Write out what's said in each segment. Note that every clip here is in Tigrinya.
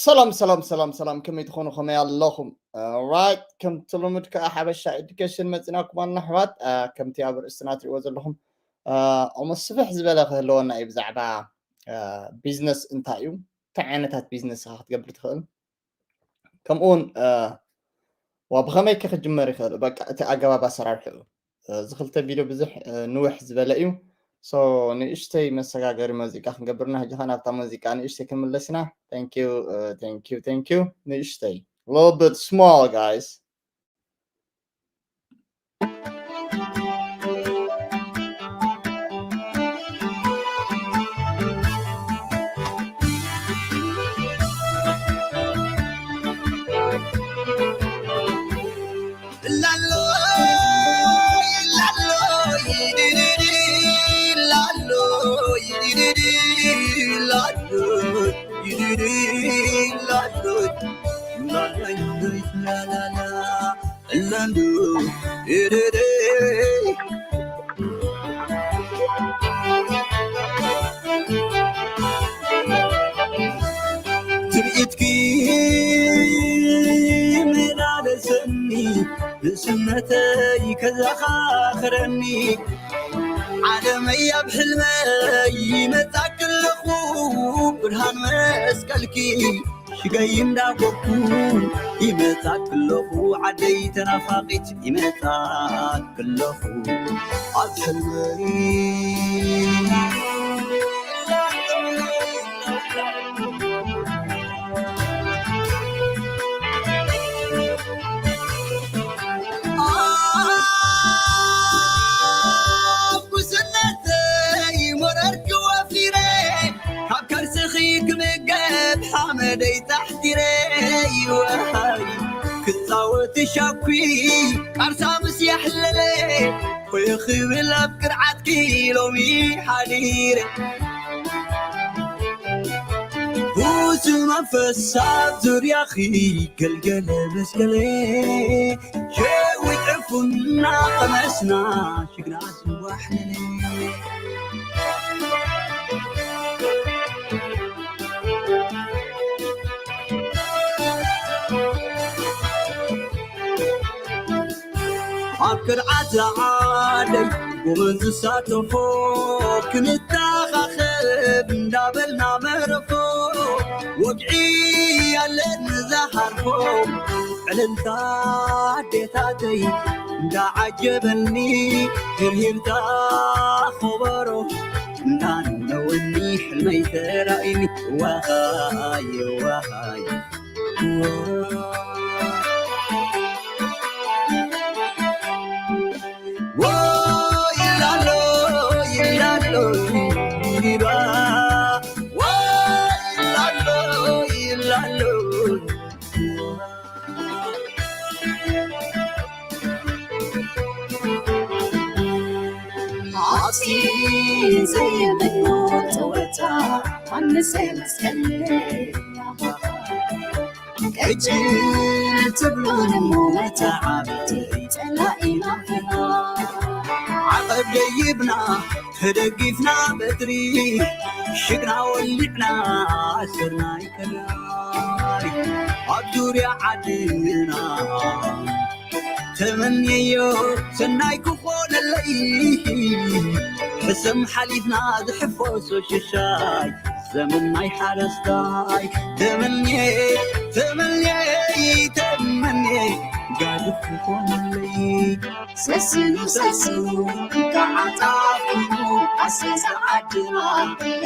ሰላም ሰላም ሰላም ሰላም፣ ከመይ ትኾኑ? ከመይ ኣለኹም? ራይት፣ ከምቲ ልሙድ ከዓ ሓበሻ ኤዱኬሽን መፂናኩም ኣና ኣሕዋት። ከምቲ ኣብ ርእስትና ትሪእዎ ዘለኹም፣ ኦሞስ ስፍሕ ዝበለ ክህልወና እዩ ብዛዕባ ቢዝነስ እንታይ እዩ፣ እንታይ ዓይነታት ቢዝነስ ኢኻ ክትገብር ትኽእል፣ ከምኡ እውን ዋ ብኸመይ ከ ክጅመር ይኽእል? በቃ እቲ ኣገባብ ኣሰራርሕኡ። እዚ ክልተ ቪድዮ ብዙሕ ንውሕ ዝበለ እዩ። ሶ ንእሽተይ መሰጋገሪ ሙዚቃ ክንገብርና፣ ሕጂ ኸ ናብታ ሙዚቃ ንእሽተይ ክንምለስ ኢና። Thank you, thank you, thank you. ንእሽተይ, little bit small, guys. ትርኢትኪ መላለሰኒ፣ ንእስነተይ ከዘኻኽረኒ፣ ዓለመይ ኣብ ሕልመይ ይመጻ ከለኹ፣ ብርሃን መስቀልኪ ሽገይ እንዳጎኩ፣ ይመጻ ከለኹ ዓደይ ተናፋቒት፣ ይመጻ ከለኹ ኣብ ሕልመይ። ኣብ ጉስነተይ ሞረርኪ ወፊረ፣ ካብ ከርስኺ ክምገብ ሓመደይ ጻሕቲረ፣ ይወሃይ ክጻወት ሻኩ ቃርሳ ምስ ያሕለለ፣ ኮዮ ክብል ኣብ ቅርዓትኪ ሎሚ ሓዲረ። ቡሱ መንፈስ ኣብ ዙርያኺ ገልገለ መስቀለ፣ ሸዊት ዕፉና ቀመስና ሽግና ዝዋሕለለ። ኣብ ቅርዓት ዝዓደይ ጎመን ዝሳተፎ፣ ክንተኻኸብ እንዳበልና መረፎ፣ ወግዒ ያለን ዝሃርፎ፣ ዕልልታ ኣዴታተይ እንዳዓጀበኒ፣ ህርሂርታ ኸበሮ እንዳነወኒ፣ ሕልመይ ተራእይኒ፣ ዋኻይ ዋኻይ። ኣብቲ ዘየምኖ ተወታ ዮሃንስ መስቀል ቀጭን ትብሉን እሞ መተዓብቲ ጸላኢና ፍና። ዓቐብ ደይብና ተደጊፍና በትሪ ሽግና ወሊዕና ኣሰርና ይከላይ ኣብ ዙርያ ዓድና ተመንየዮ ሰናይ ክኾነለይ ሕሰም ሓሊፍና ዝሕፈሶ ሽሻይ ዘመን ናይ ሓረስታይ ተመንየ ተመንየ ተመንየ ጋድፍ ክኾነለይ ሰስኑ ሰስኑ ከዓጣፍኑ ኣሰዛ ዓድና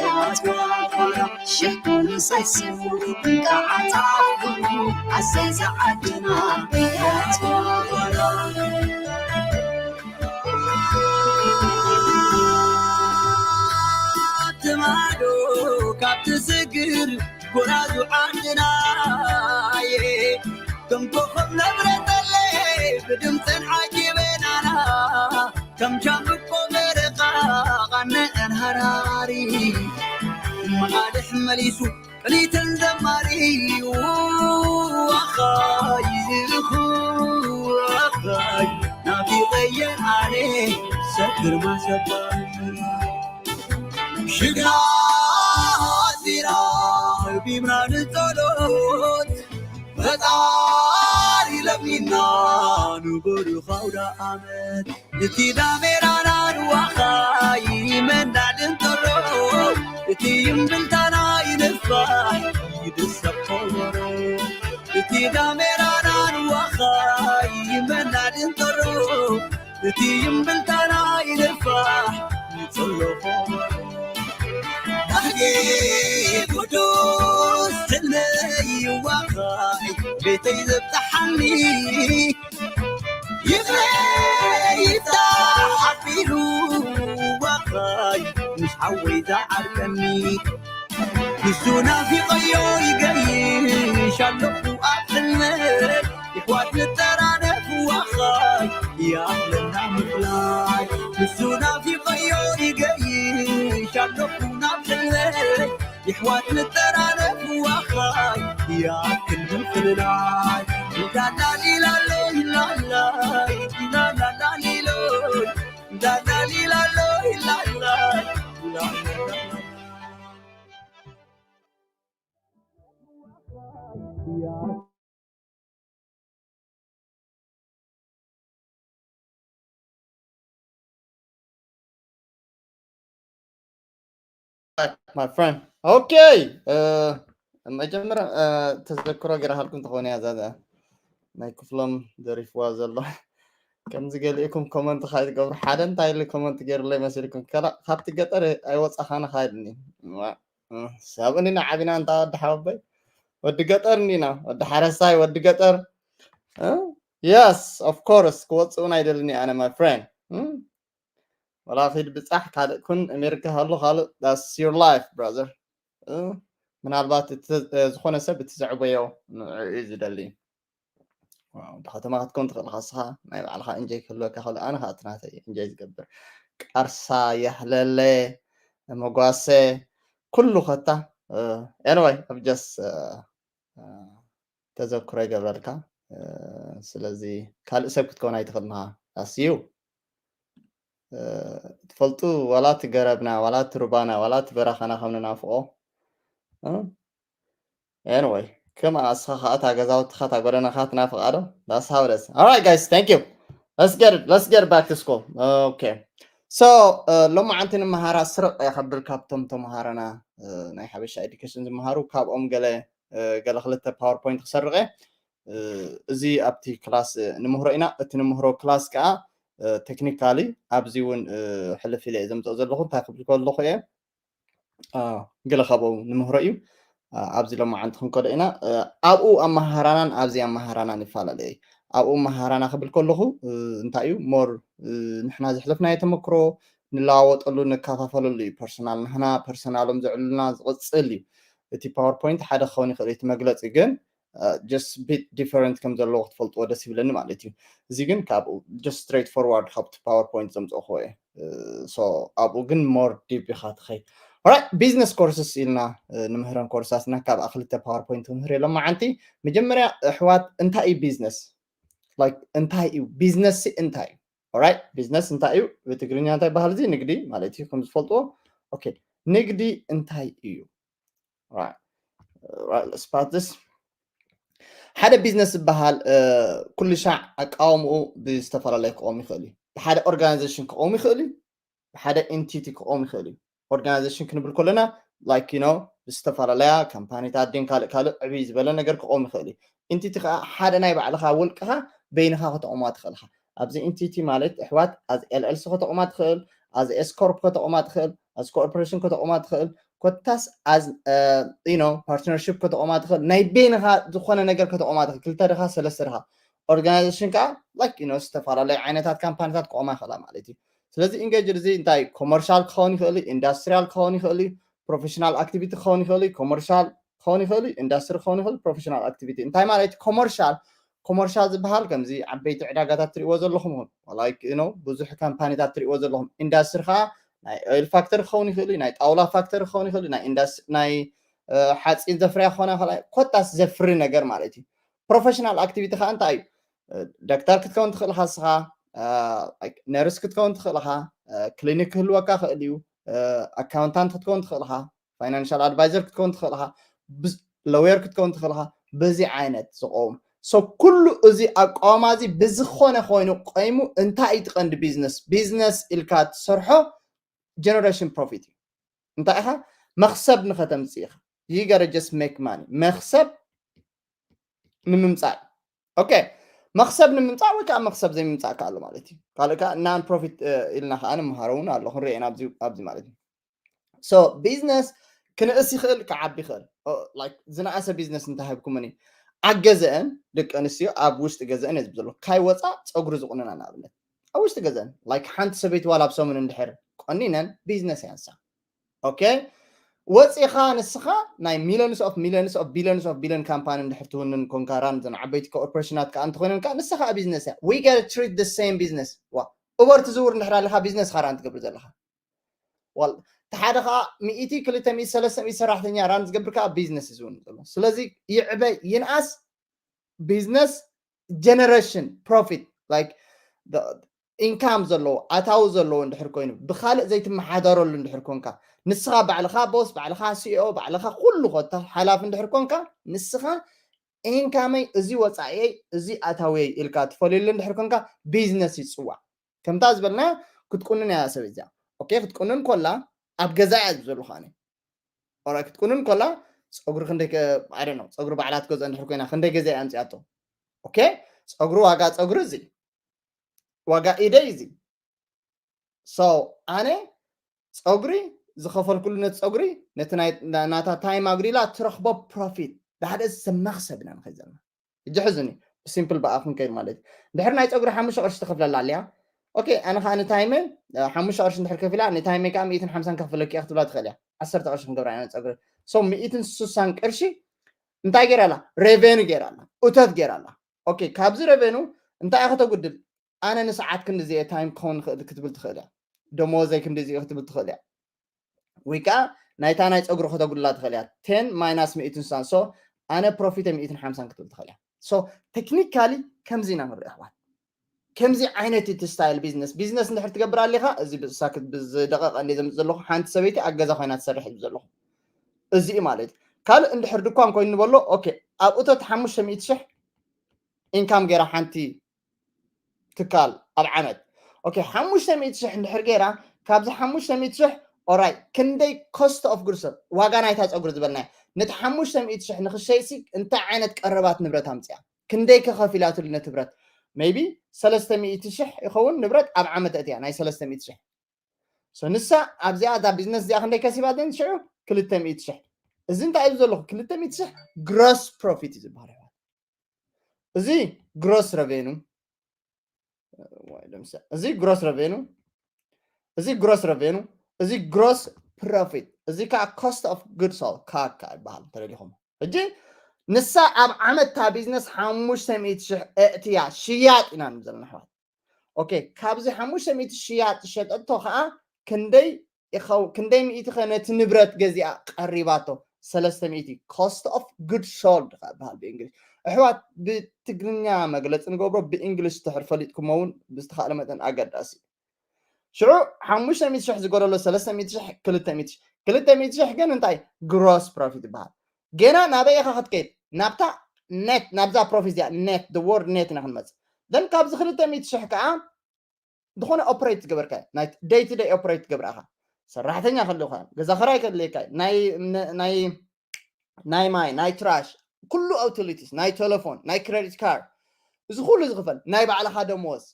ያትዋፋራ ሽኩኑ ሰስኑ ከዓጣፍኑ ኣሰዛ ዓድና ያትዋፋራ ትማዶ ካብ ትስግር ጎራዙ ዓድናየ ከም ኮኸብ ነብረተለ ብድምፅን ዓጊበናና ከም ሻምብቆ መረቓ ቓነአን ሃራሪ መቓልሕ መሊሱ ቅኒተን ዘማሪ ዋኻይ ዋኻይ ናፊቐየን ኣነ ሰብ ግርማ ሰባይ ሽግራ ዚራ ቢምና ንጸሎ ጣሪ ለሚና ንበሩ ኻውዳ ዓመት እቲ ዳሜራና ንዋኻይ መናድን ተሮ እቲ እምብልታና ይንፋሕ ይድሰብ ከበሮ እቲ ዳሜራና ንዋኻይ መናድን ተሮ እቲ እምብልታና ይንፋሕ ይጽሎ ከበሮ ናህጌ ቅዱስ ትልመይ ይዋኻይ ቤተይ ዘብጽሓኒ ይፍረ ይፍታሕ ኣቢሉ ዋኻይ ምስ ሓወይ ዝዓርቀኒ ንሱ ናፊቐዮ ይገይሽ ኣለኹ ኣብ ሕልመይ ይሕዋት ንጠራነፍ ዋኻይ ይኣኽለና ምፍላይ ንሱ ናፊቐዮ ይገይሽ ኣለኹ ናብ ሕልመይ ይሕዋት ንጠራነፍ ዋኻይ ያክል ምፍልላይ እንዳላሊላሎይ ላላይ እንዳላላሊሎይ እንዳላሊላሎይ ላላይ my friend okay መጀመርያ ተዘክሮ ገይረሃልኩም ተኾነ እያ እዛ ናይ ክፍሎም ደሪፍዋ ዘሎ ከምዚ ገሊእኩም ኮመንት ካይ ትገብሩ ሓደ እንታይ ኢሉ ኮመንት ገይሩለይ መሲልኩም ከላ ካብቲ ገጠር ኣይወፃኻን ካይልኒ ሰብእኒ ንዓቢና እንታ ወዲ ሓወበይ ወዲ ገጠር እንዲና ወዲ ሓረስታይ ወዲ ገጠር yes of course ክወፅኡ ናይ ደልኒ ኣነ my friend ወላ ኺድ ብፃሕ ካልእ ኩን ኣሜሪካ ሃሉ ካልእ that's your life brother ምናልባት ዝኾነ ሰብ እቲ ዘዕበዮ ንዕኡ እዩ ዝደሊ ብከተማ ክትከውን ትኽእል ኢኻ ንስኻ ናይ ባዕልኻ እንጀይ ክህልወካ ከሎ ኣነ ከዓ እቲ ናተይ እንጀይ ዝገብር ቃርሳ የሕለለ መጓሰ ኩሉ ከታ anyway I'm just ተዘክሮ ይገብረልካ ስለዚ ካልእ ሰብ ክትከውን ኣይትኽእል ኢኻ ኣስዩ ትፈልጡ ዋላ እቲ ገረብና ዋላ እቲ ሩባና ዋላ እቲ በረኻና ከም ንናፍቆ anyway ከም ኣስኻ ከዓ እታ ገዛውትኻ እታ ጎደናኻ ትናፍቃ ዶ that's how it is all right guys thank you let's get it let's get back to school okay so ሎማዓንቲ ንመሃራ ስርቕ የኸብል ካብቶም ተምሃረና ናይ ሓበሻ ኤዱኬሽን ዝመሃሩ ካብኦም ገለ ገለ ክልተ ፓወርፖይንት ክሰርቕ እየ እዚ ኣብቲ ክላስ ንምህሮ ኢና እቲ ንምህሮ ክላስ ከዓ ቴክኒካሊ ኣብዚ እውን ሕልፍ ኢለ እየ ዘምፅኦ ዘለኹ እንታይ ክብል ከለኹ እየ ገለ ካብኡ ንምህሮ እዩ ኣብዚ ሎማዓንቲ ክንከዶ ኢና ኣብኡ ኣመሃራናን ኣብዚ ኣመሃራናን ይፈላለየ ኣብኡ ኣመሃራና ክብል ከለኹ እንታይ እዩ ሞር ንሕና ዘሕለፍናዮ ተመክሮ ንለዋወጠሉ ንከፋፈለሉ እዩ ፐርሰናል ንሕና ፐርሰናሎም ዘዕሉልና ዝቕፅል እዩ እቲ ፓወርፖይንት ሓደ ክኸውን ይኽእል እቲ መግለፂ ግን just bit different ከም ዘለዎ ክትፈልጥዎ ደስ ይብለኒ ማለት እዩ እዚ ግን ካብ just straight forward ካብቲ ፓወርፖይንት ዘምፅእክዎ እየ so ኣብኡ ግን more deep ኢኻ ትኸይድ right business courses ኢልና ንምህረን ኮርሳትና ካብ ክልተ ፓወርፖይንት ክምህር የሎም መዓንቲ መጀመርያ ኣሕዋት እንታይ እዩ business like እንታይ እዩ business እንታይ እዩ right business እንታይ እዩ ብትግርኛ እንታይ ባህል እዚ ንግዲ ማለት እዩ ከም ዝፈልጥዎ okay ንግዲ እንታይ እዩ right right let's spot this ሓደ ቢዝነስ ዝበሃል ኩሉ ሻዕ ኣቃወምኡ ብዝተፈላለየ ክቆም ይኽእል እዩ ብሓደ ኦርጋናይዜሽን ክቆም ይኽእል እዩ ብሓደ ኤንቲቲ ክቆም ይኽእል እዩ ኦርጋናይዜሽን ክንብል ከለና like you know ዝተፈላለያ ካምፓኒታት ድን ካልእ ካልእ ዕብይ ዝበለ ነገር ክቆም ይኽእል እዩ ኤንቲቲ ከዓ ሓደ ናይ ባዕልኻ ውልቅኻ በይንኻ ከተቆማ ትኽእልኻ ኣብዚ ኤንቲቲ ማለት ኣሕዋት ኣዝ ኤልኤልሲ ከተቆማ ትኽእል ኣዝ ኤስኮርፕ ከተቆማ ትኽእል ኣዝ ኮርፖሬሽን ከተቆማ ትኽእል ኮታስ ኣዝ ዩ ኖ ፓርትነርሽፕ ከተቆማ ትኽእል ናይ በይንኻ ዝኾነ ነገር ከተቆማ ትኽእል ክልተ ድኻ ሰለስተ ድኻ ኦርጋናይዜሽን ከዓ like you know ዝተፈላለዩ ዓይነታት ካምፓኒታት ክቆማ ይኽእላ ማለት እዩ ስለዚ ኢንጌጅድ እዚ እንታይ ኮመርሻል ክኸውን ይኽእል ኢንዳስትሪያል ክኸውን ይኽእል ፕሮፌሽናል ኣክቲቪቲ ክኸውን ይኽእል ኮመርሻል ክኸውን ይኽእል ኢንዳስትሪ ክኸውን ይኽእል ፕሮፌሽናል ኣክቲቪቲ እንታይ ማለት ኮመርሻል ኮመርሻል ዝበሃል ከምዚ ዓበይቲ ዕዳጋታት ትሪእዎ ዘለኹም ላይክ ኖ ብዙሕ ካምፓኒታት ትሪእዎ ዘለኹም ኢንዳስትሪ ከዓ ናይ ኦይል ፋክተሪ ክኸውን ይኽእል ናይ ጣውላ ፋክተሪ ክኸውን ይኽእል ናይ ሓፂን ዘፍርያ ክኾና ኮታስ ዘፍሪ ነገር ማለት እዩ ፕሮፌሽናል ኣክቲቪቲ ከዓ እንታይ እዩ ዶክተር ክትከውን ትኽእል ኢኻ ንስኻ ነርስ ክትከውን ትኽእል ኢኻ ክሊኒክ ክህልወካ ክእል እዩ ኣካውንታንት ክትከውን ትኽእል ኢኻ ፋይናንሻል ኣድቫይዘር ክትከውን ትኽእል ኢኻ ሎየር ክትከውን ትኽእል ኢኻ በዚ ዓይነት ዝቆም። So ኩሉ እዚ ኣቋማ እዚ ብዝኾነ ኮይኑ ቆይሙ እንታይ እዩ እቲ ቀንዲ ቢዝነስ? ቢዝነስ ኢልካ ትሰርሖ generation profit እዩ። እንታይ ኢኻ? መኽሰብ ንኸተምፅእ ኢኻ። You gotta just make money። መኽሰብ ንምምፃእ። Okay፣ መኽሰብ ንምምፃእ ወይ ከዓ መኽሰብ ዘይምምፃእ ከኣሉ ማለት እዩ። ካልእ ከዓ non profit ኢልና ከዓ ንምሃሮ እውን ኣሎ፣ ክንሪኦ ኢና ኣብዚ ማለት እዩ። So ቢዝነስ ክንእስ ይኽእል፣ ክዓቢ ይኽእል። ዝነኣሰ ቢዝነስ እንተሃብኩምኒ፣ ኣብ ገዘአን ደቂ ኣንስትዮ ኣብ ውሽጢ ገዘአን እየ ዝብል ዘለኹ፣ ካይ ወፃ ፀጉሪ ዝቁንና ንኣብነት ኣብ ውሽጢ ገዘአን፣ like ሓንቲ ሰበይቲ ዋላ ኣብ ሰሙን እንድሕር ቆኒነን ቢዝነስ ያንሳ። Okay፣ ወፂኻ ንስኻ ናይ millions of millions of billions of billion ካምፓኒ እንድሕር ትውንን ኮንካ፣ ራን ዘን ዓበይቲ ኮርፖሬሽናት ከዓ እንተኮይነን ከዓ ንስኻ ቢዝነስ እያ። We gotta treat the same business። ዋ ኡበር ትዝውር እንድሕር ኣለካ ቢዝነስ ኻ ራን ትገብር ዘለካ። ዋል ተሓደ ከዓ ሚእቲ ክልተ ሚእቲ ሰለስተ ሚእቲ ሰራሕተኛ ራን ዝገብር ከዓ ቢዝነስ እዩ ዝውን ዘሎ። ስለዚ ይዕበ ይንኣስ ቢዝነስ generation profit like income ዘለዎ ኣታዊ ዘለዎ እንድሕር ኮይኑ ብካልእ ዘይትመሓደረሉ እንድሕር ኮንካ ንስኻ ባዕልኻ ቦስ ባዕልኻ ሲኦ ባዕልካ ኩሉ ኮታ ሓላፍ እንድሕር ኮንካ ንስኻ ኢንካመይ እዚ ወፃኢየይ እዚ ኣታዊየይ ኢልካ ትፈልየሉ እንድሕር ኮንካ ቢዝነስ ይፅዋዕ። ከምታ ዝበልና ክትቁንን እያ ሰብ እዚኣ። Okay ክትቁንን ኮላ ኣብ ገዛ እያ ዝብዘሉ ከዓነ ኦራይ ክትቁንን ኮላ ፀጉሪ ክንደይ I don't know ፀጉሪ ባዕላት ገዛ እንድሕር ኮይና ክንደይ ገዛ እያ ኣምፅኣቶ። Okay ፀጉሪ ዋጋ ፀጉሪ እዚ ዋጋ ኢደይ እዚ so ኣነ ፀጉሪ ዝኸፈልኩሉ ነቲ ፀጉሪ ነቲ ናታ ታይም ኣጉዲላ ትረኽቦ profit ዳሓደ እዚ ሰብ መኽሰብ ኢና ንኸይድ ዘለና። እጂ ሕዝኒ ብሲምፕል ብኣ ክንከይድ ማለት እዩ። ድሕሪ ናይ ፀጉሪ ሓሙሽተ ቅርሺ ትኸፍለላ ኣልያ። Okay ኣነ ከዓ ንታይመ ሓሙሽተ ቅርሺ እንድሕር ከፊላ ንታይመ ከዓ ሚእትን ሓምሳን ከፍለኪ እያ ክትብላ ትኽእል እያ። ዓሰርተ ቅርሺ ክንገብራ ኢና ፀጉሪ so ሚእትን ስሳን ቅርሺ እንታይ ገይራ ኣላ? ሬቨኑ ገይራ ኣላ፣ እቶት ገይራ ኣላ። Okay ካብዚ ሬቨኑ እንታይ እያ ከተጉድል? ኣነ ንሰዓት ክንዲዚ እየ ታይም ክኸውን ንኽእል ክትብል ትኽእል እያ። ደሞዘይ ክንዲዚ እዩ ክትብል ትኽእል እያ። ወይ ከዓ ናይታ ናይ ፀጉሪ ከተጉድላ ትኽእል እያ። ቴን ማይናስ ሚእትን ስሳን so ኣነ ፕሮፊት ሚእትን ሓምሳን ክትብል ትኽእል እያ። So ቴክኒካሊ ከምዚ ኢና ንሪኦ ኣሕዋት። ከምዚ ዓይነት እቲ ስታይል ቢዝነስ ቢዝነስ እንድሕር ትገብር ኣሊኻ እዚ ብሳክት ብዝደቀቀ እንደ ዘምፅ ዘለኹ ሓንቲ ሰበይቲ ኣብ ገዛ ኮይና ትሰርሕ እዩ ዘለኹ እዚ ማለት ካልእ እንድሕር ድኳን ኮይኑ ንበሎ okay ኣብ እቶት ሓሙሽተ ሚእቲ ሽሕ ኢንካም ገይራ ሓንቲ ትካል ኣብ ዓመት okay ሓሙሽተ ሚእቲ ሽሕ እንድሕር ገይራ ካብዚ ሓሙሽተ ሚእቲ ሽሕ ኦራይ ክንደይ cost of goods ዋጋ ናይታ ፀጉሪ ዝበልናዮ ነቲ ሓሙሽተ ሚእቲ ሽሕ ንክሸይሲ እንታይ ዓይነት ቀረባት ንብረት ኣምፅያ ክንደይ ከኸፊላትሉ ነቲ ብረት maybe ሰለስተ ሚእቲ ሽሕ ይኸውን ንብረት ኣብ ዓመት እትያ ናይ ሰለስተ ሚእቲ ሽሕ so ንሳ ኣብዚኣ እዛ ቢዝነስ እዚኣ ክንደይ ከሲባ ደን ሽዑ ክልተ ሚእቲ ሽሕ እዚ እንታይ እዩ ዘለኹ ክልተ ሚእቲ ሽሕ gross profit እዩ ዝበሃል ኣሕዋት እዚ gross revenue እዚ gross revenue እዚ gross revenue እዚ gross profit እዚ ከዓ cost of goods sold ካካ ይበሃል ተረዲኹም ሕጂ ንሳ ኣብ ዓመት እታ ቢዝነስ ሓሙሽተ ሚእቲ ሽሕ እእትያ ሽያጥ ኢና ንብል ዘለና ኣሕዋት okay ካብዚ ሓሙሽተ ሚእቲ ሽያጥ ዝሸጠቶ ከዓ ክንደይ ይኸው ክንደይ ሚእቲ ከ ነቲ ንብረት ገዚኣ ቀሪባቶ ሰለስተ ሚእቲ cost of goods sold ከዓ ይበሃል ብእንግሊሽ ኣሕዋት ብትግርኛ መግለፂ ንገብሮ ብእንግሊሽ ድሕር ፈሊጥኩሞ እውን ብዝተኻእለ መጠን ኣገዳሲ ሽዑ ሓሙሽተ ሚእቲ ሽሕ ዝጎደሎ ሰለስተ ሚእቲ ሽሕ ክልተ ሚእቲ ሽሕ ክልተ ሚእቲ ሽሕ ግን እንታይ gross profit ይበሃል ገና ናበይ ኢኻ ክትከይድ ናብታ net ናብዛ profit እዚኣ net the word net ኢና ክንመፅእ then ካብዚ ክልተ ሚእቲ ሽሕ ከዓ ዝኾነ ኦፕሬት ዝገበርካ ናይ day to day ኦፕሬት ትገብር ኢኻ ሰራሕተኛ ከለካ ገዛ ክራይ ከድልየካ ናይ ናይ ማይ ናይ ትራሽ ኩሉ utilities ናይ ቴሌፎን ናይ credit card እዚ ኩሉ ዝኽፈል ናይ ባዕልኻ ደመወዝ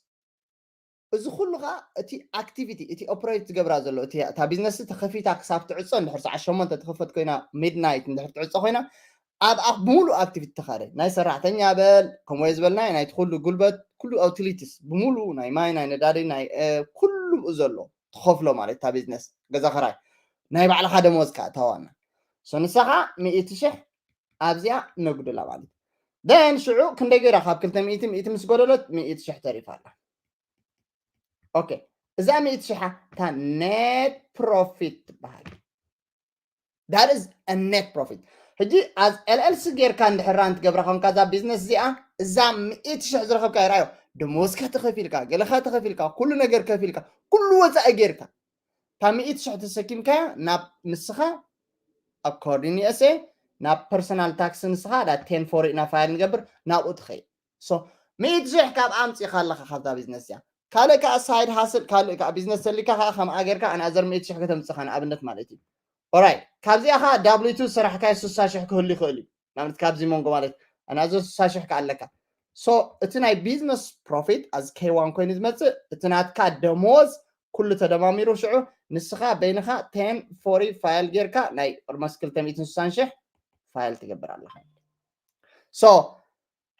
እዚ ኩሉ ከዓ እቲ ኣክቲቪቲ እቲ ኦፕሬት ዝገብራ ዘሎ እታ ቢዝነስ ተኸፊታ ክሳብ ትዕፆ እንድሕር ሰዓት ሸሞንተ ትኸፈት ኮይና ሚድናይት እንድሕር ትዕፆ ኮይና ኣብኣ ብምሉእ ኣክቲቪቲ ተኻደ ናይ ሰራሕተኛ በል ከምኡ ዝበልና ናይቲ ኩሉ ጉልበት ኩሉ utilities ብምሉእ ናይ ማይ ናይ ነዳዲ ናይ ኩሉ ብኡ ዘሎ ትኸፍሎ ማለት እታ ቢዝነስ ገዛ ኸራይ ናይ ባዕልኻ ደሞዝ ከዓ እታ ዋና so ንሳ ከዓ ሚእቲ ሽሕ ኣብዚኣ ነጉድላ ማለት then ሽዑ ክንደይ ገይራ ካብ ክልተ ሚእቲ ሚእቲ ምስ ጎደለት ሚእቲ ሽሕ ተሪፋ ኣላ okay እዛ ሚእቲ ሽሓ እታ net profit ትበሃል that is a net profit ሕጂ as LLC ጌርካ እንድሕር run ትገብራ ኮንካ እዛ ቢዝነስ እዚኣ እዛ ሚእቲ ሽሕ ዝረኸብካ ይርኣዮ ደሞዝካ ተኸፊልካ ገለኻ ተኸፊልካ ኩሉ ነገር ከፊልካ ኩሉ ወፃኢ ጌርካ እታ ሚእቲ ሽሕ ተሰኪምካያ ናብ ንስኻ according USA ናብ personal tax ንስኻ ዳ ten forty ኢና file ንገብር ናብኡ ትኸይድ። So ሚእቲ ሽሕ ካብ ኣምፂኻ ኣለኻ ካብዛ business እያ። ካልእ ከዓ side hustle ካልእ ከዓ business ተሊካ ከዓ ከም ኣገርካ ኣንኣዘር ሚእቲ ሽሕ ከተምፅኻ ንኣብነት ማለት እዩ። Alright ካብዚኣ ከዓ W two ዝሰራሕካዮ ስሳ ሽሕ ክህሉ ይኽእል እዩ። ንኣብነት ካብዚ መንጎ ማለት ኣንኣዘር ስሳ ሽሕ ከዓ ኣለካ። So እቲ ናይ business profit as K one ኮይኑ ዝመፅእ እቲ ናትካ ደሞዝ ኩሉ ተደማሚሩ ሽዑ ንስኻ በይንኻ ten forty file ጌርካ ናይ ቅድመ ክልተ ሚእትን ስሳን ሽሕ file ትገብር ኣለኻ። So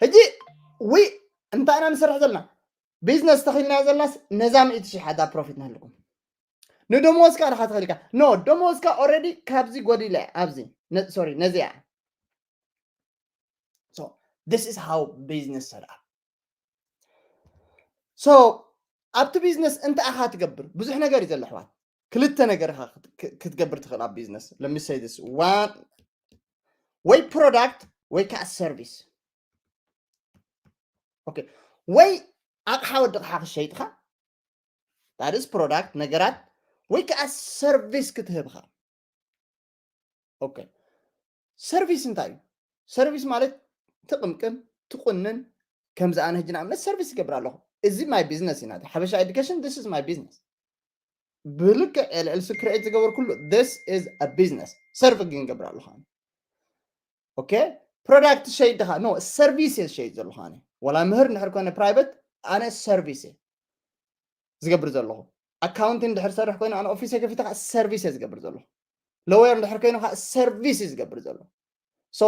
ሕጂ ዊ እንታይ ኢና ንሰርሕ ዘለና? Business ተኺልና ዘለናስ ነዛ ሚእቲ ሽሕ ኣዳ profit ንህልኩም ንደሞዝካ ድኻ ተኽልካ no ደሞዝካ already ካብዚ ጎዲለ ኣብዚ sorry ነዚኣ So this is how business set up. So ኣብቲ business እንታይ ኢኻ ትገብር? ብዙሕ ነገር እዩ ዘሎ ኣሕዋት። ክልተ ነገር ኢኻ ክትገብር ትኽእል ኣብ business። Let me say this one ወይ product ወይ ከዓ service። Okay ወይ ኣቕሓ ወዲ ኣቕሓ ክሸይጥኻ that is product ነገራት ወይ ከዓ service ክትህብኻ። Okay service እንታይ እዩ? Service ማለት ትቕምቅም ትቑንን ከምዚ ኣነ ሕጂ ንኣብነት service ይገብር ኣለኹ። እዚ my business እዩ ናተይ። ሓበሻ education this is my business። ብልክዕ L L C create ዝገበርኩሉ this is a business። Serve ግን ይገብር ኣለኹ። Okay product ሸይድ ድኻ no service እየ ዝሸይድ ዘለኹ ኣነ። ወላ ምህር እንድሕር ኮነ private ኣነ service እየ ዝገብር ዘለኹ። Accounting እንድሕር ዝሰርሕ ኮይኑ ኣነ office እየ ከፊተ ከዓ service እየ ዝገብር ዘለኹ። Lawyer እንድሕር ኮይኑ ከዓ service እዩ ዝገብር ዘሎ። So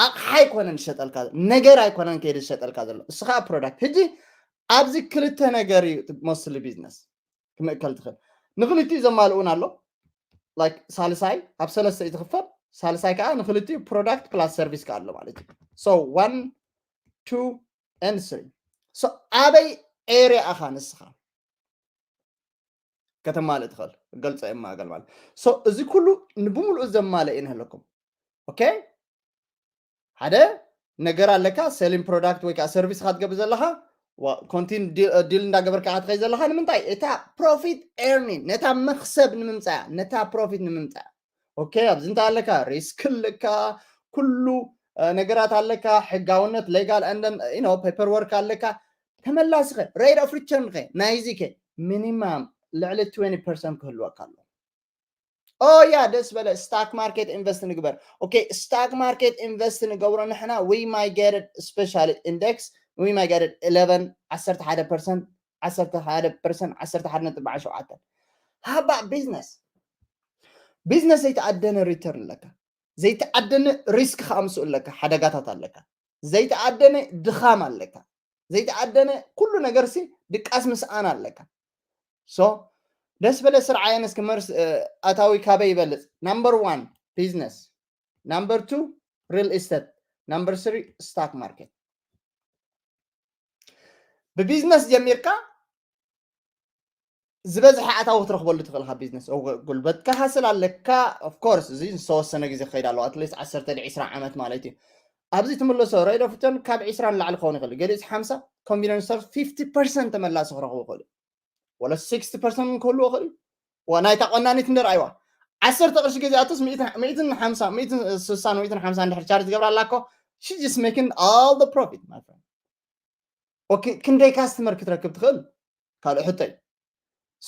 ኣቕሓ ኣይኮነን ዝሸጠልካ ነገር ኣይኮነን ከይዲ ዝሸጠልካ ዘሎ እስኻ product። ሕጂ ኣብዚ ክልተ ነገር እዩ mostly business ክምእከል ትኽእል። ንክልቲኡ ዘማልኡ እውን ኣሎ። Like ሳልሳይ ኣብ ሰለስተ እዩ ዝኽፈል። ሳልሳይ ከዓ ንክልቲኡ product plus service ከዓ ኣሎ ማለት እዩ። So one two and three። So ኣበይ area ኢኻ ንስኻ ከተማልእ ትኽእል? ገልጾ የማእገል ማለት so እዚ ኩሉ ንብምሉኡ ዘማልእ እዩ ንህለኩም። Okay ሓደ ነገር ኣለካ selling product ወይ ከዓ service ኻ ትገብር ዘለኻ continue deal እንዳገበርካ ኻ ትኸይድ ዘለኻ ንምንታይ እታ profit earning ነታ መኽሰብ ንምምፃያ ነታ profit ንምምፃያ። Okay ኣብዚ እንታይ ኣለካ risk ኣለካ ኩሉ ነገራት ኣለካ ሕጋውነት legal and then you know paperwork ኣለካ ተመላሲ ኸ rate of return ኸ ናይዚ ከ minimum ልዕሊ twenty percent ክህልወካ ኣሎ። Oh yeah ደስ በለ stock market invest ንግበር። Okay stock market invest ንገብሮ ንሕና we migrated specially index we migrated eleven ዓሰርተ ሓደ percent ዓሰርተ ሓደ percent ዓሰርተ ሓደ ነጥቢ ሸውዓተ። How about business? Business ዘይተኣደነ return ኣለካ። ዘይተኣደነ risk ከኣ ምስኡ ኣለካ ሓደጋታት ኣለካ። ዘይተኣደነ ድኻም ኣለካ። ዘይተኣደነ ኩሉ ነገር ሲ ድቃስ ምስኣን ኣለካ። So ደስ በለ ስርዓየን እስኪ መርስ ኣታዊ ካበይ ይበልፅ? Number one business, number two real estate, number three stock market። ብቢዝነስ ጀሚርካ ዝበዝሐ ኣታዊ ክትረኽበሉ ትኽእል ካብ ቢዝነስ። ጉልበትካ ሃስል ኣለካ። Of course እዚ ዝተወሰነ ግዜ ክኸይድ ኣለዎ። At least ዓሰርተ ዒስራ ዓመት ማለት እዩ። ኣብዚ ትምለሶ rate of return ካብ ዒስራ ንላዕሊ ክኸውን ይኽእል። ገሊኡ ሓምሳ፣ convenience store fifty percent ተመላሲ ክረኽቡ ይኽእሉ። ወላ sixty percent ክህልዎ ይኽእል። ናይታ ቆናኒት እንደ ረኣይዋ ዓሰርተ ቅርሺ ገዚኣቶስ ሚእትን ሓምሳ ሚእትን ስሳን ሚእትን ሓምሳ እንድሕር charge ዝገብራ ኣላ እኮ she just making all the profit my friend። ክንደይ customer ክትረክብ ትኽእል ካልእ ሕቶ እዩ።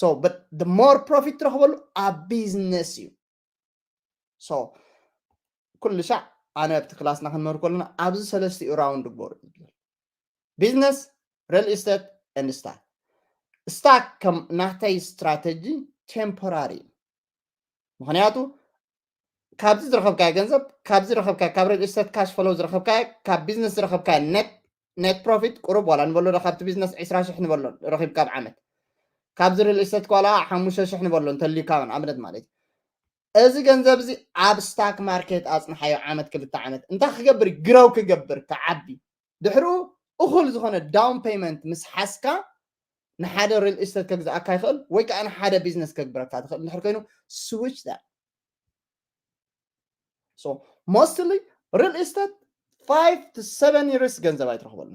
So but the more profit ትረኽበሉ ኣብ ቢዝነስ እዩ። So ኩሉ ሻዕ ኣነ ኣብቲ ክላስና ክንምህር ከለና ኣብዚ ሰለስቲኡ round ግበሩ። Business, real estate and stock። Stock ከም ናተይ strategy temporary እዩ። ምኽንያቱ ካብዚ ዝረኸብካዮ ገንዘብ ካብዚ ዝረኸብካዮ ካብ real estate cash flow ዝረኸብካዮ ካብ ቢዝነስ ዝረኸብካዮ net net profit ቁሩብ ዋላ ንበሎ ዶ ካብቲ ቢዝነስ ዒስራ ሽሕ ንበሎ ረኺብካ ኣብ ዓመት ካብዚ real estate ኳላ ሓሙሽተ ሽሕ ንበሎ እንተልዩካ ንኣብነት ማለት እዩ። እዚ ገንዘብ እዚ ኣብ stock market ኣፅንሓዮ ዓመት ክልተ ዓመት እንታይ ክገብር grow ክገብር ክዓቢ ድሕሩ እኹል ዝኾነ down payment ምስ ሓዝካ ንሓደ real estate ከግዝኣካ ይኽእል ወይ ከዓ ንሓደ ቢዝነስ ከግብረካ ትኽእል እንድሕር ኮይኑ switch that። So mostly real estate five to seven years ገንዘብ ኣይትረኽበሉ።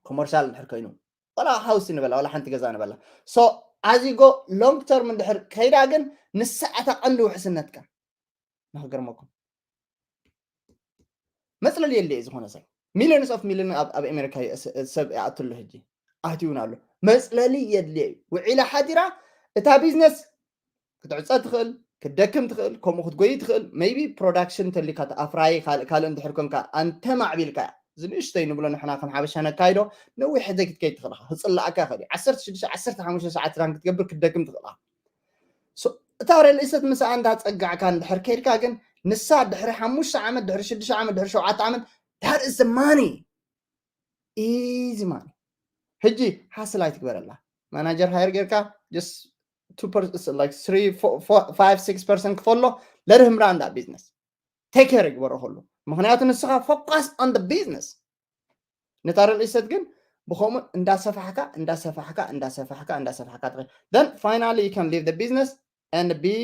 Commercial እንድሕር ኮይኑ ዋላ house ንበላ ዋላ ሓንቲ ገዛ ንበላ so as you go long term እንድሕር ከይዳ ግን ንሳ እታ ቀንዲ ውሕስነትካ ንክገርመኩም መፅለሊ የድልየ እዩ ዝኾነ ሰብ። ሚሊዮንስ ኦፍ ሚሊዮን ኣብ ኣሜሪካ ሰብ ይኣትሉ ሕጂ ኣትውን ኣሎ። መፅለሊ የድልየ እዩ። ውዒላ ሓዲራ እታ ቢዝነስ ክትዕፀ ትኽእል፣ ክትደክም ትኽእል፣ ከምኡ ክትጎይ ትኽእል። maybe production ተሊካ ኣፍራይ ካልእ ካልእ እንድሕር ኮንካ ኣንተ ማዕቢልካ እያ። እዚ ንእሽተይ ንብሎ ንሕና ከም ሓበሻ ነካይዶ ነዊሕ ዘይክትከይድ ትኽእልኻ ክፅላእካ ይኽእል እዩ። ዓሰርተ ሽዱሽተ ዓሰርተ ሓሙሽተ ሰዓት ስራን ክትገብር ክትደክም ትኽእልኻ። እታ ሪል ኢስተት ምስኣ እንዳፀጋዕካ እንድሕር ከይድካ ግን ንሳ ድሕሪ ሓሙሽተ ዓመት ድሕሪ ሽዱሽተ ዓመት ድሕሪ ሸውዓተ ዓመት that is the money, easy money። ሕጂ ሃስል ኣይትግበረላ። ማናጀር ሃየር ጌርካ just two like three five six percent ክፈሎ ለርህምራ እንዳ ቢዝነስ take care ይግበሮ ከሉ። ምክንያቱ ንስኻ focus on the business። ነታ ሪል ኢስተት ግን ብከምኡ እንዳሰፋሕካ እንዳሰፋሕካ እንዳሰፋሕካ እንዳሰፋሕካ ትኸ then finally you can leave the business and be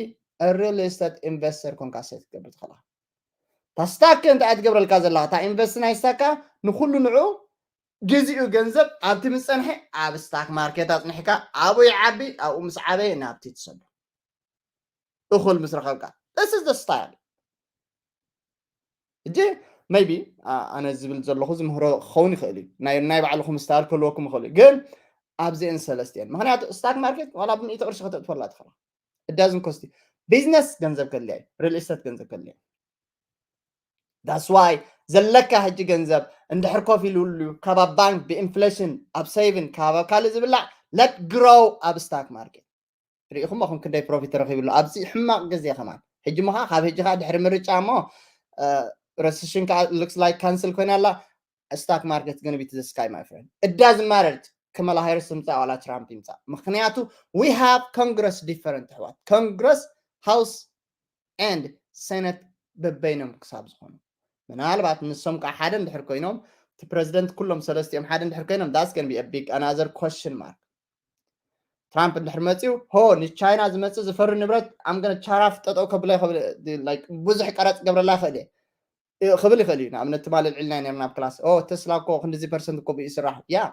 a real estate investor ኮንካ ሴት ክትገብር ትኽእልኻ። ታስታክ እንታይ ትገብረልካ ዘለኻ እታ ኢንቨስት ናይ ስታካ ንኩሉ ንዑ ግዚኡ ገንዘብ ኣብቲ ምስ ጸንሐ ኣብ ስታክ ማርኬት ኣጽኒሕካ ኣብኡ ይዓቢ ኣብኡ ምስ ዓበየ ናብቲ ትሰዶ እኹል ምስ ረኸብካ this is the style። እጂ maybe ኣነ ዝብል ዘለኹ ዝምህሮ ክኸውን ይኽእል እዩ ናይ ባዕልኹም ስታይል ክህልወኩም ይኽእል እዩ ግን ኣብዚአን ሰለስቲአን ምክንያቱ ስታክ ማርኬት ዋላ ብምእቲ ቅርሺ ከተእትፈላ ትኽእላ እዳዝን ኮስቲ ቢዝነስ ገንዘብ ከድልያ እዩ ሪል ኢስተት ገንዘብ ከድልያ that's why ዘለካ ሕጂ ገንዘብ እንድሕር ኮፍ ኢሉሉ ካብ ኣብ ባንክ ብኢንፍሌሽን ኣብ ሴቪን ካብ ኣብ ካልእ ዝብላዕ let grow ኣብ ስታክ ማርኬት ርኢኹም ኣኹም ክንደይ ፕሮፊት ተረኺብሉ ኣብዚ ሕማቕ ግዜ ከማን ሕጂ ሞ ከዓ ካብ ሕጂ ከዓ ድሕሪ ምርጫ እሞ ረሲሽን ከዓ looks like cancel ኮይና ኣላ stock market gonna be to the sky my friend it doesn't matter ከመላ ሃይርስ ትምፃእ ዋላ ትራምፕ ይምፃእ ምክንያቱ we have congress different ኣሕዋት congress house and senate በበይኖም ክሳብ ዝኾኑ ምናልባት ንሶም ከዓ ሓደ እንድሕር ኮይኖም እቲ ፕረዚደንት ኩሎም ሰለስቲኦም ሓደ እንድሕር ኮይኖም that's gonna be a big another question mark ትራምፕ እንድሕር መፅኡ ሆ ንቻይና ዝመፅእ ዝፈሪ ንብረት I'm gonna tariff ጠጠው ከብላ ብዙሕ ቀረፅ ገብረላ ይኽእል እየ ክብል ይኽእል እዩ ንኣብነት ትማሊ ልዕልና ነርና ኣብ ክላስ ቴስላ እኮ ክንዲዚ ፐርሰንት እኮ ብዩ ስራሕ ያ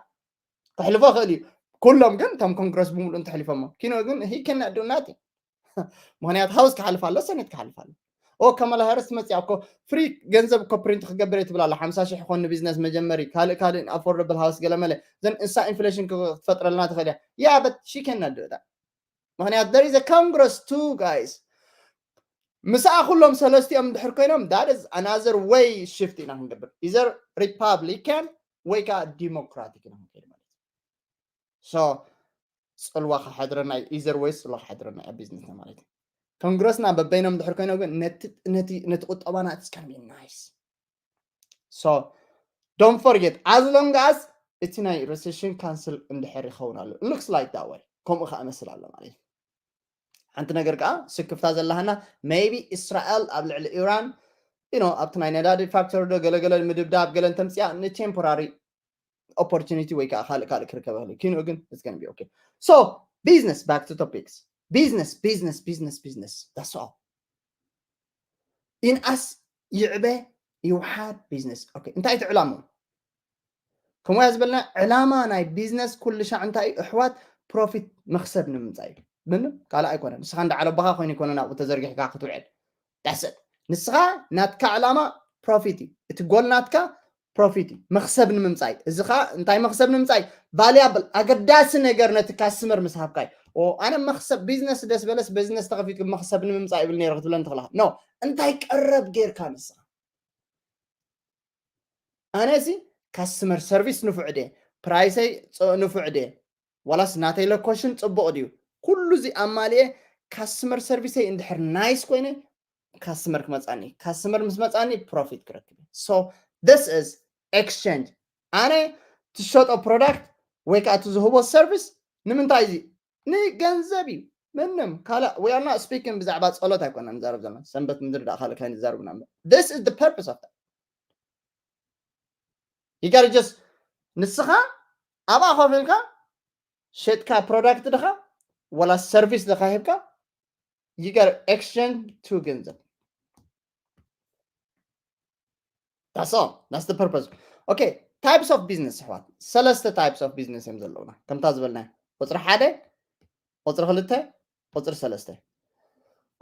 ክሕልፎ ይኽእል እዩ ኩሎም ግን እቶም ኮንግረስ ብምሉእ እንተሕሊፎሞ ኪኖ ግን he cannot do nothing ምክንያቱ ሃውስ ክሓልፍ ኣሎ ሰኔት ክሓልፍ ኣሎ ኦ ከመላ ሃርስ መፅያ እኮ ፍሪ ገንዘብ እኮ ፕሪንት ክገብር እየ ትብል ኣላ ሓምሳ ሽሕ ይኮን ንቢዝነስ መጀመሪ ካልእ ካልእ ኣፎርደብል ሃውስ ገለመለ ዘን እንሳ ኢንፍሌሽን ክትፈጥረልና ትኽእል እያ ያ but she cannot do that ምክንያቱ there is a congress too guys ምስኣ ኩሎም ሰለስቲኦም እንድሕር ኮይኖም that is another way shift ኢና ክንገብር either republican ወይ ከዓ ዲሞክራቲክ ኢና ክንከይድ ማለት so ፅልዋ ክሓድረና እዩ either way ፅልዋ ክሓድረና እዩ ቢዝነስና ማለት እዩ ኮንግረስና በበይኖም እንድሕር ኮይኖም ግን ነቲ ቁጠባና it's gonna be nice so don't forget as long as እቲ ናይ recession cancel እንድሕር ይኸውን ኣሎ looks like that way ከምኡ ከዓ መስል ኣሎ ማለት እዩ ሓንቲ ነገር ከዓ ስክፍታ ዘለሃና maybe እስራኤል ኣብ ልዕሊ ኢራን you know ኣብቲ ናይ ነዳዲ ፋክተሪ ዶ ገለገለ ምድብዳብ ገለ እንተምፅያ ንቴምፖራሪ opportunity ወይ ከዓ ካልእ ካልእ ክርከብ ይኽእል ኪንኡ ግን it's gonna be okay so business back to topics business business business business that's all in us ይዕበ ይውሓድ business okay እንታይ እቲ ዕላማ ከምኡ ዝበልና ዕላማ ናይ ቢዝነስ ኩሉ ሻዕ እንታይ እዩ ኣሕዋት ፕሮፊት መክሰብ ንምምፃእ እዩ ምንም ካልእ ኣይኮነን ንስኻ እንዳ ዓለባኻ ኮይኑ ይኮነ ናብኡ ተዘርጊሕካ ክትውዕል ዳሰት ንስኻ ናትካ ዕላማ ፕሮፊት እዩ እቲ ጎል ናትካ ፕሮፊት እዩ መክሰብ ንምምፃእ እዚ ከዓ እንታይ መክሰብ ንምምፃእ ቫሊያብል ኣገዳሲ ነገር ነቲ ካስትመር ምስ ሃብካ እዩ ኣነ መክሰብ ቢዝነስ ደስ በለስ ቢዝነስ ተኸፊት መክሰብ ንምምፃእ ይብል ነይረ ክትብለን ትኽእልካ ኖ እንታይ ቀረብ ጌርካ ንስኻ ኣነሲ ካስትመር ሰርቪስ ንፉዕ ድየ ፕራይሰይ ንፉዕ ድየ ዋላስ ናተይ ሎኮሽን ፅቡቕ ድዩ ኩሉ እዚ ኣማልኤ ካስትመር ሰርቪሰይ እንድሕር ናይስ ኮይነ ካስትመር ክመፃኒ ካስትመር ምስ መፃኒ ፕሮፊት ክረክብ so this is exchange ኣነ ትሸጦ ፕሮዳክት ወይ ከዓ ትዝህቦ ሰርቪስ ንምንታይ እዚ ንገንዘብ እዩ ምንም ካልእ we are not speaking ብዛዕባ ፀሎት ኣይኮና ንዛረብ ዘለና ሰንበት ምድሪ ዳ ካልእ ካይ ንዛረብ ኢና this is the purpose of that you gotta just ንስኻ ኣብኣ ኮፍ ኢልካ ሸጥካ ፕሮዳክት ድኻ ወላ ሰርቪስ ድኻ ሂብካ you gotta exchange to ገንዘብ That's all. That's the purpose. Okay, types of business ኣሕዋት ሰለስተ types of business እዮም ዘለውና ከምታ ዝበልና ቁፅሪ ሓደ ቁፅሪ ክልተ ቁፅሪ ሰለስተ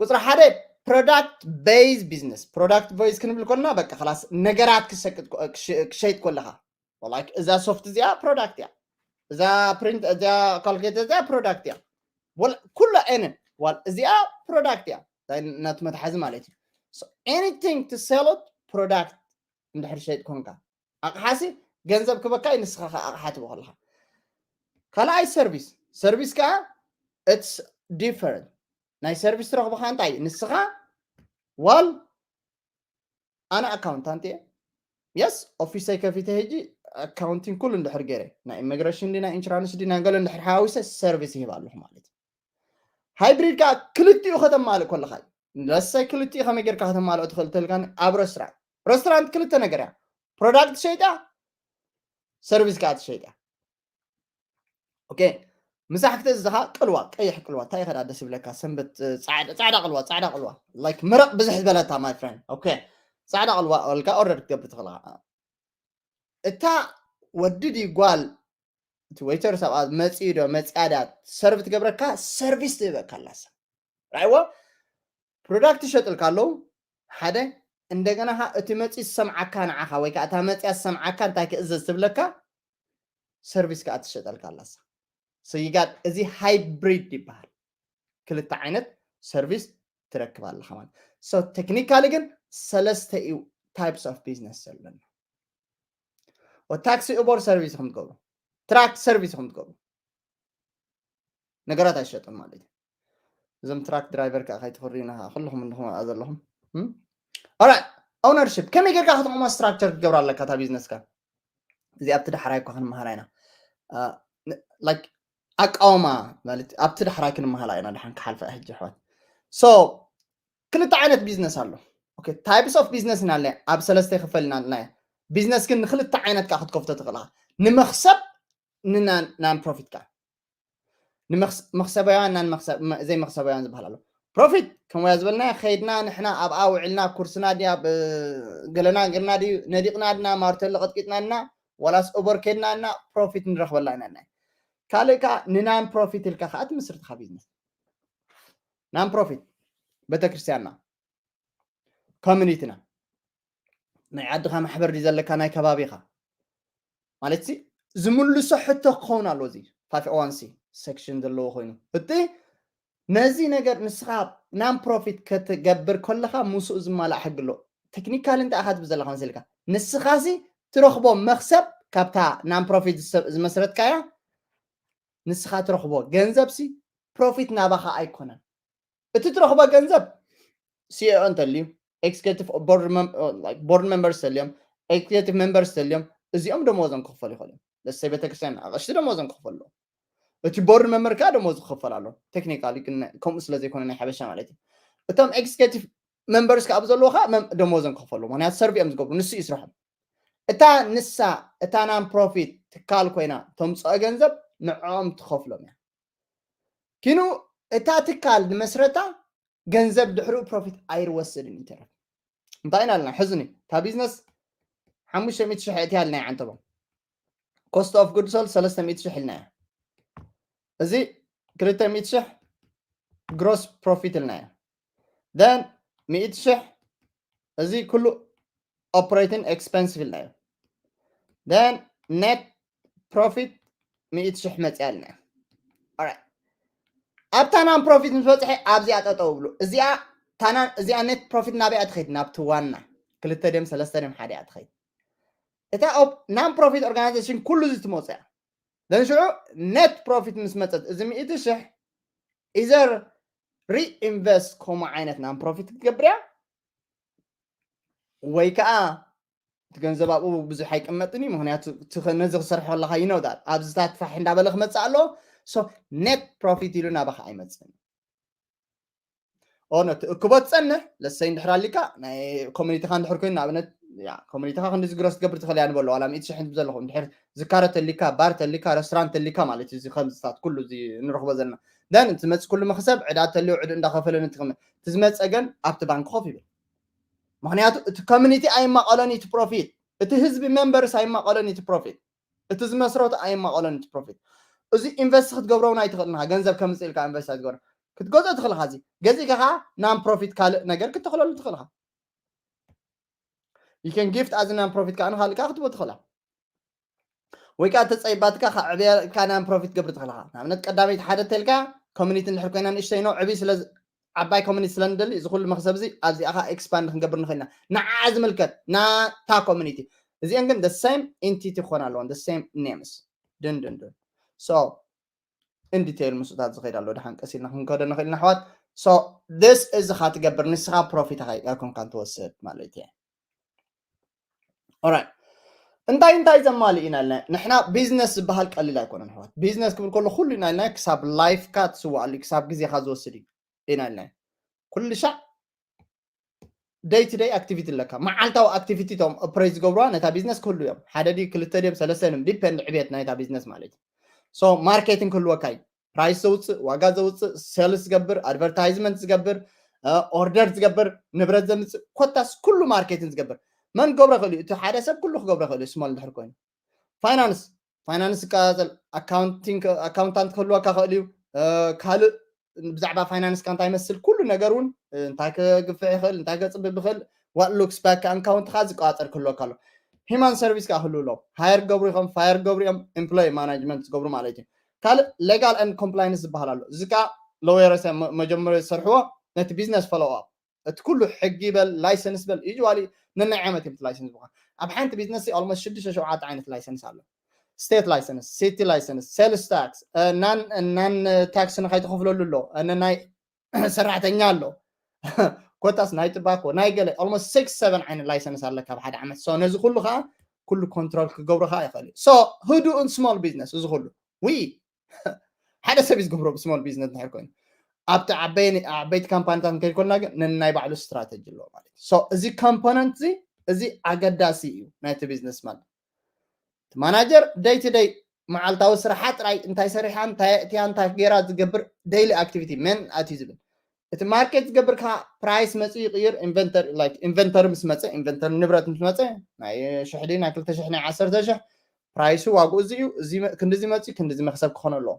ቁፅሪ ሓደ product based business product based ክንብል ከለና በቃ ላስ ነገራት ክሸይጥ ከለካ እዛ soft እዚኣ product እያ እዛ print እዚኣ calculator እዚኣ product እያ ኩላ ንን እዚኣ product እያ ናቱ መትሓዚ ማለት እዩ anything to sell it product እንድሕር ሸይጥ ኮንካ ኣቕሓሲ ገንዘብ ክበካ ንስኻ ኣቕሓ ትበ ከለካ ካልኣይ service service ከዓ it's different ናይ service ትረኽቦ ከዓ እንታይ ንስኻ ዋል ኣነ accountant እየ yes office ይ ከፊተ ሕጂ accounting ኩሉ እንድሕር ገይረ ናይ immigration ዲ ናይ insurance ዲ ናይ ገለ እንድሕር ሓዋዊሰ service ይህብ ኣለኹ ማለት እዩ hybrid ከዓ ክልቲኡ ከተማልእ ከለካ እዩ ለሰይ ክልቲኡ ከመይ ጌርካ ከተማልኦ ትኽእል ተልካ ኣብ restaurant restaurant ክልተ ነገር እያ product ትሸይጥ እያ service ከዓ ትሸይጥ እያ okay ምሳሕ ክትእዝዝኻ ቅልዋ ቀይሕ ቅልዋ እንታይ ከዳ ደስ ይብለካ ሰንበት ፃዕዳ ቅልዋ ፃዕዳ ቅልዋ like መረቕ ብዝሕ ዝበለታ my friend okay ፃዕዳ ቅልዋ ወልካ order ክትገብር ትኽእል እታ ወዲ ድዩ ጓል እቲ waiter ሰብኣ መፂኡ ዶ መፂኣ ድያ serve ትገብረካ service ትህበካ ኣላ ሰብ ራይዎ product ይሸጥልካ ኣለዉ ሓደ እንደገና እቲ መፂ ዝሰምዓካ ንዓኻ ወይ ከዓ እታ መፅያ ዝሰምዓካ እንታይ ክእዘዝ ትብለካ service ከዓ ትሸጠልካ ኣላሳ so you got እዚ hybrid ይበሃል ክልተ ዓይነት service ትረክብ ኣለካ ማለት so technically ግን ሰለስተ እዩ types of business ዘለና taxi Uber service ኢኹም ትገብሩ truck service ኢኹም ትገብሩ ነገራት ኣይሸጥን ማለት እዩ እዞም truck driver ከዓ ከይትኽርዩና ከዓ ኩልኹም እንድኹም ኣብኣ ዘለኹም alright ownership ከመይ ጌርካ ከተቆማ structure ክትገብር ኣለካ እታ business ካ እዚ ኣብቲ ዳሕራይ እኳ ክንመሃራ ኢና like ኣቃውማ ማለት ኣብቲ ዳሕራይ ክንመሃላ ኢና ድሓን ክሓልፈ ሕጂ ኣሕዋት so ክልተ ዓይነት business ኣሎ okay types of business ኢና ኣለና ኣብ ሰለስተ ይኽፈል ኢና ኣለና business ግን ንክልተ ዓይነት ከዓ ክትከፍቶ ትኽእል ንመክሰብ ንናን profit ከዓ መክሰባውያን ናን ዘይመክሰባውያን ዝበሃል ኣሎ profit ከም ወያ ዝበልና ከይድና ንሕና ኣብኣ ውዕልና ኩርስና ድያ ገለና ገርና ድዩ ነዲቕና ድና ማርተሎ ቀጥቂጥና ድና ዋላስ ኦበር ከይድና እና profit ንረኽበላ ኢና ናይ ካልእ ከዓ ንናን profit ኢልካ ከዓ ትምስርትካ business non profit ቤተክርስትያንና community ና ናይ ዓድኻ ማሕበር ድዩ ዘለካ ናይ ከባቢኻ ማለት ዝምልሶ ሕቶ ክኸውን ኣሎ እዚ five oh one C section ዘለዎ ኮይኑ እቲ ነዚ ነገር ንስኻ non profit ክትገብር ከለኻ ምስኡ ዝማላእ ሕጊ ኣሎ technical እንታይ ኢኻ ትብል ዘለኻ መሲልካ ንስኻሲ ትረኽቦ መክሰብ ካብታ non profit ዝመስረትካያ ንስኻ ትረኽቦ ገንዘብ ሲ profit ናባኻ ኣይኮነን እቲ ትረኽቦ ገንዘብ C E O እንተልዩ executive board members ተልዮም executive members ተልዮም እዚኦም ደሞዞም ክኽፈሉ ይኽእሉ እዮም ለሰይ ቤተክርስትያን ኣቐሽቲ ደሞዞም ክኽፈሉ ኣለዎም እቲ board member ከዓ ደሞዝ ክኽፈል ኣሎ technically ግን ከምኡ ስለ ዘይኮነ ናይ ሓበሻ ማለት እዩ እቶም executive members ከዓ ኣብ ዘለዎ ከዓ ደሞዞም ክኽፈሉ ምክንያቱ serve እዮም ዝገብሩ ንሱ እዩ ስርሖም እታ ንሳ እታ non profit ትካል ኮይና ተምፅኦ ገንዘብ ንዕኦም ትኸፍሎም እያ ኪኑ እታ ትካል ንመስረታ ገንዘብ ድሕሪኡ profit ኣይርወስድን ይተረፍ እንታይ ኢና ኣለና ሕዝኒ እታ business ሓሙሽተ ሚእቲ ሽሕ እትያ ኣለና ዓንተቦም cost of goods sold ሰለስተ ሚእቲ ሽሕ ኢልና እዚ ክልተ ሚእቲ ሽሕ gross profit ኢልና then ሚእቲ ሽሕ እዚ ኩሉ operating expense ኢልና then net profit ሚእቲ ሽሕ መፅያ ኢልና ኣብታ non profit ምስ በፅሐ ኣብዚኣ ጠጠው ብሉ እዚኣ እዚኣ net profit ናበይ ትኸይድ ናብቲ ዋና ክልተ ድም ሰለስተ ድም ሓደ እያ ትኸይድ እታ non profit organization ኩሉ እዚ ትመፅያ then ሽዑ net profit ምስ መፀት እዚ ሚእቲ ሽሕ either reinvest ከምኡ ዓይነት non profit ክትገብር እያ ወይ ከዓ እቲ ገንዘብ ኣብኡ ብዙሕ ኣይቅመጥን እዩ ምክንያቱ ነዚ ክሰርሖ ከለካ ይነውዳል ኣብዚታት ፋሕ እንዳበለ ክመፅእ ኣለዎ so net profit ኢሉ ናባካ ኣይመፅእን ኦነ ትእክቦ ትፀንሕ ለሰይ እንድሕር ኣሊካ ናይ community ኻ እንድሕር ኮይኑ ንኣብነት community ኻ ክንዲዚ gross ትገብር ትኽእል እያ ንበሎ ዋላ ሚእቲ ሽሕ ዘለኹ እንድሕር ዝካረ ተሊካ bar ተሊካ restaurant ተሊካ ማለት እዩ እዚ ከምዝታት ኩሉ እዚ ንረኽቦ ዘለና then እቲ ዝመፅእ ኩሉ መክሰብ ዕዳ ተልዮ ዕዱ እንዳኸፈለ ንትቕምጥ እቲ ዝመፀ ግን ኣብቲ ባንክ ኮፍ ይብል ምክንያቱ እቲ community ኣይማቐሎን እዩ እቲ profit እቲ ህዝቢ members ኣይማቐሎን እዩ እቲ profit እቲ ዝመስረቱ ኣይማቐሎን እቲ profit እዚ invest ክትገብሮ እውን ኣይትኽእልን ገንዘብ ከምፅእ ኢልካ invest ኣይትገብሮ ክትገዝኦ ትኽእል ኢኻ። እዚ ገዚእካ ከዓ non profit ካልእ ነገር ክትተኽለሉ ትኽእል ኢኻ። You can gift as non profit ከዓ ንኻልእ ከዓ ክትቦ ትኽእላ። ወይ ከዓ ተፀይባትካ ከዕብያ ኢልካ non profit ገብር ትኽእል ኢኻ። ንኣብነት ቀዳመይቲ ሓደ ተልካ ኮሚኒቲ እንድሕር ኮይና ንእሽተይ ነው ዕብይ ስለ ዓባይ ኮሚኒቲ ስለ ንደሊ እዚ ኩሉ መክሰብ እዚ ኣብዚኣ ከዓ expand ክንገብር ንኽእል ኢና። ንዓ ዝምልከት ናታ ኮሚኒቲ እዚአን ግን the same entity ክኾና ኣለዎን the same names ድን ድን ድን so in detail ምስኡታት ዝኸይድ ኣሎ። ደሓን ቀስ ኢልና ክንከዶ ንኽእል ኢና ኣሕዋት። So this እዚ ኻ ትገብር ንስኻ profit ኣይኮንካን ትወስድ ማለት እየ። Alright እንታይ እንታይ ዘማልእ ኢና ኢልና ንሕና ቢዝነስ ዝበሃል ቀሊል ኣይኮነን ኣሕዋት። ቢዝነስ ክብል ከሎ ኩሉ ኢና ኢልና ክሳብ ላይፍካ ትስዋኣሉ ክሳብ ግዜኻ ዝወስድ እዩ ኢና ኢልና ኩሉ ሻዕ day to day activity ኣለካ። መዓልታዊ activity ቶም ኦፕሬት ዝገብሩዋ ነታ ቢዝነስ ክህሉ እዮም። ሓደ ድዩ ክልተ ድዮም ሰለስተ ድዮም depend ዕብየት ናይታ ቢዝነስ ማለት እዩ። So ማርኬቲንግ ክህልወካ እዩ። ፕራይስ ዘውፅእ ዋጋ ዘውፅእ ሴልስ ዝገብር ኣድቨርታይዝመንት ዝገብር ኦርደር ዝገብር ንብረት ዘምፅእ ኮታስ ኩሉ ማርኬቲንግ ዝገብር መን ክገብሮ ይኽእል እዩ? እቲ ሓደ ሰብ ኩሉ ክገብሮ ይኽእል እዩ። ስሞል እንድሕር ኮይኑ ፋይናንስ ፋይናንስ ይቀፃፀል። ኣካውንቲንግ ኣካውንታንት ክህልወካ ይኽእል እዩ። ካልእ ብዛዕባ ፋይናንስካ እንታይ ይመስል ኩሉ ነገር እውን እንታይ ክግፍሕ ይኽእል እንታይ ከፅብብ ይኽእል what looks back ኣካውንትካ ዝቀፃፀር ክህልወካ ኣሎ። ሂማን ሰርቪስ ከዓ ክህልው ኣለዎም። ሃየር ክገብሩ ኢኹም ፋየር ክገብሩ እዮም። ኤምፕሎይ ማናጅመንት ዝገብሩ ማለት እዩ። ካልእ ሌጋል and ኮምፕላይንስ ዝበሃል ኣሎ። እዚ ከዓ ሎየርስ መጀመሪ ዝሰርሕዎ ነቲ ቢዝነስ ፎሎው ኣፕ እቲ ኩሉ ሕጊ በል ላይሰንስ በል usually ነናይ ዓመት እዮም ላይሰንስ ብኻ ኣብ ሓንቲ ቢዝነስ almost ሽዱሽተ ሸውዓተ ዓይነት ላይሰንስ ኣሎ። ስቴት ላይሰንስ፣ ሲቲ ላይሰንስ፣ ሴልስ ታክስ፣ ናን ናን ታክስ ንኸይትኸፍለሉ ኣሎ፣ ናይ ሰራሕተኛ ኣሎ፣ ኮታስ ናይ ጥባኮ ናይ ገለ almost six seven ዓይነት ላይሰንስ ኣለካ ኣብ ሓደ ዓመት። So ነዚ ኩሉ ከዓ ኩሉ ኮንትሮል ክገብሩ ከዓ ይኽእል እዩ። So ህዱእን ስሞል ቢዝነስ እዚ ኩሉ ዊ ሓደ ሰብ እዩ ዝገብሮ ብስሞል ቢዝነስ እንድሕር ኮይኑ ኣብቲ ዓበይቲ ካምፓኒታት እንከይድ ኮልና ግን ነናይ ባዕሉ ስትራተጂ ኣለዎ ማለት እዩ። So እዚ ኮምፖነንት እዚ እዚ ኣገዳሲ እዩ ናይቲ ቢዝነስ ማለት እቲ ማናጀር day to day መዓልታዊ ስራሓ ጥራይ እንታይ ሰሪሓ እንታይ ኣእትያ እንታይ ገይራ ዝገብር ዴይሊ ኣክቲቪቲ መን ኣትዩ ዝብል እቲ ማርኬት ዝገብር ከዓ ፕራይስ መፅኡ ይቅይር። ኢንቨንተሪ like ኢንቨንተሪ ምስ መፀ ኢንቨንተሪ ንብረት ምስ መፀ ናይ ሽሕ ድዩ ናይ ክልተ ሽሕ ናይ ዓሰርተ ሽሕ ፕራይሱ ዋግኡ እዚ እዩ። ክንዲዚ መፅኡ ክንዲዚ መክሰብ ክኾነ ኣለዎ።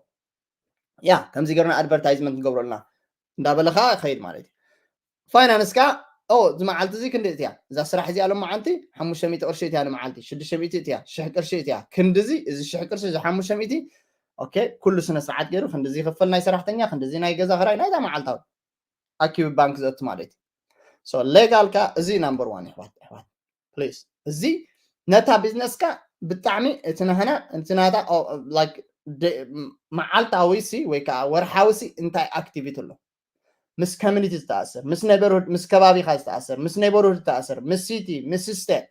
ያ ከምዚ ገርና ኣድቨርታይዝመንት ንገብረልና እንዳበለ ከዓ ይኸይድ ማለት እዩ። ፋይናንስ ከዓ ኦ እዚ መዓልቲ እዚ ክንዲ እትያ እዛ ስራሕ እዚኣ ሎም መዓልቲ ሓሙሽተ ሚእቲ ቅርሺ እትያ ንመዓልቲ ሽዱሽተ ሚእቲ እትያ ሽሕ ቅርሺ እትያ ክንዲዚ እዚ ሽሕ ቅርሺ እዚ ሓሙሽተ ሚእቲ ኦኬ ኩሉ ስነ ስርዓት ገይሩ ክንዲዚ ይኽፈል ናይ ሰራሕተኛ ክንዲዚ ናይ ገዛ ክራይ ናይዛ መዓልታዊ ኣኪቡ ባንክ ዘእቱ ማለት እዩ። So ሌጋል ከዓ እዚ ናምበር ዋን ይሕዋት ይሕዋት ፕሊዝ እዚ ነታ ቢዝነስካ ብጣዕሚ እቲ ናህና እቲ ናታ like መዓልታዊ ሲ ወይ ከዓ ወርሓዊ ሲ እንታይ ኣክቲቪቲ ኣሎ ምስ ኮሚኒቲ ዝተኣሰር ምስ ኔበርሁድ ምስ ከባቢኻ ዝተኣሰር ምስ ኔበርሁድ ዝተኣሰር ምስ ሲቲ ምስ ስቴት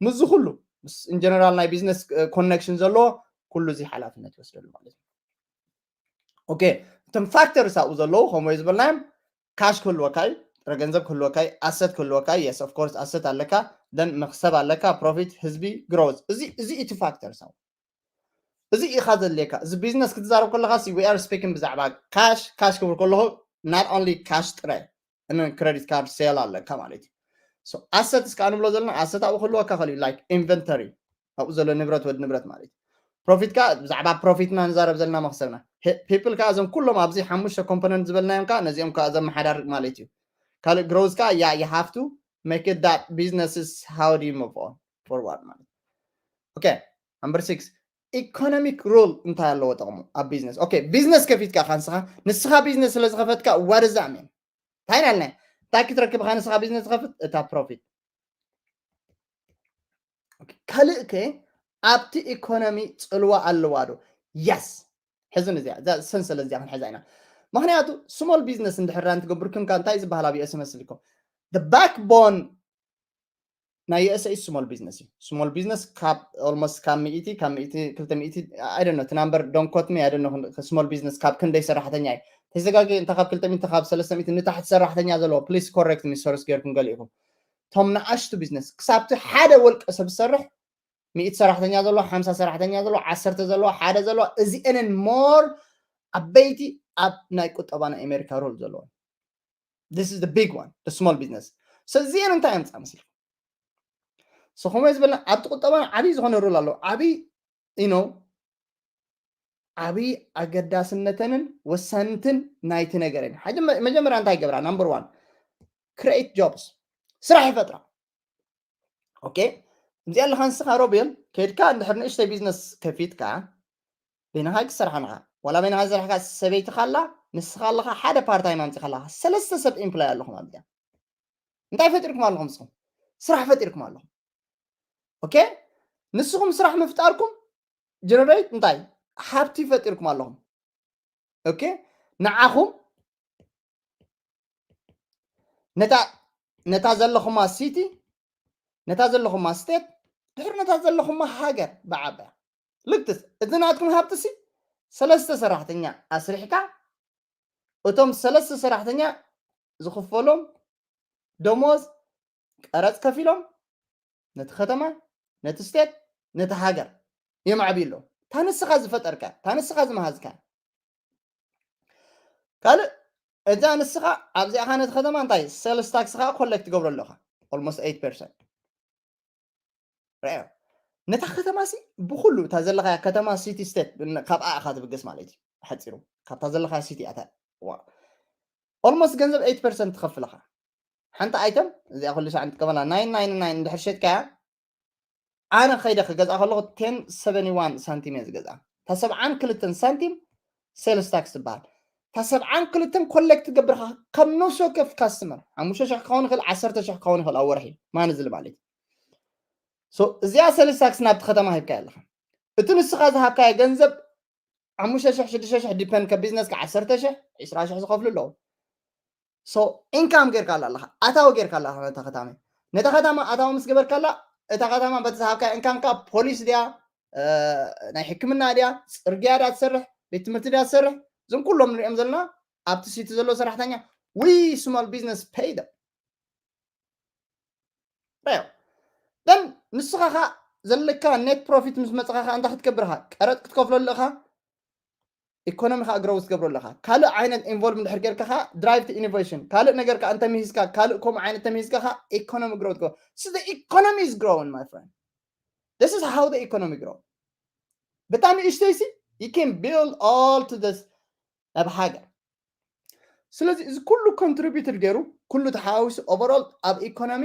ምስዚ ኩሉ in general ናይ ቢዝነስ ኮኔክሽን ዘለዎ ኩሉ እዚ ሓላፍነት ይወስደሉ ማለት እዩ። ኦኬ እቶም ፋክተርስ ኣብኡ ዘለዉ ከምኡ ዝበልናዮም ካሽ ክህልወካ እዩ ጥረ ገንዘብ ክህልወካ እዩ ኣሰት ክህልወካ እዩ yes of course ኣሰት ኣለካ then መክሰብ ኣለካ ፕሮፊት ህዝቢ ግሮዝ እዚ እዚ እቲ ፋክተርስ ኣብኡ እዚ ኢኻ ዘድልየካ እዚ ቢዝነስ ክትዛረብ ከለኻ we are speaking ብዛዕባ ካሽ ካሽ ክብል ከለኹ not only ካሽ ጥረ እነ ክረዲት ካርድ ሴል ኣለካ ማለት እዩ። ኣሰትስ ከዓ ንብሎ ዘለና ኣሰት ኣብኡ ክህልወካ ክእል እዩ like ኢንቨንተሪ ኣብኡ ዘሎ ንብረት ወዲ ንብረት ማለት እዩ። ፕሮፊት ከዓ ብዛዕባ ፕሮፊትና ንዛረብ ዘለና መክሰብና ፒፕል ከዓ እዞም ኩሎም ኣብዚ ሓሙሽተ ኮምፖነንት ዝበልናዮም ከዓ ነዚኦም ከዓ ዘመሓዳርቅ ማለት እዩ። ካልእ ግሮዝ ከዓ yeah you have to make it that business is how do you move on forward ማለት okay number six economic rule እንታይ ኣለዎ ጥቕሙ ኣብ ቢዝነስ okay ቢዝነስ ከፊትካ ካንስኻ ንስኻ ቢዝነስ ስለ ዝኸፈትካ what does that mean እንታይ ናልና እንታይ ክትረክብ ኻ ንስኻ ቢዝነስ ዝኸፍት እታ ፕሮፊት ካልእ ከ ኣብቲ ኢኮኖሚ ፅልዋ ኣለዋ ዶ yes ሕዝን እዚኣ እዛ ሰንሰለት እዚኣ ክንሕዛ ኢና ምክንያቱ ስሞል ቢዝነስ እንድሕር ራን ትገብር ክንካ እንታይ ዝበሃል ኣብ ዩኤስ መስልኩም backbone ናይ ዩኤስኤ ስሞል ቢዝነስ እዩ ስሞል ቢዝነስ ካብ ኦልሞስት ካብ ሚእቲ ካብ ሚእቲ ክልተ ሚእቲ ኣይደኖ እቲ ናምበር don't quote me ኣይደኖ ስሞል ቢዝነስ ካብ ክንደይ ሰራሕተኛ እዩ ተዘጋገ እንተ ካብ ክልተ ሚእቲ ካብ ሰለስተ ሚእቲ ንታሕቲ ሰራሕተኛ ዘለዎ please correct me source ገይርኩም ገሊእኩም እቶም ንኣሽቱ ቢዝነስ ክሳብቲ ሓደ ወልቀ ሰብ ዝሰርሕ ሚእቲ ሰራሕተኛ ዘለዎ ሓምሳ ሰራሕተኛ ዘለዎ ዓሰርተ ዘለዎ ሓደ ዘለዎ እዚአንን more ዓበይቲ ኣብ ናይ ቁጠባ ናይ ኣሜሪካ ሮል ዘለዎ this is the big one the small business እዚአን እንታይ የምፃ መስልኩም so ከምኡ ዝበልና ኣብቲ ቁጠባና ዓብዪ ዝኾነ ሮል ኣለዎ ዓብዪ you know ዓብዪ ኣገዳስነተንን ወሳንትን ናይቲ ነገር እየን። ሓደ መ- መጀመርያ እንታይ ይገብራ? Number one, create jobs፣ ስራሕ ይፈጥራ። ኦኬ፣ እዚኣ ኣለካ ንስኻ ሮቤል፣ ከይድካ እንድሕር ንእሽተይ ቢዝነስ ከፊትካ በይንኻ ክሰርሓ ንኻ፣ ዋላ በይንኻ ዝሰርሕካ ሰበይቲ ካላ፣ ንስኻ ኣለኻ ሓደ ፓርታይም ኣምፂኻ ኣለኻ ሰለስተ ሰብ ኤምፕሎይ ኣለኹም ኣብዚኣ። እንታይ ፈጢርኩም ኣለኹም ንስኹም? ስራሕ ፈጢርኩም ኣለኹም። ኦኬ፣ ንስኹም ስራሕ ምፍጣርኩም ጀነሬት እንታይ ሃብቲ ፈጢርኩም ኣለኹም። ኦኬ፣ ንዓኹም ነታ ነታ ዘለኹማ ሲቲ፣ ነታ ዘለኹማ ስቴት፣ ድሕሪ ነታ ዘለኹማ ሃገር ብዓበያ። ልክትስ እቲ ናትኩም ሃብትሲ ሰለስተ ሰራሕተኛ ኣስሪሕካ፣ እቶም ሰለስተ ሰራሕተኛ ዝኽፈሎም ደሞዝ፣ ቀረፅ ከፊሎም ነቲ ከተማ፣ ነቲ ስቴት፣ ነቲ ሃገር የማዕብዩ ኣለዉ። እታ ንስኻ ዝፈጠርካ፣ እታ ንስኻ ዝመሃዝካ። ካልእ እዛ ንስኻ ኣብዚኣኻ ነቲ ከተማ እንታይ ሴልስ ታክስ ኸዓ ኮሌክት ትገብሮ ኣለኻ፣ ኦልሞስት ኤይት ፐርሰንት። ራዮ፣ ነታ ከተማ ሲ ብኩሉ እታ ዘለኻያ ከተማ፣ ሲቲ፣ ስቴት፣ ካብኣ ኢኻ ትብገስ ማለት እዩ። ሓፂሩ ካብታ ዘለኻያ ሲቲ ኣታ ኦልሞስት ገንዘብ ኤይት ፐርሰንት ትኸፍል ኢኻ። ሓንቲ ኣይተም እዚኣ ኩሉ ሻዕ ንጥቀመላ ናይን ናይን ናይን እንድሕር ሸጥካያ፣ ኣነ ከይደ ክገዝኣ ከለኹ ቴን ሰቨንቲ ዋን ሳንቲም እየ ዝገዝኣ። እታ ሰብዓን ክልተን ሳንቲም ሴልስ ታክስ ትበሃል። እታ ሰብዓን ክልተን ኮሌክት ትገብር ኢኻ ከም ነፍሲ ወከፍ ካስተመር። ሓሙሽተ ሽሕ ክኸውን ይኽእል፣ ዓሰርተ ሽሕ ክኸውን ይኽእል ኣብ ወርሒ ማንዝሊ ማለት እዩ። ሶ እዚኣ ሴልስ ታክስ ናብቲ ከተማ ሂብካያ ኣለኻ። እቲ ንስኻ ዝሃብካዮ ገንዘብ ሓሙሽተ ሽሕ ሽዱሽተ ሽሕ ዲፐንድ ካብ ቢዝነስ ካብ ዓሰርተ ሽሕ ዒስራ ሽሕ ዝኸፍሉ ኣለዉ። ሶ ኢንካም ጌርካ ኣላ ኣለኻ፣ ኣታዊ ጌርካ ኣላ ኣለኻ ነታ ከተማ። ነታ ከተማ ኣታዊ ምስ ገበርካላ፣ እታ ከተማ በቲ ዝሃብካያ ኢንካምካ ፖሊስ ድያ፣ እ፣ ናይ ሕክምና ድያ፣ ፅርግያ ድያ ትሰርሕ፣ ቤት ትምህርቲ ድያ ትሰርሕ፣ እዞም ኩሎም ንሪኦም ዘለና ኣብቲ ሲቲ ዘሎ ሰራሕተኛ፣ ዊ ስሞል ቢዝነስ ፔይ ደም። ራዮ፣ ደን ንስኻ ኸ ዘለካ ኔት ፕሮፊት ምስ መፅኻ ኸ እንታይ ክትገብር ኢኻ? ቀረጥ ክትከፍለሉ ኢኻ፣ ኢኮኖሚ ኸ ግሮው ክትገብረሉ ኢኻ። ካልእ ዓይነት ኢንቮልቭ እንድሕር ጌርካ ኸ ድራይቭ ቱ ኢኖቬሽን፣ ካልእ ነገር ከ እንተምሂዝካ፣ ካልእ ከምኡ ዓይነት ተምሂዝካ ኸ ኢኮኖሚ ግሮው ትገብር። So the economy is growing, my friend. This is how the economy grow. ብጣዕሚ ንእሽተይሲ you can build all to this ኣብ ሃገር። ስለዚ እዚ ኩሉ ኮንትሪቢዩትድ ገይሩ፣ ኩሉ ተሓዋዊሱ ኦቨርኦል ኣብ ኢኮኖሚ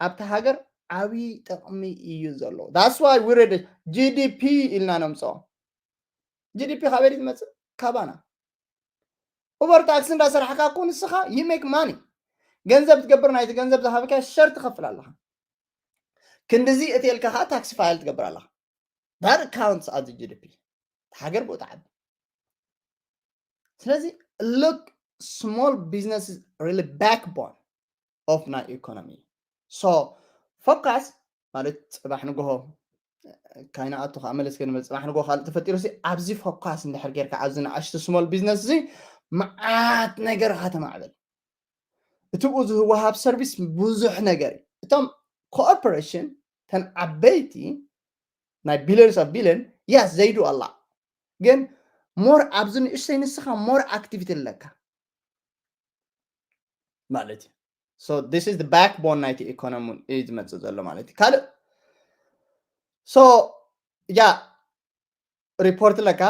ኣብቲ ሃገር ዓብዪ ጥቕሚ እዩ ዘለዎ። That's why we read ጂ ዲ ፒ ኢልና ነምፅኦ። ጂ ዲ ፒ ካበይ ዝመፅእ? ካባና። ኡበር ታክሲ እንዳሰራሕካ እኮ ንስኻ you make money። ገንዘብ ትገብር፣ ናይቲ ገንዘብ ዝሃበካ ሸር ትኸፍል ኣለኻ። ክንድዚ እቲ ኢልካ ከዓ ታክሲ ፋይል ትገብር ኣለኻ። That counts as ጂ ዲ ፒ። ሃገር ብኡ ትዓቢ። ስለዚ look, small business is really backbone of ናይ ኢኮኖሚ። So ፎካስ ማለት ፅባሕ ንግሆ ካይናኣቱ ከዓ መለስ ክንብል ፅባሕ ንግሆ ካልእ ተፈጢሩ ሲ ኣብዚ ፎካስ እንድሕር ጌርካ ኣብዚ ንኣሽቱ ስሞል ቢዝነስ እዚ መዓት ነገር ኢኻ ተማዕብል። እቲ ብኡ ዝወሃብ ሰርቪስ ብዙሕ ነገር እዩ። እቶም ኮርፖሬሽን ተን ዓበይቲ ናይ ቢሊዮንስ ኦፍ ቢሊዮን yes they do a lot፣ ግን ሞር ኣብዚ ንእሽተይ ንስኻ ሞር ኣክቲቪቲ ኣለካ ማለት እዩ። So this is the backbone ናይቲ ኢኮኖሚ እዩ ዝመፅእ ዘሎ ማለት እዩ። ካልእ so yeah ሪፖርት ኣለካ፣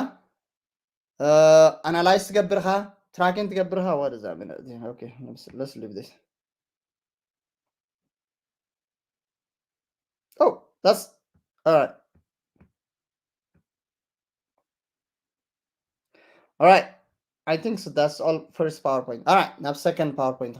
ኣናላይዝ ትገብር ኢኻ፣ ትራኪን ትገብር ኢኻ። What does that mean? Okay, let's, let's leave this. Oh, that's all right. All right. I think so. That's all first PowerPoint. All right. Now second PowerPoint.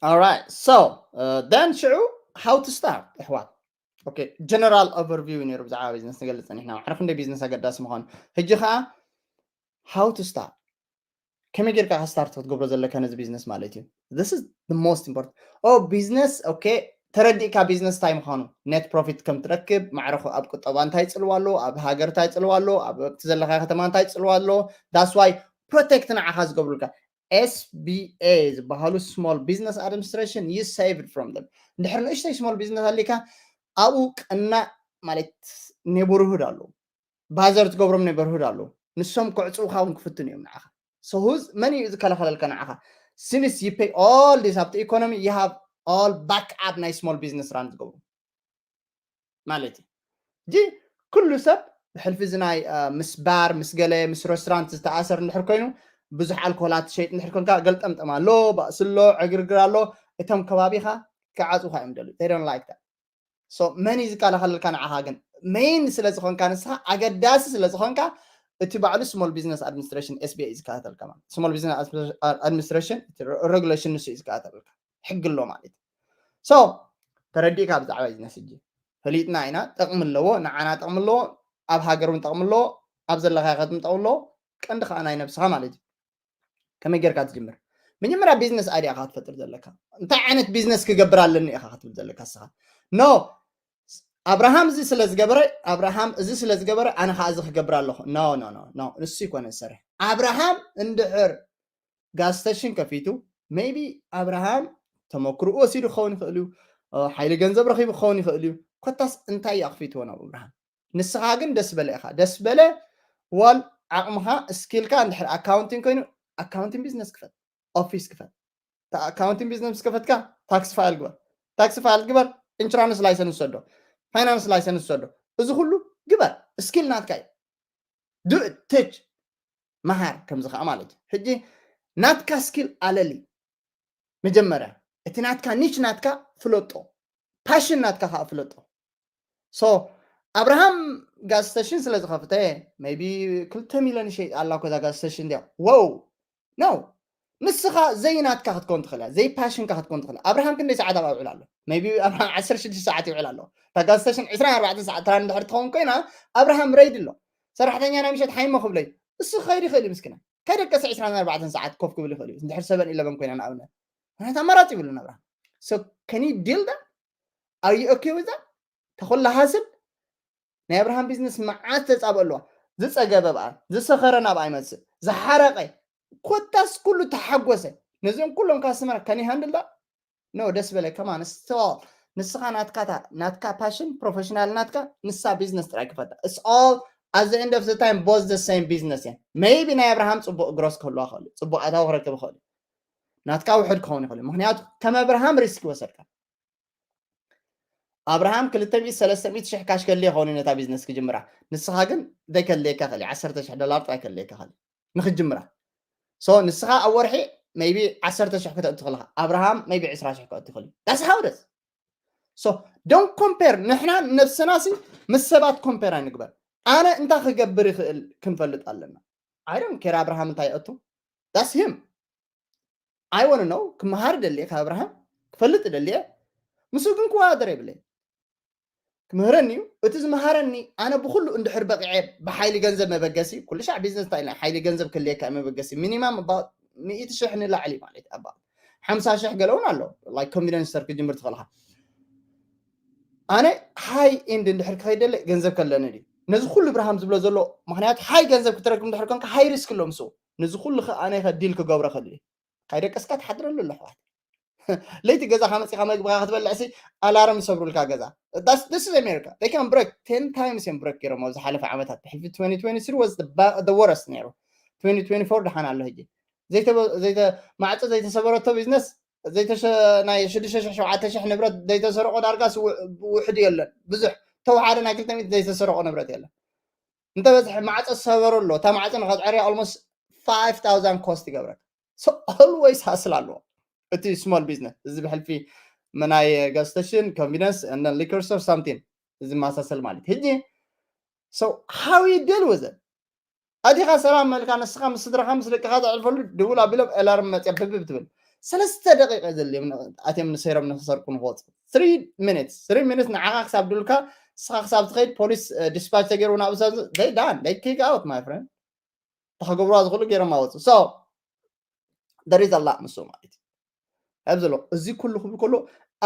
All right, so uh, then ሽዑ how to start ኣሕዋት። Okay, general overview ነይሩ ብዛዕባ ቢዝነስ ንገልጽ ጸኒሕና፣ ማዕረ ክንደይ ቢዝነስ ኣገዳሲ ምዃኑ። ሕጂ ኸዓ how to start። ከመይ ጌርካ ኢኻ start ክትገብሮ ዘለካ ነዚ business ማለት እዩ። This is the most important. ኦ business okay፣ ተረዲእካ business እንታይ ምዃኑ፣ net profit ከም ትረክብ፣ ማዕረኹ ኣብ ቁጠባ እንታይ ጽልዋ ኣሎ፣ ኣብ ሃገር እንታይ ጽልዋ ኣሎ፣ ኣብ እቲ ዘለካ ከተማ እንታይ ጽልዋ ኣሎ። That's why protect ንዓኻ ዝገብሩልካ S B A ዝበሃሉ small business administration you save it from them። እንድሕር ንእሽተይ small business ኣሊካ ኣብኡ ቀና ማለት neighborhood ኣሎ፣ ባዘር ትገብሮም neighborhood ኣሎ፣ ንሶም ክዕጽውካ እውን ክፍትኑ እዮም ንዓኻ። So who's መን እዩ ዝከላኸለልካ ንዓኻ? Since you pay all this ኣብቲ economy you have all back up ናይ small business run ዝገብሩ ማለት እዩ። እጂ ኩሉ ሰብ ብሕልፊ እዚ ናይ ምስ ባር ምስ ገለ ምስ restaurant ዝተኣሰር እንድሕር ኮይኑ ብዙሕ ኣልኮላት ትሸይጥ እንድሕር ኮንካ ገልጠምጠም ኣሎ፣ ባእሲ ኣሎ፣ ዕግርግር ኣሎ። እቶም ከባቢኻ ክዓፁኻ እዮም ደልዩ። They don't like that። So መን እዩ ዝከላኸለልካ ንዓኻ ግን? Main ስለ ዝኾንካ ንስኻ ኣገዳሲ ስለ ዝኾንካ እቲ ባዕሉ small business administration S B A እዩ ዝከታተልካ ማለት small business administration regulation ንሱ እዩ ዝከታተልካ ሕጊ ኣሎ ማለት እዩ። So ተረዲእካ ብዛዕባ business ሕጂ ፈሊጥና ኢና። ጠቕሚ ኣለዎ፣ ንዓና ጠቕሚ ኣለዎ፣ ኣብ ሃገር እውን ጠቕሚ ኣለዎ፣ ኣብ ዘለኻዮ ከተማ ጠቕሚ ኣለዎ። ቀንዲ ከዓ ናይ ነብስኻ ማለት እዩ። ከመይ ጌርካ ትጅምር? መጀመርያ business idea ኢኻ ክትፈጥር ዘለካ። እንታይ ዓይነት business ክገብር ኣለኒ ኢኻ ክትብል ዘለካ ንስኻ። No፣ ኣብርሃም እዚ ስለ ዝገበረ ኣብርሃም እዚ ስለ ዝገበረ ኣነ ከዓ እዚ ክገብር ኣለኹ። No no no no፣ ንሱ ይኮነ ዝሰርሕ። ኣብርሃም እንድሕር gas station ከፊቱ maybe ኣብርሃም ተመክርኡ ወሲዱ ክኸውን ይኽእል እዩ፣ ሓይሊ ገንዘብ ረኺቡ ክኸውን ይኽእል እዩ። ኮታስ እንታይ እዩ ኣኽፊትዎ ናብ ኣብርሃም? ንስኻ ግን ደስ በለ ኢኻ። ደስ በለ ዋል ዓቕምኻ ስኪልካ እንድሕር accounting ኮይኑ accounting business ክፈት፣ office ክፈት። Accounting business ምስ ከፈትካ tax file ግበር፣ tax file ግበር፣ insurance license ውሰዶ፣ finance license ውሰዶ። እዚ ኩሉ ግበር፣ skill ናትካ እዩ። Do it፣ teach፣ መሃር ከምዚ ከዓ ማለት እዩ። ሕጂ ናትካ skill ኣለሊ መጀመርያ፣ እቲ ናትካ niche ናትካ ፍለጦ፣ passion ናትካ ከዓ ፍለጦ። So ኣብርሃም gas station ስለ ዝኸፍተ maybe ክልተ ሚልዮን ይሸይጥ ኣላ እኮ እዛ gas station እንዲያ። Wow no፣ ንስኻ ዘይናትካ ክትኮን ትኽእል እያ፣ ዘይ passion ካ ክትኮን ትኽእል። ኣብርሃም ክንደይ ሰዓት ኣብ ኣውዕል ኣሎ? Maybe ኣብርሃም ዓሰርተ ሽዱሽተ ሰዓት ይውዕል ኣሎ። እታ gas station ዕስራን ኣርባዕተን ሰዓት ትራን እንድሕር ትኸውን ኮይና ኣብርሃም ready ኣሎ። ሰራሕተኛ ናይ ምሸት ሓይሞ ክብለይ እሱ ክኸይድ ይኽእል እዩ ምስኪና። ከይደቀሰ ዕስራን ኣርባዕተን ሰዓት ኮፍ ክብል ይኽእል እዩ እንድሕር seven eleven ኮይና ንኣብነት። ምክንያቱ ኣማራፂ ይብሉን ኣብርሃም። So can you deal that? Are you okay with that? ተኹላ ሃስል ናይ ኣብርሃም business መዓት ተፃብኦ ኣለዋ። ዝፀገበ ብኣ ዝሰኸረ ናብኣ ይመፅእ፣ ዝሓረቀ ኮታስ ኩሉ ተሓጎሰ። ነዚኦም ኩሎም customer can you handle that? No፣ ደስ በለ ከማን stall። ንስኻ ናትካ ናትካ passion professional ናትካ ንሳ business ጥራይ ክፈታ። It's all at the end of the time both the same business እየን። Maybe ናይ ኣብርሃም ፅቡቅ gross ክህልዋ ክኽእል እዩ፣ ፅቡቅ ኣታዊ ክረክብ ይኽእል እዩ፣ ናትካ ውሕድ ክኸውን ይኽእል እዩ። ምክንያቱ ከም ኣብርሃም risk ይወሰድካ። ኣብርሃም ክልተ ሚእቲ ሰለስተ ሚእቲ ሽሕ ካሽ ከድልዮ ይኸውን እዩ ነታ business ክጅምራ። ንስኻ ግን ዘይከድልየካ ይኽእል እዩ፣ ዓሰርተ ሽሕ ዶላር ጥራይ ከድልየካ ይኽእል እዩ ንክትጅምራ። So ንስኻ ኣብ ወርሒ maybe ዓሰርተ ሽሕ ከተእቱ ከለኻ ኣብርሃም maybe ዕስራ ሽሕ ከእቱ ይኽእል እዩ። That's how it is። So don't compare። ንሕና ነብስና ሲ ምስ ሰባት compare ኣይንግበር። ኣነ እንታይ ክገብር ይኽእል ክንፈልጥ ኣለና። I don't care ኣብርሃም እንታይ የእቱ። That's him። I wanna know። ክመሃር ደልየ ካብ ኣብርሃም ክፈልጥ ደልየ። ምስኡ ግን ክወዳደር የብለይ። ክምህረኒ እዩ። እቲ ዝመሃረኒ ኣነ ብኩሉ እንድሕር በቂዐ ብሓይሊ ገንዘብ መበገሲ፣ ኩሉ ሻዕ business እንታይ ኢልና ሓይሊ ገንዘብ ክልየካ እዩ መበገሲ። Minimum about ሚእቲ ሽሕ ንላዕሊ ማለት about ሓምሳ ሽሕ ገለ እውን ኣሎ። Like convenience store ክጅምር ትኽእልኻ። ኣነ high end እንድሕር ክኸይድ ደለ ገንዘብ ከለኒ ድዩ? ነዚ ኩሉ ኣብርሃም ዝብሎ ዘሎ ምክንያት high ገንዘብ ክትረክብ እንድሕር ኮንካ high risk ኣሎ ምስኡ። ነዚ ኩሉ ከ ኣነ ከ deal ክገብሮ ከድሊ። ካይደቀስካ ትሓድረሉ ኣሎ ኣሕዋት። ለይቲ ገዛኻ መፂኻ መግብኻ ክትበልዕ ሲ ኣላርም ይሰብሩልካ ገዛ። That's, this is America። They can break ten times እዮም break ገይሮም ኣብ ዝሓለፈ ዓመታት። ብሕልፊ twenty twenty-three was the ba-, the worst ነይሩ። Twenty twenty-four ደሓን ኣሎ ሕጂ። ዘይተ-፣ ዘይተ-፣ ማዕፆ ዘይተሰበረቶ business፣ ዘይተሸ-፣ ናይ ሽዱሽተ ሽሕ ሸውዓተ ሽሕ ንብረት ዘይተሰረቆ ዳርጋ ስ-፣ ውሕድ የለን። ብዙሕ ተወሓደ ናይ ክልተ ሚእቲ ዘይተሰረቆ ንብረት የለን። እንተበዝሐ ማዕፆ ዝሰበሩ ኣሎ። እታ ማዕፆ ንኸትዕርያ almost five thousand cost ይገብረካ። So always hustle ኣለዎ እቲ small business። እዚ ብሕልፊ ናይ gas station፣ convenience and then liquor store something ዝመሳሰል ማለት ሕጂ። So how you deal with it? ኣዲኻ ሰላም መልካ ንስኻ ምስ ስድራኻ ምስ ደቅኻ ተዕልፈሉ ድውል ኣቢሎም ኣላርም መፅያ ብብብ ትብል። ሰለስተ ደቂቃ ዘድልዮም ኣትዮም ንሰይሮም ንክሰርቁ ንክወፁ። Three minutes፣ three minutes ንዓኻ ክሳብ ድልካ ንስኻ ክሳብ ትኸይድ ፖሊስ dispatch ተገይሩ ናብ ሰብ they done፣ they kick out my friend። ተኸገብሩዋ ዝኽእሉ ገይሮም ኣወፁ። So there is a lot ምስኡ ማለት እዩ። ኣብዚ ዘሎ እዚ ኩሉ ክብል ከሎ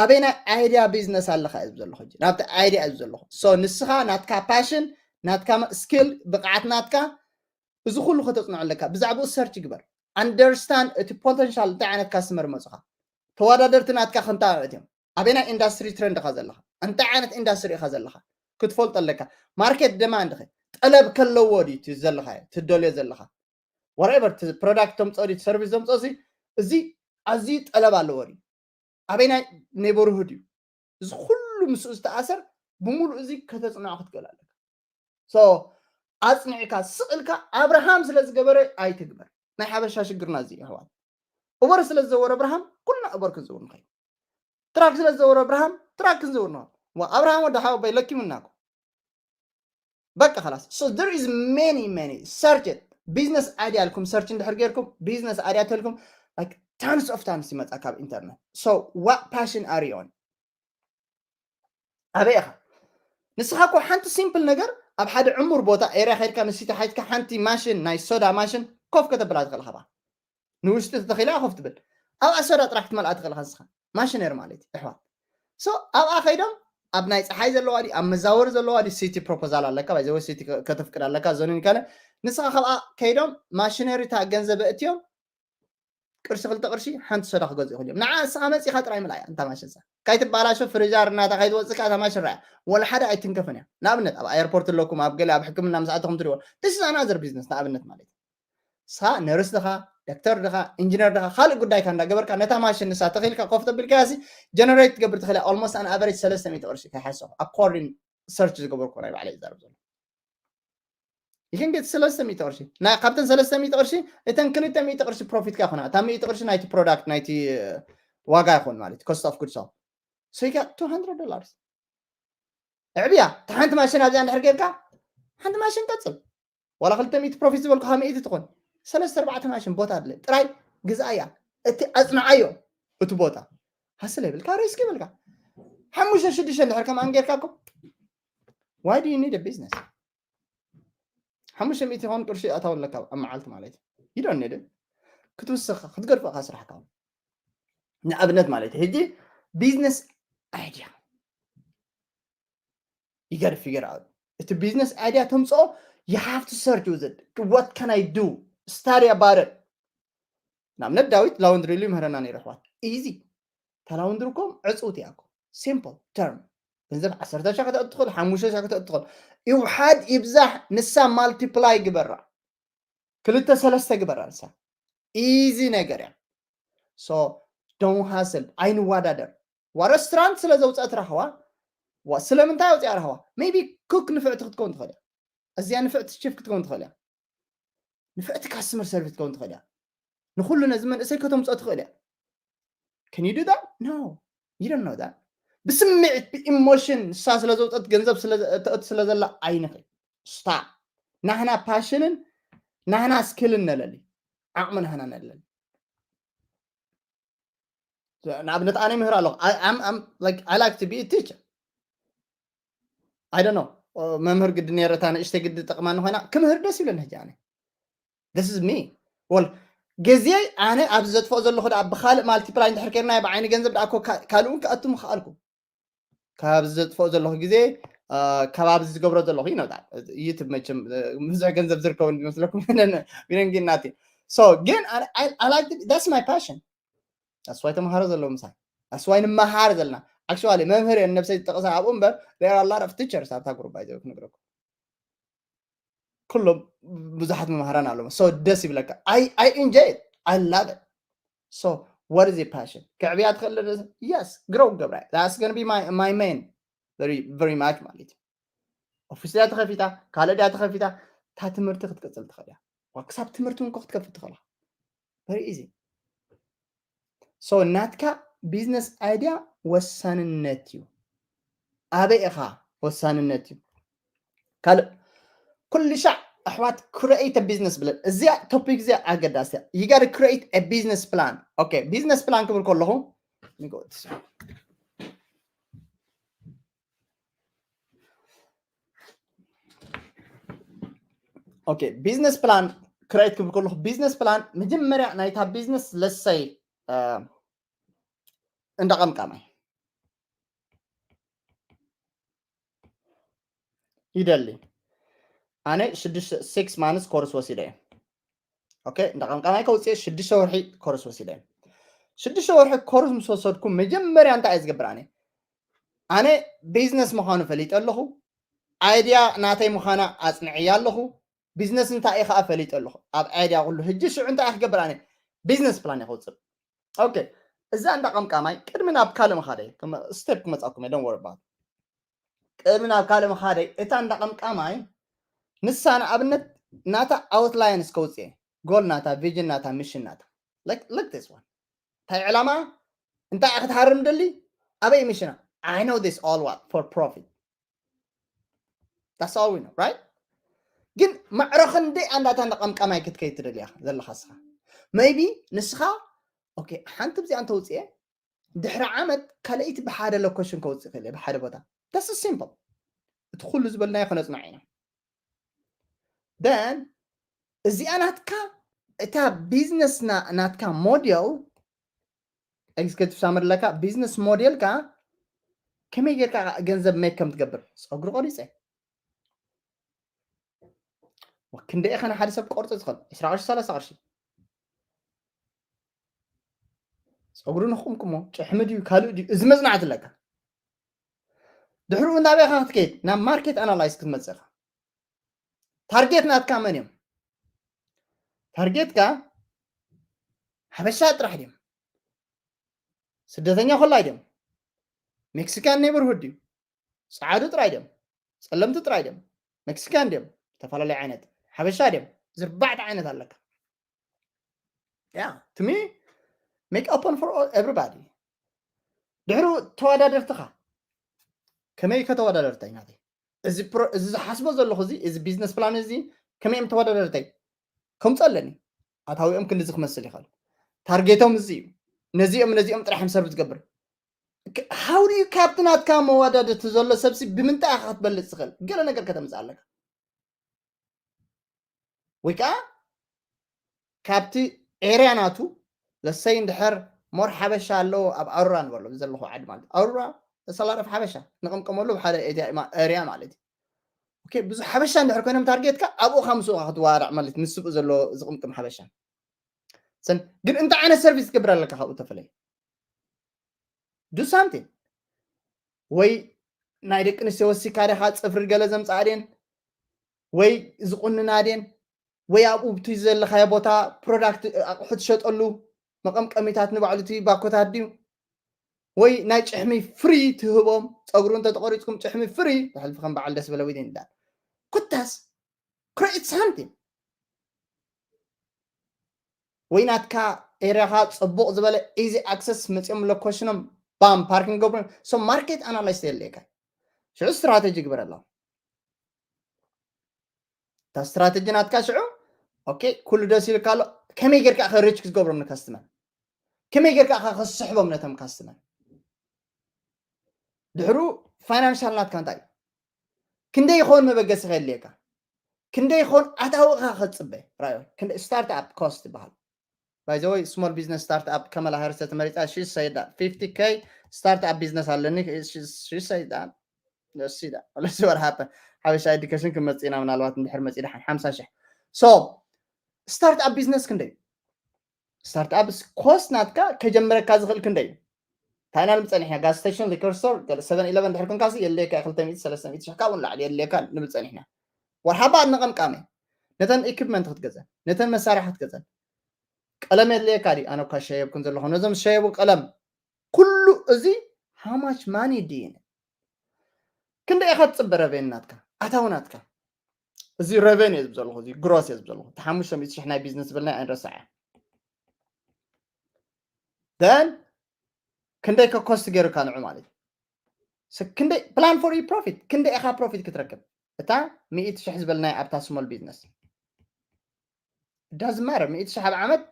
ኣበይ ናይ idea business ኣለኻ እዩ ዘለኹ፣ ናብቲ idea እዩ ዘለኹ። So ንስኻ ናትካ passion፣ ናትካ skill፣ ብቕዓት ናትካ፣ እዚ ኩሉ ከተጽንዖ ኣለካ። ብዛዕባኡ search ግበር፣ understand እቲ potential፣ እንታይ ዓይነት customer መጹኻ፣ ተወዳደርቲ ናትካ ክንታ እዮም፣ ኣበይ ናይ industry trend ኢኻ ዘለኻ፣ እንታይ ዓይነት industry ኢኻ ዘለኻ ክትፈልጦ ኣለካ። Market demand ኸ፣ ጠለብ ከለዎ ድዩ እቲ ዘለኻ፣ ትደልዮ ዘለኻ፣ whatever፣ እቲ product ተምጽኦ ድዩ፣ እቲ service ተምጽኦ፣ እዚ ኣዝዩ ጠለብ ኣለዎ ድዩ፣ ኣበይ ናይ neighborhood እዩ። እዚ ኩሉ ምስኡ ዝተኣሰር ብምሉእ እዚ ከተጽንዖ ክትክእል ኣለካ። So ኣጽኒዕካ ስቕ ኢልካ ኣብርሃም ስለ ዝገበረ ኣይትግበር። ናይ ሓበሻ ሽግርና እዚ እዩ ኣሕዋት። ኡበር ስለ ዝዘወረ ኣብርሃም ኩልና ኡበር ክንዝውር ንኸይድ። ትራክ ስለ ዝዘወረ ኣብርሃም ትራክ ክንዝውር ንኸይድ። ዋ ኣብርሃም ወዲ ሓወቦይ ለኪሙና እኮ። በቃ خلاص። So there is many many search it. Business idea ኢልኩም search እንድሕር ጌርኩም፣ business idea ተልኩም፣ like tons of tons ይመጻ ካብ ኢንተርነት። So what passion are you on? ኣበይ ኢኻ ንስኻ እኮ ሓንቲ simple ነገር ኣብ ሓደ ዕሙር ቦታ area ከይድካ ንሲቲ ሓይትካ ሓንቲ ማሽን ናይ ሶዳ ማሽን ኮፍ ከተብላ ትኽእል ኢኻ። ንውሽጢ ተተኺላ ኮፍ ትብል ኣብኣ ሶዳ ጥራሕ ክትመልኣ ትኽእል ኢኻ ንስኻ ማሽነር ማለት እዩ ኣሕዋት። So ኣብኣ ከይዶም ኣብ ናይ ፀሓይ ዘለዋ ድዩ ኣብ መዛወሪ ዘለዋ ድዩ city proposal ኣለካ ባይዘወ city ከተፍቅድ ኣለካ ዞኒን ካለ ንስኻ ካብኣ ከይዶም ማሽነሪታ ገንዘብ እትዮም ቅርሺ ክልተ ቅርሺ ሓንቲ ሶዳ ክገዝኡ ይኽእሉ እዮም። ንዓ ንስኻ መፂኻ ጥራይ ምልኣያ እንታ ማሽን እሳ ካይትባላሾ ፍሪጃር እናታ ካይትወፅእ ከዓ እታ ማሽን ራያ ወላ ሓደ ኣይትንከፍን እያ። ንኣብነት ኣብ ኣየርፖርት ኣለኩም ኣብ ገለ ኣብ ሕክምና ምስ ኣተኹም ትሪእዎ this is another business ንኣብነት ማለት እዩ። ንስኻ ነርስ ድኻ ዶክተር ድኻ ኢንጂነር ድኻ ካልእ ጉዳይካ እንዳገበርካ ነታ ማሽን ንሳ ተኺልካ ኮፍ ተቢልካያ ሲ ጀነሬት ትገብር ትኽእል እያ። Almost an average ሰለስተ ሚእቲ ቅርሺ ከይሓሰኹ according search ዝገበርኩ ናይ ባዕለይ ይዛረብ ዘሎ ይክን ቤት ሰለስተ ሚእቲ ቅርሺ ናይ ካብተን ሰለስተ ሚእቲ ቅርሺ እተን ክልተ ሚእቲ ቅርሺ ፕሮፊትካ ይኮና እታ ሚእቲ ቅርሺ ናይቲ product ናይቲ ዋጋ ይኮን ማለት cost of goods sold so you got two hundred dollars እዕብያ እታ ሓንቲ ማሽን ኣብዚኣ እንድሕር ጌርካ ሓንቲ ማሽን ቀጽል ዋላ ክልተ ሚእቲ ፕሮፊት ዝበልኩ ካብ ሚእቲ ትኾን ሰለስተ ኣርባዕተ ማሽን ቦታ ኣድለ ጥራይ ግዝኣያ እቲ ኣጽንዓዮ እቲ ቦታ ሃስል የብልካ ሪስክ የብልካ ሓሙሽተ ሽዱሽተ እንድሕር ከምኣን ጌርካ እኮ why do you need a business ሓሙሽተ ሚእቲ ኾን ቅርሺ ኣታው ኣለካ ኣብ መዓልቲ ማለት እዩ ይዶን ኔደ ክትውስኻ ክትገድፎ እኻ ስራሕካ ንኣብነት ማለት እዩ ሕጂ business idea ይገድፍ ይገር እቲ business idea ተምፅኦ you have to search with it what can I do study about it ንኣብነት ዳዊት ላውንድሪ ኢሉ ይምህረና ነይሩ ኣሕዋት easy እታ ላውንድሪ እኮ ዕፅውቲ እያ እኮ simple term ገንዘብ ዓሰርተ ሺሕ ከተእቱ ትኽእል ሓሙሽተ ሺሕ ከተእቱ ትኽእል ይውሓድ ይብዛሕ ንሳ multiply ግበራ ክልተ ሰለስተ ግበራ ንሳ easy ነገር እያ so don't hustle ኣይንወዳደር ዋ restaurant ስለ ዘውፀአት ረኸዋ ስለምንታይ ኣውፅያ ረኸዋ maybe cook ንፍዕቲ ክትከውን ትኽእል እያ እዚኣ ንፍዕቲ chef ክትከውን ትኽእል እያ ንፍዕቲ customer service ክትከውን ትኽእል እያ ንኩሉ ነዚ መንእሰይ ከተምፅኦ ትኽእል እያ can you do that no you don't know that ብስምዒት ብኢሞሽን ንሳ ስለ ዘውፀት ገንዘብ ተእቱ ስለ ዘላ ኣይንኽእል stop ናህና passion ን ናህና skill ን ነለሊ ዓቕሚ ናህና ነለሊ ንኣብነት ኣነ ይምህር ኣለኹ I like to be teacher I don't know መምህር ግዲ ነረታ ንእሽተይ ግዲ ጠቕማኒ ኮይና ክምህር ደስ ይብለኒ ሕጂ ኣነ this is me well ግዜ ኣነ ኣብዚ ዘጥፍኦ ዘለኹ ደኣ ብካልእ multiply እንድሕር ኬርና ብዓይኒ ገንዘብ ደኣ ካልእ እውን ክኣቱ ምኽኣልኩ ካብዚ ዘጥፍኦ ዘለኹ ግዜ ከባቢ ዝገብሮ ዘለኹ ይነብጣል ይትብ መቸም ብዙሕ ገንዘብ ዝርከቡ ዝመስለኩም ዊነንጊናቲ so ግን that's my passion that's why ተምሃሮ ዘለዉ ምሳይ that's why ንመሃር ዘለና actually መምህር እየ ነብሰይ ዝጠቕሳ ኣብኡ እምበር there are a lot of teachers ኣብታ group ባይዘ ክንግረኩም ኩሎም ብዙሓት መምሃራን ኣለዎ so ደስ ይብለካ I enjoy it I love it so what is your passion ክዕብያ ትኽእል yes grow ገብራ that's gonna be my my main very very much ማለት እዩ ኦፊስ ድያ ተኸፊታ ካልእ ድያ ተኸፊታ እታ ትምህርቲ ክትቅፅል ትኽእል እያ ክሳብ ትምህርቲ እውን ክትከፍት ትኽእላ very easy so ናትካ business idea ወሳንነት እዩ ኣበይ ኢኻ ወሳንነት እዩ ካልእ ኩሉ ሻዕ ኣሕዋት create business ብለን እዚኣ topic እዚኣ ኣገዳሲ you gotta create a business plan okay business plan ክብል ከለኹ okay business plan create ክብል ከለኹ business plan መጀመርያ ናይታ business let's say እንዳ ቀምቃማይ ይደሊ ኣነ ሽዱሽተ six months course ወሲደ እየ okay እንዳ ቀምቃማይ ከውፅእ ሽዱሽተ ወርሒ course ወሲደ እየ ሽዱሽተ ወርሒ course ምስ ወሰድኩ መጀመርያ እንታይ እየ ዝገብር ኣነ ኣነ business ምዃኑ ፈሊጠ ኣለኹ idea ናተይ ምዃና ኣፅንዕያ ኣለኹ business እንታይ እዩ ከዓ ፈሊጠ ኣለኹ ኣብ idea ኩሉ ሕጂ ሽዑ እንታይ እየ ክገብር ኣነ business plan እየ ከውፅእ okay እዛ እንዳ ቀምቃማይ ቅድሚ ናብ ካልእ ምኻደይ step ክመፃኩም እየ don't worry about ቅድሚ ናብ ካልእ ምኻደይ እታ እንዳ ቀምቃማይ ንሳ ንኣብነት ናታ outline እስከውፅእ goal ናታ vision ናታ mission ናታ like like this one እንታይ ዕላማ እንታይ ክትሃርም ደሊ ኣበይ mission I know this all what for profit that's all we know right ግን ማዕረ ክንደይ ኣንዳታ እንዳ ቀምቃማይ ክትከይድ ትደልያ ዘለኻ ስኻ maybe ንስኻ okay ሓንቲ ብዚኣ እንተውፅኤ ድሕሪ ዓመት ካልኣይቲ ብሓደ location ከውፅእ ክእል ብሓደ ቦታ that's simple እቲ ኩሉ ዝበልናዮ ከነፅናዕ ኢና then እዚኣ ናትካ እታ business ናትካ model executive summary ለካ business model ካ ከመይ ጌርካ ገንዘብ make ከም ትገብር ፀጉሪ ቆሪፀ ክንደይ ኸነ ሓደ ሰብ ቆርፂ ዝኽእል ዕስራ ቅርሺ ሰላሳ ቅርሺ ፀጉሪ ንክቁምቁሞ ጭሕሚ ድዩ ካልእ ድዩ እዚ መፅናዕቲ ኣለካ ድሕሪኡ እንዳበይ ኢኻ ክትከይድ ናብ market analysis ክትመፅእ ኢኻ target ናትካ መን እዮም target ካ ሓበሻ ጥራሕ ድዮም ስደተኛ ኮላይ ድዮም Mexican neighborhood ድዩ ፃዓዱ ጥራይ ድዮም ፀለምቲ ጥራይ ድዮም Mexican ድዮም ዝተፈላለዩ ዓይነት ሓበሻ ድዮም ዝርባዕቲ ዓይነት ኣለካ yeah to me make open for all, everybody ድሕሩ ተወዳደርትኻ ከመይ ከተወዳደርተይ ናተይ እዚ ዝሓስቦ ዘለኹ እዚ እዚ business plan እዚ ከመይ እዮም ተወዳደርተይ ከምፁ ኣለኒ ኣታዊኦም ክንድዚ ክመስል ይኽእል target ኦም እዚ እዩ ነዚኦም ነዚኦም ጥራሕ ምሰርብ ዝገብር how do you ካብቲ ናትካ መወዳደርቲ ዘሎ ሰብሲ ብምንታይ ኢኻ ክትበልፅ ትኽእል ገለ ነገር ከተምፅእ ኣለካ ወይ ከዓ ካብቲ area ናቱ let's say እንድሕር more ሓበሻ ኣለዎ ኣብ ኣሩራ ንበሎ ዘለኹ ዓዲ ማለት ኣሩራ ተሰላረፍ ሓበሻ ንቐምቀመሉ ሓደ area ማለት እዩ okay ብዙሕ ሓበሻ እንድሕር ኮይኖም target ካ ኣብኡ ካብ ምስኡ ክትዋዳዕ ማለት ንስብኡ ዘሎ ዝቕምቅም ሓበሻ ግን እንታይ ዓይነት service ትገብር ኣለካ ካብኡ ተፈለየ do something ወይ ናይ ደቂ ኣንስትዮ ወሲካ ዲኻ ፅፍሪ ገለ ዘምፃኣ ድን ወይ ዝቁንና ድን ወይ ኣብኡ ብቲ ዘለካዮ ቦታ product ኣቑሑ ትሸጠሉ መቐምቀሚታት ንባዕሉ እቲ ባኮታት ድዩ ወይ ናይ ጭሕሚ free ትህቦም ፀጉሩ እንተተቆሪፅኩም ጭሕሚ free ተሕልፊ ከም በዓል ደስ በለ ወይን ይላል ኩታስ create something ወይ ናትካ area ኻ ፅቡቕ ዝበለ easy access መፂኦም location ኦም ባም parking ገብሩ so market analysis የድልየካ ሽዑ strategy ግበረሎም እታ strategy ናትካ ሽዑ okay ኩሉ ደስ ኢልካ ኣሎ ከመይ ጌርካ ከ reach ክትገብሮም ን customer ከመይ ጌርካ ከ ከስሕቦም ነቶም customer ድሕሩ financial ናትካ እንታይ ክንደይ ይኸውን መበገሲ ከየድልየካ ክንደይ ይኸውን ኣታዊኻ ከፅበ ራዮ start up cost ይበሃል by the way small business start up ከመላ ሃርሰ ተመሪፃ she said that fifty k start up business ኣለኒ she said that let's see that let's see what happen ሓበሻ education ክመፅእ ኢና ምናልባት እንድሕር መፂ ደሓን ሓምሳ ሽሕ so start up business ክንደይ start up cost ናትካ ከጀምረካ ዝኽእል ክንደይ እዩ ታይና ንብል ፀኒሕና gas station liquor store seven eleven ድሕር ክንካሲ የለካ ክልተ ሚእቲ ሰለስተ ሚእቲ ሽሕ ካብኡ ንላዕሊ የለካ ንብል ፀኒሕና ወርሓባ ንቐምቃመ ነተን equipment ክትገዘ ነተን መሳርሒ ክትገዘ ቀለም የድልየካ ድዩ ኣነ እኳ ሸየብኩን ዘለኹ ነዞም ዝሸየቡ ቀለም ኩሉ እዚ how much money do you need ክንደይ ኢኻ ትፅበ revenue ናትካ ኣታዊ ናትካ እዚ revenue እየ ዝብ ዘለኹ እዚ gross እየ ዝብ ዘለኹ እቲ ሓሙሽተ ሚእቲ ሽሕ ናይ business ዝብልና ኣይንረስዕ then ክንደይ ከ cost ገይሩካ ንዑ ማለት እዩ ክንደይ plan for your profit ክንደይ ኢኻ profit ክትረክብ እታ ሚእቲ ሽሕ ዝበልናዮ ኣብታ small business doesn't matter ሚእቲ ሽሕ ኣብ ዓመት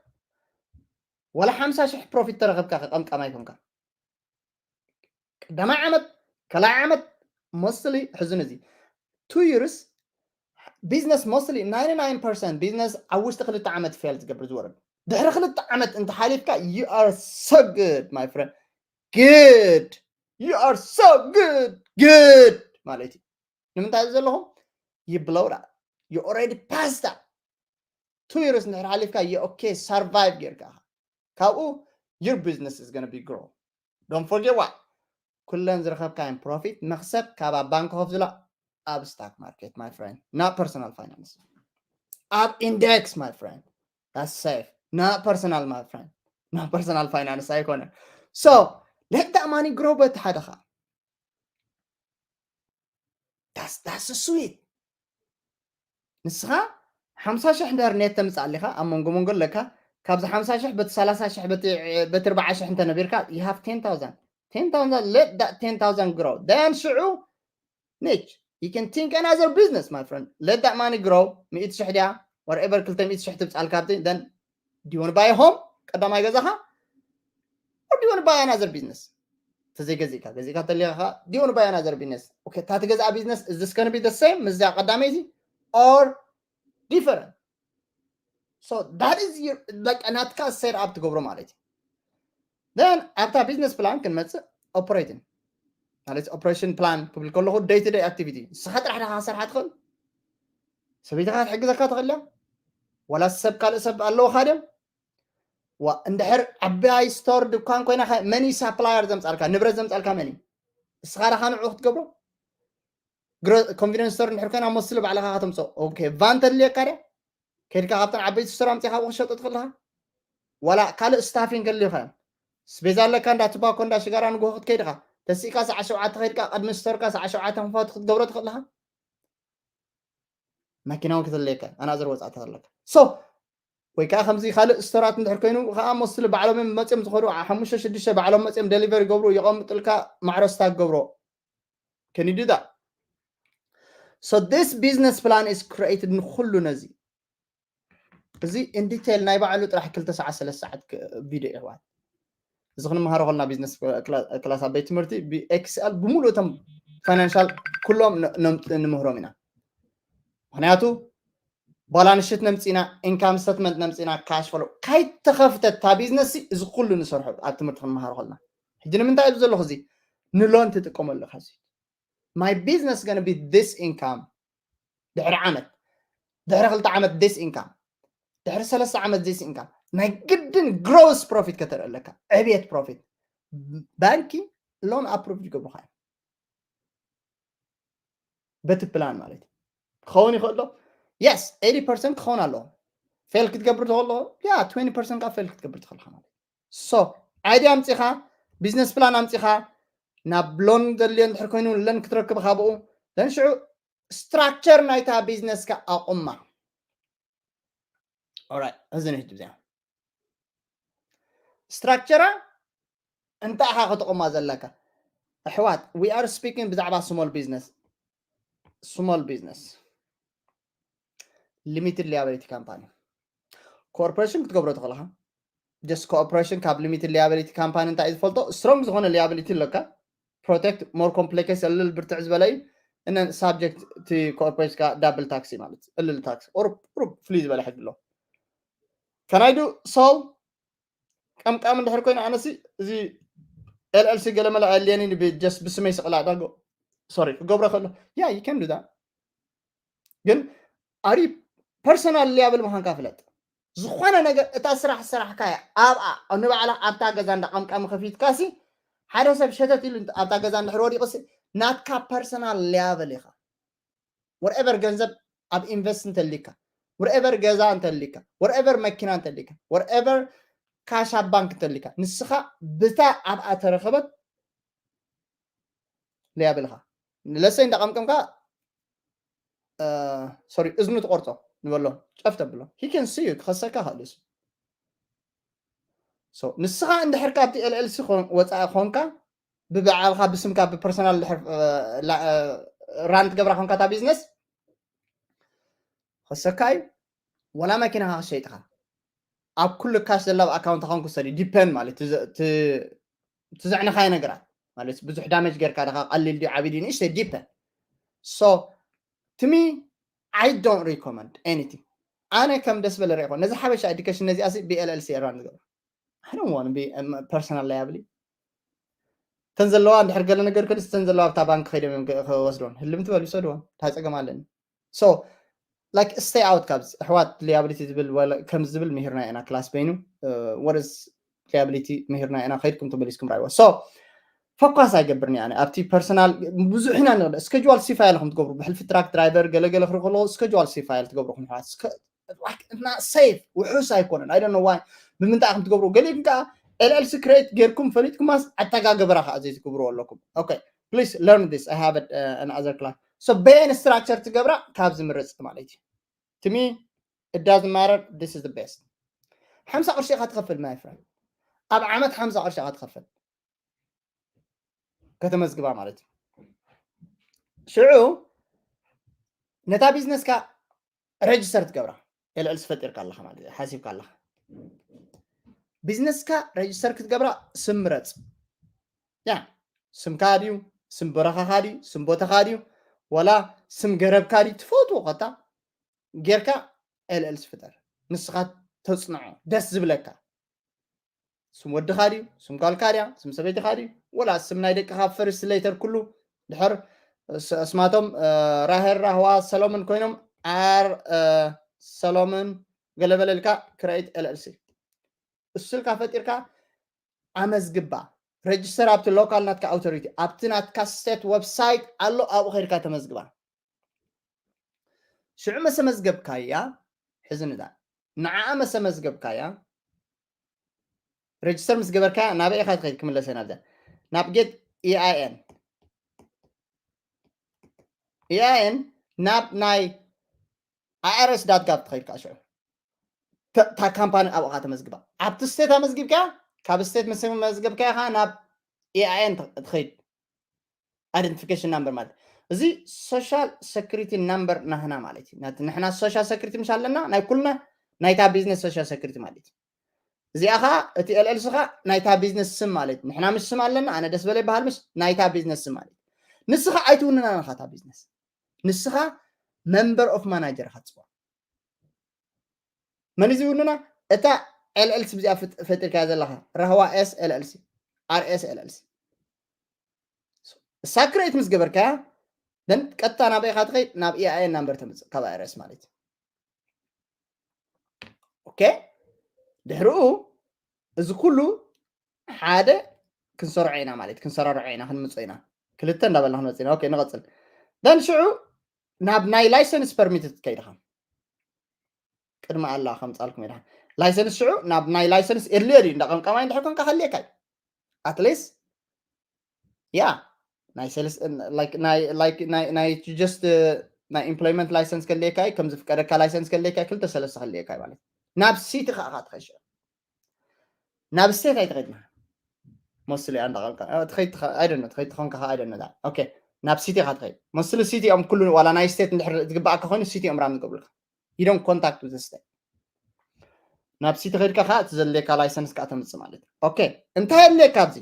ወላ ሓምሳ ሽሕ profit ተረኸብካ ከቐምቀማይ ኮንካ ቀዳማይ ዓመት ካልኣይ ዓመት mostly ሕዝን እዚ two years business mostly ninety-nine percent business ኣብ ውሽጢ ክልተ ዓመት fail ዝገብር ዝወርድ። ድሕሪ ክልተ ዓመት እንተሓሊፍካ you are so good my friend, good, you are so good, good ማለት እዩ። ንምንታይ እዚ ዘለኹም? You blow that, you already passed that. Two years እንድሕር ሓሊፍካ you okay survive ጌርካ ኢኻ። ካብኡ your business is gonna be grow. Don't forget what ኩለን ዝረኸብካየን profit መኽሰብ ካብ ኣብ ባንክ ኮፍ ዝላ ኣብ stock market my friend, not personal finance. ኣብ index my friend, that's safe, not personal my friend, not personal finance ኣይኮነን። So let that money grow በቲ ሓደኻ that's that's sweet። ንስኻ ሓምሳ ሽሕ እንድሕር net ተምፅእ ኣሊኻ ኣብ መንጎ መንጎ ኣለካ። ካብዚ ሓምሳ ሽሕ በቲ ሰላሳ ሽሕ በቲ በቲ ኣርባዓ ሽሕ እንተነቢርካ you have ten thousand, ten thousand, let that ten thousand grow, then ሽዑ ንች you can think another business my friend, let that money grow. ሚእቲ ሽሕ ድያ whatever ክልተ ሚእቲ ሽሕ ትብፃል ካብቲ then do you want buy a home ቀዳማይ ገዛኻ or do you want buy another business? ተዘይገዚእካ ገዚእካ ተሊኻ do you want buy another business? Okay, እታ ትገዝኣ business is this gonna be the same ምስዚኣ ቀዳመይቲ or different? So that is your በቃ ናትካ set up ትገብሮ ማለት እዩ። Then ኣብታ business plan ክንመፅእ operating ማለት operation plan ክብል ከለኹ day to day activity ንስኻ ጥራሕ ዲኻ ክሰርሓ ትኽእል? ሰበይትኻ ክትሕግዘካ ትኽእል እያ? ዋላ ሰብ ካልእ ሰብ ኣለውኻ ድዮም? ዋ እንድሕር ዓባይ store ድኳን ኮይና መን እዩ supplier ዘምፃልካ ንብረት ዘምፃልካ መን እዩ? እስኻ ዲኻ ንዑ ክትገብሮ? Convenience store እንድሕር ኮይና mostly ባዕልኻ ከተምፅኦ okay van ተድልየካ ድያ? ከድካ ካብተን ዓበይቲ store ኣምፂኻ ኣብኡ ክሸጦ ትኽእል ኢኻ? ዋላ ካልእ staffing ከድልዩኻ እዮም? ስቤዛ ኣለካ እንዳ ትባኮ እንዳ ሽጋራ ንግሆ ክትከይድ ኢኻ ተሲእካ ሰዓ ሸውዓተ ከይድካ ቅድሚ ስቶርካ ሰዓ ሸውዓተ ክፋት ክትገብሮ ትኽእል ኢኻ? መኪና እውን ክትለየካ ኣናዘር ወፃእታት ኣለካ so ወይ ከዓ ከምዚ ካልእ ስቶራት እንድሕር ኮይኑ ከዓ mostly ባዕሎም እዮም መፅዮም ዝኸዱ ሓሙሽተ ሽዱሽተ ባዕሎም መፅዮም deliver ይገብሩ የቐምጥልካ ማዕረስታ ክገብሮ can you do that? So this business plan is created ንኩሉ ነዚ እዚ in detail ናይ ባዕሉ ጥራሕ ክልተ ሰዓት ሰለስተ ሰዓት video ይሕዋት እዚ ክንመሃሮ ከልና business class ኣብ ቤት ትምህርቲ ብ Excel ብምሉእ እቶም financial ኩሎም ን- ን- ንምህሮም ኢና። ምክንያቱ balance sheet ነምፂና income statement ነምፂና cash flow ካይተኸፍተት እታ business እዚ ኩሉ ንሰርሖ ኣብ ትምህርቲ ክንመሃሮ ከልና ሕጂ ንምንታይ እዩ ዘለኹ እዚ ንሎን ትጥቀመሉ ካዚ my business gonna be this income ድሕሪ ዓመት ድሕሪ ክልተ ዓመት this income ድሕሪ ሰለስተ ዓመት this income ናይ ግድን gross profit ከተርኢ ኣለካ ዕብየት profit ባንኪ loan approve ይገብሩካ እዮም በቲ plan ማለት እዩ ክኸውን ይኽእሎ yes eighty percent ክኸውን ኣለዎ fail ክትገብር ተኸሎ ያ twenty percent ካብ fail ክትገብር ትኽእልካ ማለት so idea ኣምፂኻ business plan ኣምፂኻ ናብ loan ዘድልዮ እንድሕር ኮይኑ loan ክትረክብ ካብኡ then ሽዑ structure ናይታ business ካ ኣቁማ እዚ ንህድ እዚኣ structure እንታይ ኢኻ ከተቆማ ዘለካ ኣሕዋት we are speaking ብዛዕባ small business small business limited liability company corporation ክትገብሮ ትኽእልኻ just corporation ካብ limited liability company እንታይ ዝፈልጦ strong ዝኾነ liability ኣለካ protect more complex እልል ብርትዕ ዝበለ እዩ እነ subject to corporation ካ double tax ማለት እልል tax or ፍሉይ ዝበለ ሕግ ኣሎ can I do so ቀምቃም እንድሕር ኮይኑ ኣነሲ እዚ LLC ገለመለ ኣየድልየኒ just ብስመይ ስቕላ ዳጎ sorry ክገብሮ ከሎ yeah you can do that ግን are you personal liable ምዃንካ ፍለጥ ዝኾነ ነገር እታ ስራሕ ስራሕካ እያ ኣብኣ ንባዕላ ኣብታ ገዛ እንዳ ቀምቃሚ ከፊትካሲ ሓደ ሰብ ሸተት ኢሉ ኣብታ ገዛ እንድሕር ወዲቑሲ ናትካ personal liable ኢኻ whatever ገንዘብ ኣብ invest እንተሊካ whatever ገዛ እንተሊካ whatever መኪና እንተሊካ whatever cash ኣብ ባንክ እንተሊካ ንስኻ ብታ ኣብኣ ተረኸበት liable ኢኻ let's say እንዳቐምቀምካ sorry እዝኑ ትቆርጾ ንበሎ ጨፍ ተብሎ he can sue you ክኸሰካ ይኽእል እሱ ንስኻ እንድሕር ካብቲ LLC ወፃኢ ኮንካ ብባዕልኻ ብስምካ ብ personal እንድሕር run ትገብራ ኮንካ እታ business ክኸሰካ እዩ ወላ መኪናኻ ክሸይጥኻ ኣብ ኩሉ cash ዘላ ኣብ account ኻ ክውሰድ እዩ depend ማለት ትዘዕነኻዮ ነገራት ማለት ብዙሕ damage ጌርካ ዲኻ ቀሊል ድዩ ዓብይ ድዩ ንእሽተይ depend so to me I don't recommend anything. ኣነ ከም ደስ በለ ሪእኮ ነዚ ሓበሻ education ነዚኣ ሲ ብ L L C ራን ዝገብራ I don't want to be personal liability። ተን ዘለዋ እንድሕር ገለ ነገር ከድስ ተን ዘለዋ ኣብታ ባንክ ከይዶም እዮም ክወስድዎን ህልም ትበል ይሰድዎን እንታይ ፀገም ኣለኒ። So like stay out ካብዚ ኣሕዋት liability ዝብል ከም ዝብል ምሂርና ኢና ክላስ በይኑ what is liability ምሂርና ኢና ከይድኩም ተመሊስኩም ራይዎ። So focus ኣይገብርኒ ኣነ ኣብቲ personal ብዙሕ ኢና ንቕደ schedule C file ከም ትገብሩ ብሕልፊ truck driver ገለገለ ክርኢ ከለዎ schedule C file ትገብሩ ኣሕዋት እና safe ውሑስ ኣይኮነን። I don't know why ብምንታይ ከም ትገብሩ ገሊኩም ከዓ L L C create ጌርኩም ፈሊጥኩማስ ኣተጋግብራ ከዓ ዘይትገብሩ ኣለኩም። Okay, please learn this. I have it uh, another class. So በየን structure ትገብራ ካብ ዝምርፅ ማለት እዩ። To me it doesn't matter. This is the best. ሓምሳ ቅርሺ ኢኻ ትኸፍል my friend። ኣብ ዓመት ሓምሳ ቅርሺ ኢኻ ትኸፍል ከተመዝግባ ማለት እዩ። ሽዑ ነታ ቢዝነስካ register ትገብራ L L C ፈጢርካ ኣለኻ ማለት እዩ ሓሲብካ ኣለኻ። ቢዝነስካ register ክትገብራ ስም ምረፅ። ያ ስምካ ድዩ ስም በረኻኻ ድዩ ስም ቦታኻ ድዩ ወላ ስም ገረብካ ድዩ ትፈትዎ ከታ ጌርካ L L C ፍጠር። ንስኻ ተፅንዖ ደስ ዝብለካ ስም ወድኻ ድዩ ስም ጓልካ ድያ ስም ሰበይትኻ ድዩ ወላ ስም ናይ ደቅኻ first letter ኩሉ ድሕር ስማቶም ራሄል ራህዋ ሰሎምን ኮይኖም ኣር ሰሎምን ገለበለ ኢልካ create L L C እሱ ኢልካ ፈጢርካ ኣመዝግባ register ኣብቲ local ናትካ authority ኣብቲ ናትካ state website ኣሎ ኣብኡ ከይድካ ተመዝግባ። ሽዑ መሰመዝገብካያ ሕዚ ንዳ ንዓኣ መሰመዝገብካያ register ምስ ገበርካያ ናበይ ኢኻ ትኸይድ ክምለሰ ናብዛ ናብ get E I N E I N ናብ ናይ I R S dot gov ትኸይድ ከዓ ሽዑ እታ ካምፓኒ ኣብኡ ከዓ ተመዝግባ ኣብቲ state ኣመዝጊብካ ካብ state ምስ መዝገብካ ኢኻ ናብ E I N ትኸይድ identification number ማለት እዚ social security number ናህና ማለት እዩ። ናቲ ንሕና social security ምሽ ኣለና ናይ ኩልና ናይታ business social security ማለት እዩ። እዚኣ ኸዓ እቲ L L C ኸዓ ናይታ business ስም ማለት እዩ። ንሕና ምሽ ስም ኣለና ኣነ ደስ በለ ይበሃል ምሽ ናይታ business ስም ማለት እዩ። ንስኻ ኣይትውንና ናኻ እታ business ንስኻ member of manager ኢኻ ትፅዋዕ። መን እዚ ይውንና እታ L L C ብዚኣ ፈጢርካ ዘለኻ ራህዋ S L L C R S L L C እሳ create ምስ ገበርካያ then ቀጥታ ናበይ ኢኻ ትኸይድ ናብ E I N number ተምፅእ ካብ I R S ማለት እዩ። Okay ድሕርኡ እዚ ኩሉ ሓደ ክንሰርዖ ኢና ማለት ክንሰራርዖ ኢና ክንምፅኦ ኢና ክልተ እንዳበልና ክንመፅእ ኢና። Okay ንቐፅል then ሽዑ ናብ ናይ license permit ትከይድኻ ቅድሚ ኣላ ከምፃልኩም ኢኻ license ሽዑ ናብ ናይ license earlier እዩ እንዳቐምቀማይ እንድሕር ኮንካ ከልየካ እዩ at least yeah ናይ sales like ናይ like ናይ ናይ just ናይ employment license ከልየካ እዩ ከም ዝፍቀደካ license ከልየካ ክልተ ሰለስተ ከልየካ ማለት ናብ city ኸዓ ትኸይድ ናብ state ኣይትኸይድና መስሉ እያ እንዳቐምቀ ትኸይድ ኣይደነ ትኸይድ ትኾንካ ኸዓ ኣይደነ okay ናብ city ኻ ትኸይድ መስሉ city እዮም ኩሉ ዋላ ናይ state እንድሕር ዝግባኣካ ኮይኑ city እዮም run ዝገብሩልካ you don't contact with the state ናብ city ኸይድካ ኸዓ እቲ ዘድልየካ license ከዓ ተምፅእ ማለት እዩ። Okay እንታይ ኣድልየካ ኣብዚ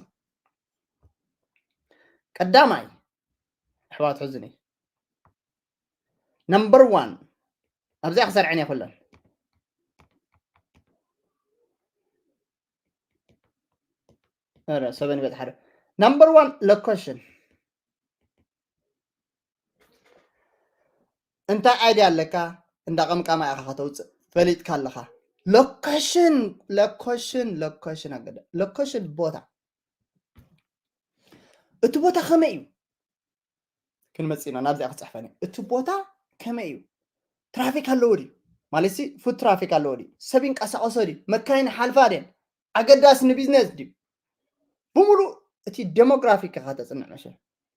ቀዳማይ ኣሕዋት ሕዝኒ number one ኣብዚኣ ክሰርዐን እየ ኩለን ሰበን ይበፅሓ number one location እንታይ idea ኣለካ እንዳ ቀምቃማ ኢኻ ከተውፅእ ፈሊጥካ ኣለኻ location location location ኣገደ location ቦታ እቲ ቦታ ከመይ እዩ ክንመፅእ ኢና ናብዚኣ ክፅሕፈኒ እቲ ቦታ ከመይ እዩ traffic ኣለዎ ድዩ ማለት ሲ foot traffic ኣለዎ ድዩ ሰብ ይንቀሳቀሶ ድዩ መካይን ሓልፋ ድየን ኣገዳሲ ንቢዝነስ ድዩ ብምሉእ እቲ demographic ኢኻ ተፅንዕ መሸ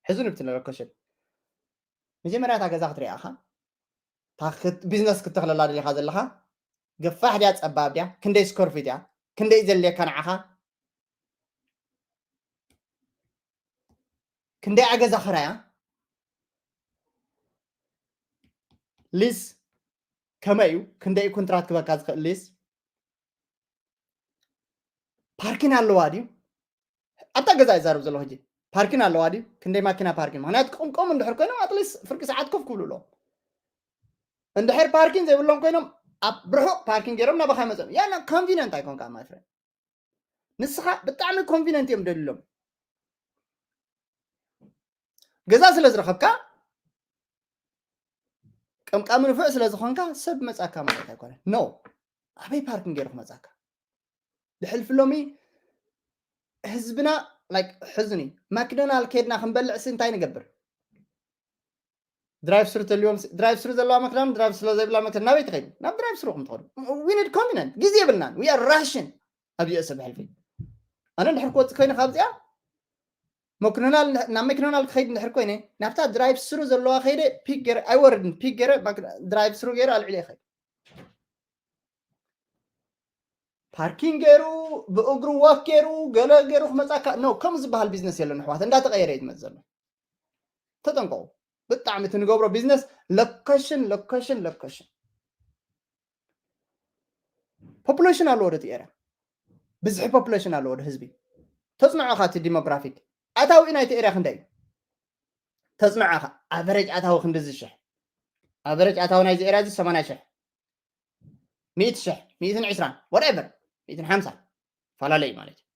ሕዚ ንብቲ location መጀመርያ እታ ገዛ ክትሪኣ ኢኻ ቢዝነስ ክትተኽለላ ደሊኻ ዘለኻ ገፋሕ ድያ ፀባብ ድያ ክንደይ square feet እያ ክንደይ ዘድልየካ ንዓኻ ክንደይ ኣገዛ ክራያ lease ከመይ እዩ ክንደይ ኮንትራት ክበካ ዝኽእል lease ፓርኪን ኣለዋ ድዩ ኣብታ ገዛ ይዛረብ ዘሎ ሕጂ ፓርኪን ኣለዋ ድዩ ክንደይ ማኪና ፓርኪን ምክንያቱ ክቕምቀሙ እንድሕር ኮይኖም at least ፍርቂ ሰዓት ኮፍ ክብሉ ኣለዎም እንድሕር ፓርኪን ዘይብሎም ኮይኖም ኣብ ርሑቕ ፓርኪን ገይሮም ናባኻ ይመፅኦም። ያና ኮንቪነንት ኣይኮንካ ማይ ፍሬንድ። ንስኻ ብጣዕሚ ኮንቪነንት እዮም ደልሎም። ገዛ ስለ ዝረኸብካ ቀምቃሚ ንፉዕ ስለ ዝኾንካ ሰብ መጻካ ማለት ኣይኮነን። ኖ ኣበይ ፓርኪን ገይሩ ክመጻካ? ብሕልፊ ሎሚ ህዝብና ላይክ ሕዝኒ ማክዶናል ከድና ክንበልዕ ሲ እንታይ ንገብር? ድራይቭ ስሩ ተልዮም ድራይቭ ስሩ ዘለዋ መክዳን ድራይቭ ስለ ዘይብላ መክዳን ናበይ ትኸይዱ? ናብ ድራይቭ ስሩ ከም ትኸዱ። We need convenience ግዜ የብልናን። We are ration ኣብ ዩኤስ ብሕልፊ ኣነ እንድሕር ክወፅእ ኮይነ ካብዚኣ መክዶናል ናብ መክዶናል ክኸይድ እንድሕር ኮይነ ናብታ ድራይቭ ስሩ ዘለዋ ከይደ ፒክ ገይረ ኣይወርድን ፒክ ገይረ ድራይቭ ስሩ ገይረ ኣልዕለ ይኸይድ። ፓርኪንግ ገይሩ ብእግሩ ዋክ ገይሩ ገለ ገይሩ ክመፃካ ኖ ከም ዝበሃል ቢዝነስ የለን ኣሕዋት እንዳተቀየረ እዩ ዝመፅ ዘሎ። ተጠንቀቁ። ብጣዕሚ እቲ ንገብሮ ቢዝነስ ሎኬሽን ሎኬሽን ሎኬሽን። ፖፑሌሽን ኣለዎ ዶ እቲ ኤርያ? ብዝሒ ፖፑሌሽን ኣለዎ ዶ ህዝቢ? ተፅንዖ ካ እቲ ዲሞግራፊክ ኣታዊ ናይቲ ኤርያ ክንደይ እዩ? ተፅንዖ ካ ኣቨሬጅ ኣታዊ ክንድዚ ሽሕ ኣቨሬጅ ኣታዊ ናይዚ ኤርያ እዚ ሰማንያ ሽሕ ሚእቲ ሽሕ ሚእትን ዕስራን ወትኤቨር ሚእትን ሓምሳን ፈላለዩ ማለት እዩ።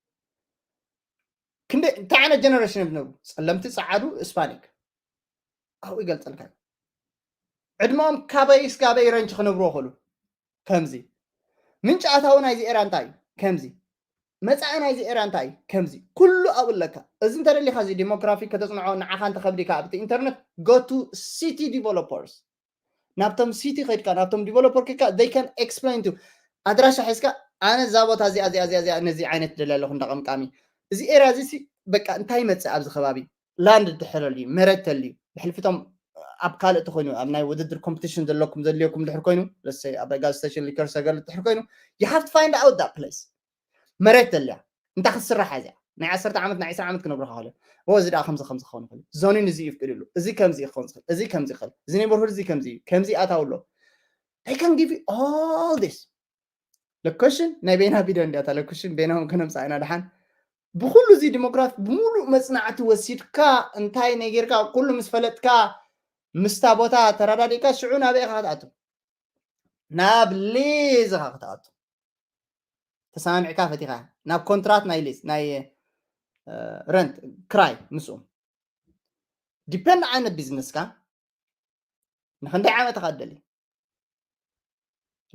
ክንደይ እንታይ ዓይነት ጀነሬሽን እዮም ዝነብሩ? ፀለምቲ፣ ፀዓዱ፣ ስፓኒክ ኣብኡ ይገልፀልካ እዩ። ዕድመኦም ካበይ እስካበይ ረንች ክነብሩ ይኽእሉ። ከምዚ ምንጪ ኣታዊ ናይዚ ኤራ እንታይ እዩ? ከምዚ መፃኢ ናይዚ ኤራ እንታይ እዩ? ከምዚ ኩሉ ኣብኡ ኣለካ። እዚ እንተደሊካ እዚ ዲሞግራፊ ከተፅንዖ ንዓኻ እንተኸብዲካ ኣብቲ ኢንተርነት go to city developers ናብቶም ሲቲ ከድካ ናብቶም ዲቨሎፐር ከድካ they can explain to ኣድራሻ ሒዝካ ኣነ እዛ ቦታ እዚኣ እዚኣ እዚኣ እዚኣ ነዚ ዓይነት ደልያ ኣለኹ እንዳቐምቃሚ እዚ ኤርያ እዚ ሲ በቃ እንታይ ይመፅእ ኣብዚ ከባቢ ላንድ ድሕረልዩ መረት ተልዩ ብሕልፊቶም ኣብ ካልእ ተኮይኑ ኣብ ናይ ውድድር ኮምፒቲሽን ዘለኩም ዘድልየኩም ድሕር ኮይኑ ለሰይ ኣብ ጋዝ ስቴሽን ሊከር ሰገል ድሕር ኮይኑ you have to find out that place መሬት ደልያ እንታይ ክትስራሕ እዚኣ ናይ ዓሰርተ ዓመት ናይ ዕስራ ዓመት ክነግሩካ ከሎ ዎ እዚ ደኣ ከምዚ ከምዚ ክኸውን ይኽእል ዞኒን እዚ ይፍቅድሉ እዚ ከምዚ ይኸውን ዝኽእል እዚ ከምዚ ይኽእል እዚ ኔበርሁድ እዚ ከምዚ እዩ ከምዚ ኣታውሎ they can give you all this ሎኬሽን ናይ በይና ቪድዮ እንዲያታ ሎኬሽን በይናውን ከነምፃ ኢና ድሓን ብኩሉ እዚ ዲሞግራፊ ብምሉእ መፅናዕቲ ወሲድካ እንታይ ነጊርካ ኩሉ ምስ ፈለጥካ ምስታ ቦታ ተረዳዲእካ ሽዑ ናበይ ኢኻ ክትኣቱ ናብ ሊዝ ኢኻ ክትኣቱ ተሰማሚዕካ ፈቲኻ ናብ ኮንትራት ናይ ሊዝ ናይ ረንት ክራይ ምስኡ ዲፐንድ ዓይነት ቢዝነስካ ንክንደይ ዓመት ኢኻ ትደሊ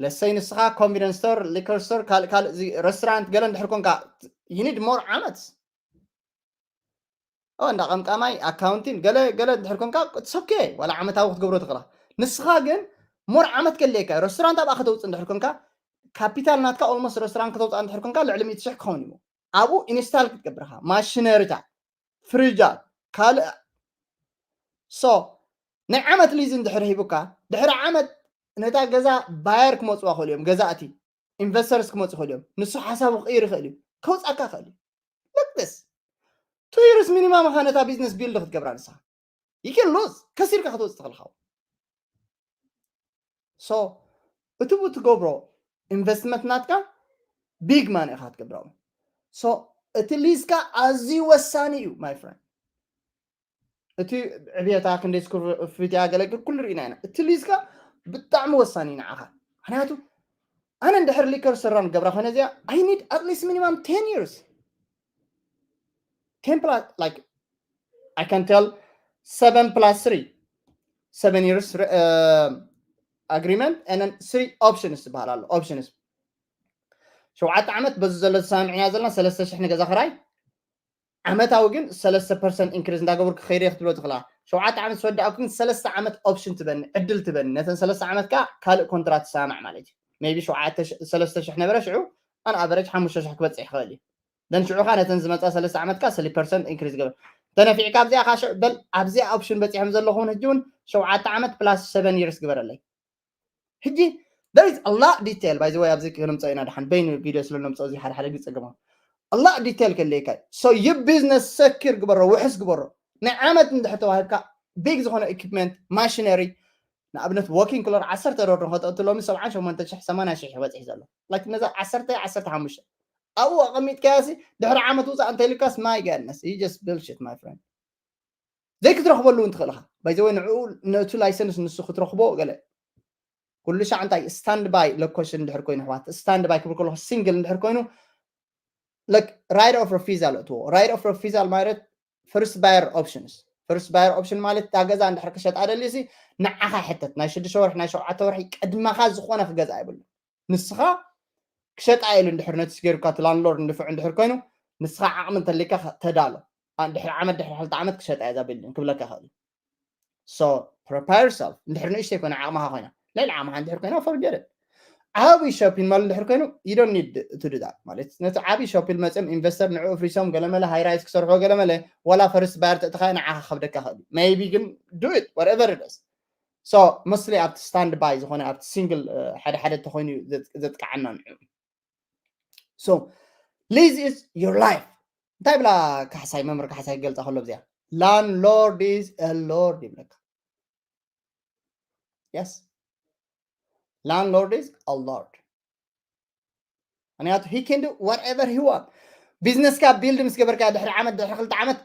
ለሰይ ንስኻ ኮንቪደንስ ስቶር ሊከር ስቶር ካልእ ካልእ ረስቶራንት ገለ እንድሕር ኮንካ you need more ዓመት እንዳ ቀምቃማይ ኣካውንቲን ገለ ገለ እንድሕር ኮንካ ሶኬ ዋላ ዓመታዊ ክትገብሮ ትኽእላ ንስኻ ግን more ዓመት ከድልየካ ረስቶራንት ኣብኣ ከተውፅእ እንድሕር ኮንካ ካፒታል ናትካ ኦልሞስት ረስቶራንት ከተውፅኣ እንድሕር ኮንካ ልዕሊ ሚእቲ ሽሕ ክኸውን እዩ ኣብኡ ኢንስታል ክትገብርካ ማሽነሪታት ፍሪጃት ካልእ so ናይ ዓመት ሊዝ እንድሕር ሂቡካ ድሕሪ ዓመት ነታ ገዛ ባየር ክመፅዋ ክእሉ እዮም ገዛእቲ ኢንቨስተርስ ክመፁ ክእሉ እዮም ንሱ ሓሳቡ ክቅይር ይኽእል እዩ ከውፃካ ክእል እዩ ልክስ ቱ ይርስ ሚኒማም ኻ ነታ ቢዝነስ ቢልድ ክትገብራ ንስኻ you can lose ከሲርካ ክትወፅእ ትኽእል ኻ so እቲ ትገብሮ ኢንቨስትመንት ናትካ ቢግ ማን ኢኻ ትገብሮ so እቲ ሊዝካ ኣዝዩ ወሳኒ እዩ my friend እቲ ዕብየታ ክንደይ ስኩር ፊት ያገለግል ኩሉ ርኢና ኢና እቲ ሊዝካ ብጣዕሚ ወሳኒ እዩ ንዓኻ ምክንያቱ ኣነ እንድሕር ሊከር ስራን ገብራ ኮነ እዚኣ I need at least minimum ten years ten plus like I can tell seven plus three seven years uh, agreement and then three options ዝበሃል ኣሎ options ሸውዓተ ዓመት በዚ ዘሎ ተሰማሚዕና ዘለና ሰለስተ ሽሕ ንገዛ ክራይ ዓመታዊ ግን ሰለስተ ፐርሰንት ኢንክሪዝ እንዳገበርኩ ክኸይደ ክትብሎ ትኽእላ ሸውዓተ ዓመት ዝወዳእኩ ግን ሰለስተ ዓመት ኦፕሽን ትበኒ ዕድል ትበኒ ነተን ሰለስተ ዓመት ከዓ ካልእ ኮንትራት ትሰማማዕ ማለት እዩ ሜቢ ሸውዓተ ሰለስተ ሽሕ ነበረ ሽዑ ኣን ኣቨረጅ ሓሙሽተ ሽሕ ክበፅሕ ይኽእል እዩ ደን ሽዑ ከዓ ነተን ዝመፃ ሰለስተ ዓመት ከዓ ሰሊ ፐርሰንት ኢንክሪዝ ገበር ተነፊዕካ ኣብዚኣ ከዓ ሽዑ በል ኣብዚኣ ኦፕሽን በፂሖም ዘለኹውን ሕጂ እውን ሸውዓተ ዓመት ፕላስ ሰቨን ይርስ ግበረለይ ሕጂ there is a lot detail by the way ኣብዚ ክነምፀኦ ኢና ድሓን በይኑ ቪድዮ ስለ ነምፀኦ እዚ ሓደ ሓደ ግፀ ገማ a lot detail ከለየካ so you business ሰኪር ግበሮ ውሕስ ግበሮ ናይ ዓመት እንድሕር ተዋሂብካ ቢግ ዝኾነ ኢኩፕመንት ማሽነሪ ንኣብነት ዎኪንግ ክሎር ዓሰርተ ዶሮ ከተእቱ ሎሚ ሰብዓን ሸሞንተ ሽሕ ሰማንያ ሽሕ ይበፅሕ ዘሎ like ነዛ ዓሰርተ ዓሰርተ ሓሙሽተ ኣብኡ ኣቐሚጥካያ ሲ ድሕሪ ዓመት ውፃእ እንተኢልካስ my goodness you just bullshit my friend ዘይክትረኽበሉ እውን ትኽእል ኢኻ by the way ንዕኡ ነቱ ላይሰንስ ንሱ ክትረኽቦ ገለ ኩሉ ሻዕ እንታይ standby location እንድሕር ኮይኑ ኣሕዋት standby ክብል ከለኹ single እንድሕር ኮይኑ right of refusal እትዎ right of refusal ማለት first buyer options first buyer option ማለት እታ ገዛ እንድሕር ክሸጣ ደልዩ ንዓኻ ሕተት ናይ ሽዱሽተ ወርሒ ናይ ሸውዓተ ወርሒ ቅድመኻ ዝኾነ ክገዛ ይብሉ ንስኻ ክሸጣ ኢሉ እንድሕር notice ገይሩካ እቲ landlord ንድፍዑ እንድሕር ኮይኑ ንስኻ ዓቕሚ እንተሊካ ተዳሎ ድሕሪ ዓመት ድሕሪ ክልተ ዓመት ክሸጣ እያ እዛ building ክብለካ ይኽእል so prepare yourself እንድሕር ንእሽተይ ኮይና ዓቕምኻ ኮይና ልዕሊ ዓቕምኻ እንድሕር ኮይና forget it ዓብይ shopping mall እንድሕር ኮይኑ you don't need to do that ማለት ነቲ ዓብይ shopping መፅኦም investor ንዕኡ ኣፍሪሶም ገለመለ high rise ክሰርሑ ገለመለ ዋላ first buyer ተእትኻዮ ንዓኻ ከብደካ ይኽእል እዩ maybe ግን do it whatever it is so mostly ኣብቲ standby ዝኾነ ኣብቲ single ሓደ ሓደ እንተኾይኑ እዩ ዘጥቅዓና ንዑ so lease is your life እንታይ ብላ ካሕሳይ መምህር ካሕሳይ ክገልፃ ከሎ ብዚኣ landlord is a lord ይብለካ yes landlord is a lord ምክንያቱ he can do whatever he want business ካ build ምስ ገበርካ ድሕሪ ዓመት ድሕሪ ክልተ ዓመት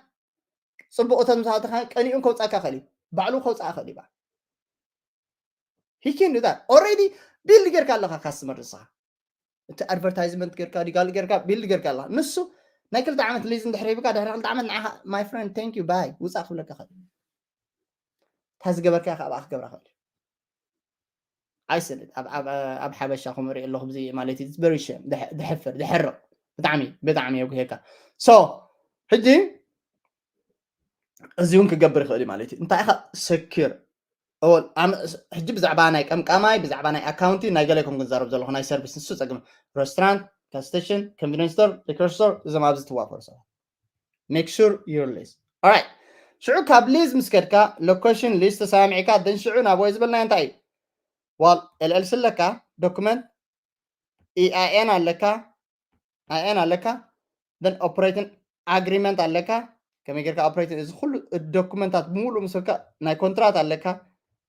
ፅቡቅ እቶም ዝሃተካ ቀኒኡ ከውፃካ ክእል እዩ ባዕሉ ከውፃእ ክእል እዩ he can do that already build ጌርካ ኣለካ customer ንስኻ እቲ advertisement ጌርካ ዲጋል ጌርካ build ጌርካ ኣለካ ንሱ ናይ ክልተ ዓመት lease እንድሕር ሂብካ ድሕሪ ክልተ ዓመት ንዓኻ my friend thank you bye ውፃእ ክብለካ ክእል እታ ዝገበርካ ካብ ክገብራ ክእል ኣይስልት ኣብ ሓበሻ ከምኡ ርኢ ኣለኹ ብዚ ማለት እዩ very shame ድሕፍር ድሕርቕ ብጣዕሚ ብጣዕሚ የጉሄካ so ሕጂ እዚ እውን ክገብር ይኽእል እዩ ማለት እዩ እንታይ ኢኻ secure ሕጂ ብዛዕባ ናይ ቀምቃማይ ብዛዕባ ናይ ኣካውንቲ ናይ ገለ ከም ክንዛረብ ዘለኹ ናይ service ንሱ ፀግም restaurant gas station convenience store liquor store እዞም ኣብዚ ትዋፈሩ ሰባት make sure your lease alright ሽዑ ካብ lease ምስ ከድካ location lease ተሰማሚዕካ then ሽዑ ናብ ወይ ዝበልናዮ እንታይ እዩ well LLC ኣለካ document EIN ኣለካ IN ኣለካ then operating agreement ኣለካ ከመይ ጌርካ operating እዚ ኩሉ document ታት ብምሉእ ምስልካ ናይ contract ኣለካ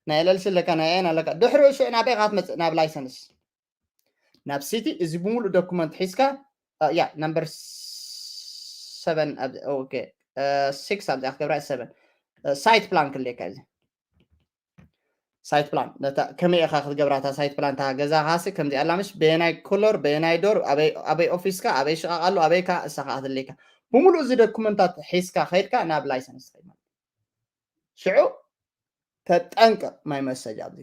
ናይ LLC ኣለካ ናይ IN ኣለካ ድሕሪ ሽዑ ናበይ ኢኻ ትመፅእ ናብ license ናብ city እዚ ብምሉእ document ሒዝካ ያ number seven okay six ኣብዚኣ ክገብራ seven site plan ክልካ እዚ site plan ነታ ከመይ ኢኻ ክትገብራ እታ site plan እታ ገዛኻሲ ከምዚ ኣላ ምሽ በየናይ color በየናይ door ኣበይ office ካ ኣበይ ሽቓቕ ኣሎ ኣበይ ካ እሳ ከዓ ትልካ ብምሉእ እዚ document ታት ሒዝካ ከይድካ ናብ license ትኸይድ ማለት ሽዑ ተጠንቀቕ my message ኣብዚ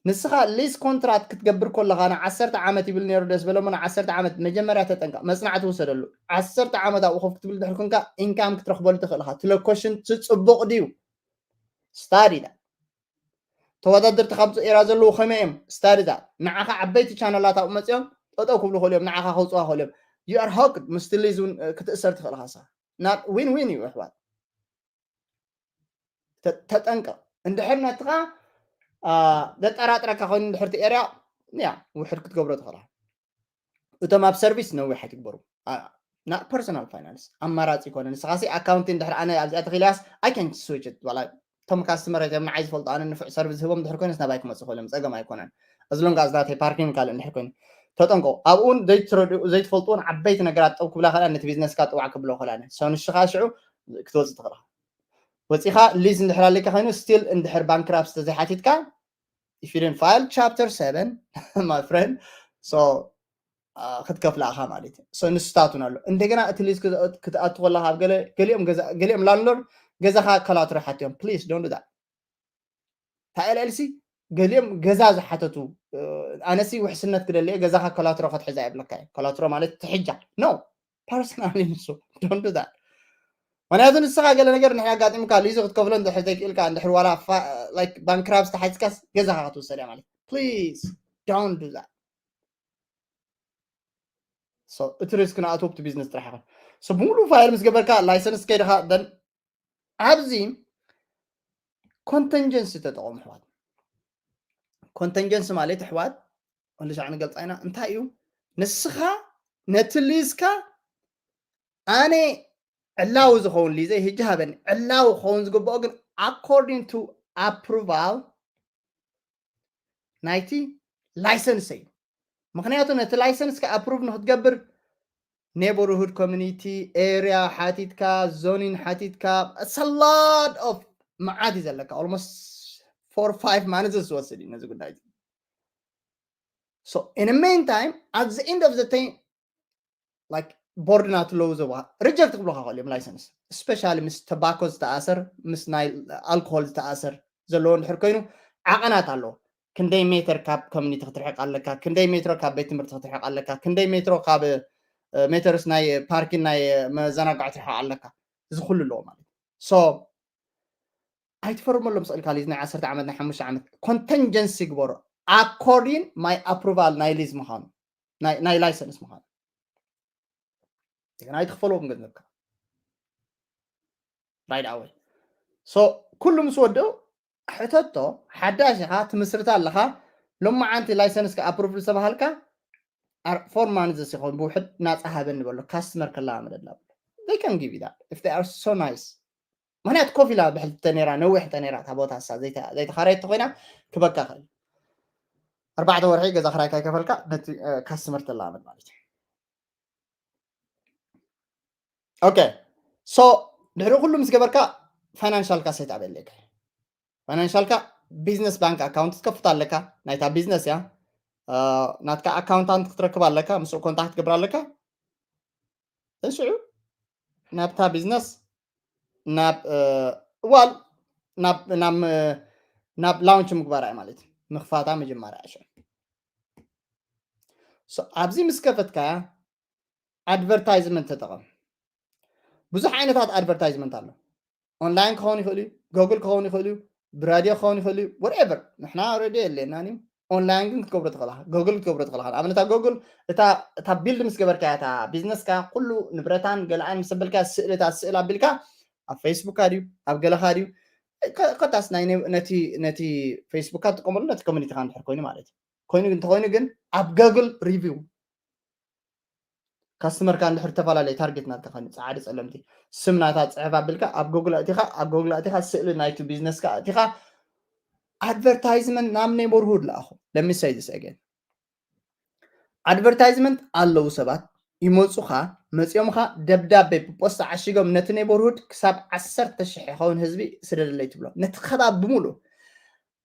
ንስኻ lease contract ክትገብር ከለኻ ንዓሰርተ ዓመት ይብል ነይሩ ደስ በለሞ ንዓሰርተ ዓመት መጀመርያ ተጠንቀቕ መፅናዕቲ ውሰደሉ ዓሰርተ ዓመት ኣብኡ ኮፍ ክትብል ድሕር ኮንካ income ክትረኽበሉ ትኽእል ኢኻ እቲ location ፅቡቕ ድዩ study that ተወዳደርቲ ካብ ኤራ ዘለዉ ከመይ እዮም study that ንዓኻ ዓበይቲ channel ላት ኣብኡ መፅኦም ጠጠው ክብሉ ክእሉ እዮም ንዓኻ ከውፅዋ ክእሉ እዮም you are hooked ምስቲ lease እውን ክትእሰር ትኽእል ኢኻ ንስኻ win win እዩ ኣሕዋት ተጠንቀቕ እንድሕር ነትኻ ዘጠራጥረካ ኮይኑ እንድሕር area ያ ውሕድ ክትገብሮ ትኽእላ እቶም ኣብ service ነዊሕ ኣይትግበሩ ና personal finance ኣማራፂ ይኮነ ንስኻሲ ኣካውንቲ እንድሕር ኣነ ኣብዚኣ ተኽኢላያስ I can switch it ዋላ እቶም customer ቶም ንዓይ ዝፈልጡ ኣነ ንፉዕ service ዝህቦም እንድሕር ኮይነስ ናባይ ክመፅእ ክእሎም ፀገም ኣይኮነን as long as ናተይ parking ካልእ እንድሕር ኮይኑ ተጠንቀቑ ኣብኡ እውን ዘይትፈልጡ እውን ዓበይቲ ነገራት ጠው ክብላ ከላ ነቲ business ካ ጥዋዕ ክብሎ ከላ so ንስኻ ሽዑ ክትወፅእ ትኽእልኻ ወፂኻ lease እንድሕር ኣለካ ኮይኑ still እንድሕር bankruptcy ተዘይሓቲትካ if you didn't file chapter seven my friend so ክትከፍላ ኢኻ ማለት እዩ so ንስታቱን ኣሎ እንደገና እቲ lease ክትኣቱ ከለካ ኣብ ገሊኦም landlord ገዛኻ collateral ሓትዮም please don't do that እታ LLC ገሊኦም ገዛ ዝሓተቱ ኣነሲ ውሕስነት ክደልየ ገዛኻ collateral ክትሕዛ የብለካ collateral ማለት ትሕጃ no personally ንሱ don't do that ምክንያቱ ንስኻ ገለ ነገር ንሕና ኣጋጢሙካ lease ክትከፍሎ እንድሕር ዘይክእልካ እንድሕር ዋላ bankruptcy ተሓዝካስ ገዛኻ ክትውሰድ እያ ማለት please don't do that እቲ risk ንኣቶም እቲ business ጥራሕ ይኹን ብምሉእ file ምስ ገበርካ license ከይድኻ ኣብዚ contingency ተጠቐሙ ኣሕዋት contingency ማለት ኣሕዋት ወንድሻዕ ንገልፃ ኢና እንታይ እዩ ንስኻ ነቲ lease ካ ኣነ ዕላዊ ዝኸውን lease ይ ህጂ ሃበኒ ዕላዊ ክኸውን ዝግብኦ ግን according to approval ናይቲ license እዩ ምክንያቱ ነቲ license ካ approve ንክትገብር neighborhood community area ሓቲትካ zoning ሓቲትካ it's a lot of መዓት እዩ ዘለካ almost four five months ዝወስድ እዩ ነዚ ጉዳይ So in the meantime, at the end of the time, like, board ናቱ ኣለዉ ዘባ ሪጀክት ክብሉካ ክእል እዮም ላይሰንስ። ስፔሻሊ ምስ ተባኮ ዝተኣሰር፣ ምስ ናይ ኣልኮሆል ዝተኣሰር ዘለዎ እንድሕር ኮይኑ፣ ዓቐናት ኣለዎ። ክንደይ ሜትር ካብ ኮሚኒቲ ክትርሕቅ ኣለካ፣ ክንደይ ሜትሮ ካብ ቤት ትምህርቲ ክትርሕቅ ኣለካ፣ ክንደይ ሜትሮ ካብ ሜተርስ ናይ ፓርኪን ናይ መዘናግዒ ትርሕቅ ኣለካ። እዚ ኩሉ ኣለዎ ማለት እዩ። So ኣይትፈርመሎም ስእል ካሊ ናይ ዓሰርተ ዓመት ናይ ሓሙሽተ ዓመት ኮንተንጀንሲ ግበሮ። ኣኮርዲን ማይ ኣፕሩቫል ናይ ሊዝ ምዃኑ፣ ናይ ላይሰንስ ምዃኑ። ግን ኣይትኽፈልዎም ገንዘብካ right away። So ኩሉ ምስ ወድኡ ሕተቶ። ሓዳሽ ኢኻ፣ ትምስርታ ኣለኻ። ሎማዓንቲ ላይሰንስካ ኣፕሩቭ ዝተባሃልካ ፎር ማንዝስ ይኸውን፣ ብውሕድ ናፃ ሃበኒ በሎ። ካስተመር ከላመደላ በሎ። They can give you that if they are so nice። ምክንያቱ ኮፍ ኢላ ብሕልተ ነይራ፣ ነዊሕ እንተ ነይራ እታ ቦታ እሳ ዘይተኻረየት ኮይና ክበካ ክእል። ኣርባዕተ ወርሒ ገዛ ክራይ ካይከፈልካ ነቲ ካስተመር ተላመድ ማለት እዩ። ኦኬ። So ድሕሪ ኩሉ ምስ ገበርካ ፋይናንሻልካ ሴት ኣበለካ። ፋይናንሻልካ ቢዝነስ ባንክ ኣካውንት ትከፍት ኣለካ። ናይታ ቢዝነስ እያ። ናትካ ኣካውንታንት ክትረክብ ኣለካ፣ ምስኡ ኮንታክት ትገብር ኣለካ። እንስዑ ናብታ ቢዝነስ ናብ ዋል ናብ ናብ ናብ ላውንች ምግባር እያ ማለት እዩ። ምኽፋታ ምጅማር እያ ሽዑ። ኣብዚ ምስ ከፈትካያ ኣድቨርታይዝመንት ተጠቐም። ብዙሕ ዓይነታት ኣድቨርታይዝመንት ኣሎ። ኦንላይን ክኸውን ይኽእል እዩ፣ ጎግል ክኸውን ይኽእል እዩ፣ ብራድዮ ክኸውን ይኽእል እዩ፣ ወርኤቨር። ንሕና ሬድዮ የለና ዩ። ኦንላይን ግን ክትገብሮ ትኽእልኻ፣ ጎግል ክትገብሮ ትኽእልኻ። ኣብነታ ጎግል እታ ቢልድ ምስ ገበርካያ እታ ቢዝነስካ ኩሉ ንብረታን ገለኣን ምስ ኣበልካ ስእልታት ስእል ኣቢልካ ኣብ ፌስቡካ ድዩ ኣብ ገለኻ ድዩ ኮታስ ናይ ነቲ ነቲ ፌስቡካ ትጥቀመሉ ነቲ ኮሚኒቲካ እንድሕር ኮይኑ ማለት እዩ። ኮይኑ ግን እንተኮይኑ ግን ኣብ ጎግል ሪቪው ካስተመርካ እንድሕር ዝተፈላለየ ታርጌት ናትካ ኮይኑ ፃዕዲ ፀለምቲ ስም ናታ ፅሕፍ ኣቢልካ ኣብ ጎግል ኣእቲኻ ኣብ ጎግል ኣእቲኻ ስእሊ ናይቲ ቢዝነስካ ኣእቲኻ ኣድቨርታይዝመንት ናብ ኔበርሁድ ለኣኹ። ለሚሳይ ዝስ ኣገን ኣድቨርታይዝመንት ኣለዉ ሰባት ይመፁኻ መፂኦምኻ ደብዳቤ ብፖስታ ዓሺጎም ነቲ ኔበርሁድ ክሳብ ዓሰርተ ሽሕ ይኸውን ህዝቢ ስደደለይ ትብሎ ነቲ ከባቢ ብምሉ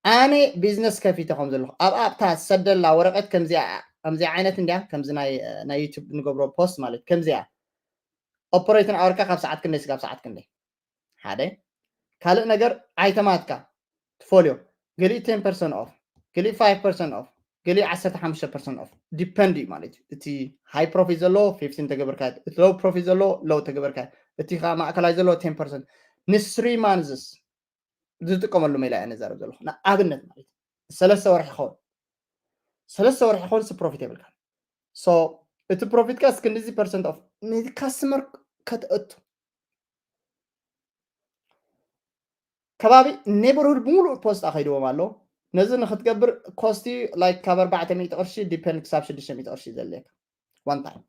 ኣነ ቢዝነስ ከፊተ ከም ዘለኹ ኣብ ኣብታ ሰደላ ወረቀት ከምዚኣ ከምዚኣ ዓይነት እንዲያ ከምዚ ናይ ናይ ዩቱብ ንገብሮ ፖስት ማለት ከምዚኣ ኦፐሬትን ኣወርካ ካብ ሰዓት ክንደይ ስጋብ ሰዓት ክንደይ ሓደ ካልእ ነገር ኣይተማትካ ትፈልዮ ገሊእ ten percent off ገሊእ five percent off ገሊእ ዓሰርተ ሓሙሽተ percent off ዲፐንድ እዩ ማለት እዩ። እቲ ሃይ ፕሮፊት ዘለዎ fifteen ተገበርካ እቲ ሎው ፕሮፊት ዘለዎ ሎው ተገበርካ እቲ ከዓ ማእከላይ ዘለዎ ten percent ንስሪ ማንዝስ ዝጥቀመሉ ሜላ እያ ነዛረብ ዘለኹ ንኣብነት ማለት እዩ ሰለስተ ወርሒ ክኸውን ሰለስተ ወርሒ ክኸውን ስ ፕሮፊት የብልካ so እቲ ፕሮፊት ካ እስክንድዚ ፐርሰንት ኦፍ ነዚ ካስተመር ከተእቱ ከባቢ ኔበርሁድ ብምሉእ ፖስት ኣኸይድዎም ኣሎ ነዚ ንክትገብር ኮስቲ ላይክ ካብ ኣርባዕተ ሚእቲ ቅርሺ ዲፐንድ ክሳብ ሽዱሽተ ሚእቲ ቅርሺ ዘድልየካ one time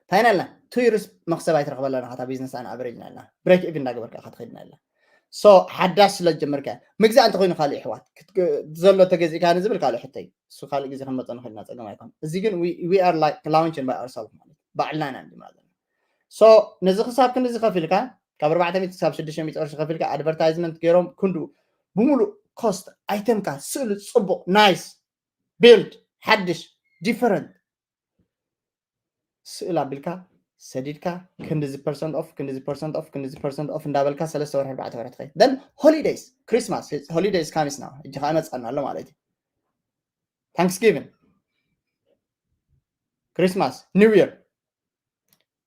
እንታይ ኢና ኢልና two years መክሰብ ኣይትረክበላ ናካታ ቢዝነስ ኣን ኣቨሬጅ ኢና ኢልና ብሬክ ኢቭን እንዳገበርካ ኢካ ትከይድ ኢና ኢልና so ሓዳሽ ስለ ዝጀመርካ ምግዛእ እንተኮይኑ ካልእ ይሕዋት ዘሎ ተገዚእካ ንዝብል ካልእ ሕቶ እዩ እሱ ካልእ ግዜ ክንመፀ ንክእል ኢና ፀገም ኣይኮን እዚ ግን we are like launching by ourselves ማለት ባዕልና ኢና እንዲና ዘለና so ነዚ ክሳብ ክንዲ ዝከፊልካ ካብ ኣርባዕተ ሚእቲ ክሳብ ሽዱሽተ ሚእቲ ቅርሺ ከፊልካ ኣድቨርታይዝመንት ገይሮም ክንዱ ብምሉእ ኮስት ኣይተምካ ስእሊ ፅቡቅ ናይስ ቢልድ ሓድሽ ዲፈረንት ስእል ኣቢልካ ሰዲድካ ክንድዚ ፐርሰንት ኦፍ ክንድዚ ፐርሰንት ኦፍ ክንድዚ ፐርሰንት ኦፍ እንዳበልካ ሰለስተ ወርሒ ኣርባዕተ ወርሒ ትኸይድ then holidays Christmas holidays coming now እጂ ከዓ መፅኣና ኣሎ ማለት እዩ Thanksgiving Christmas New Year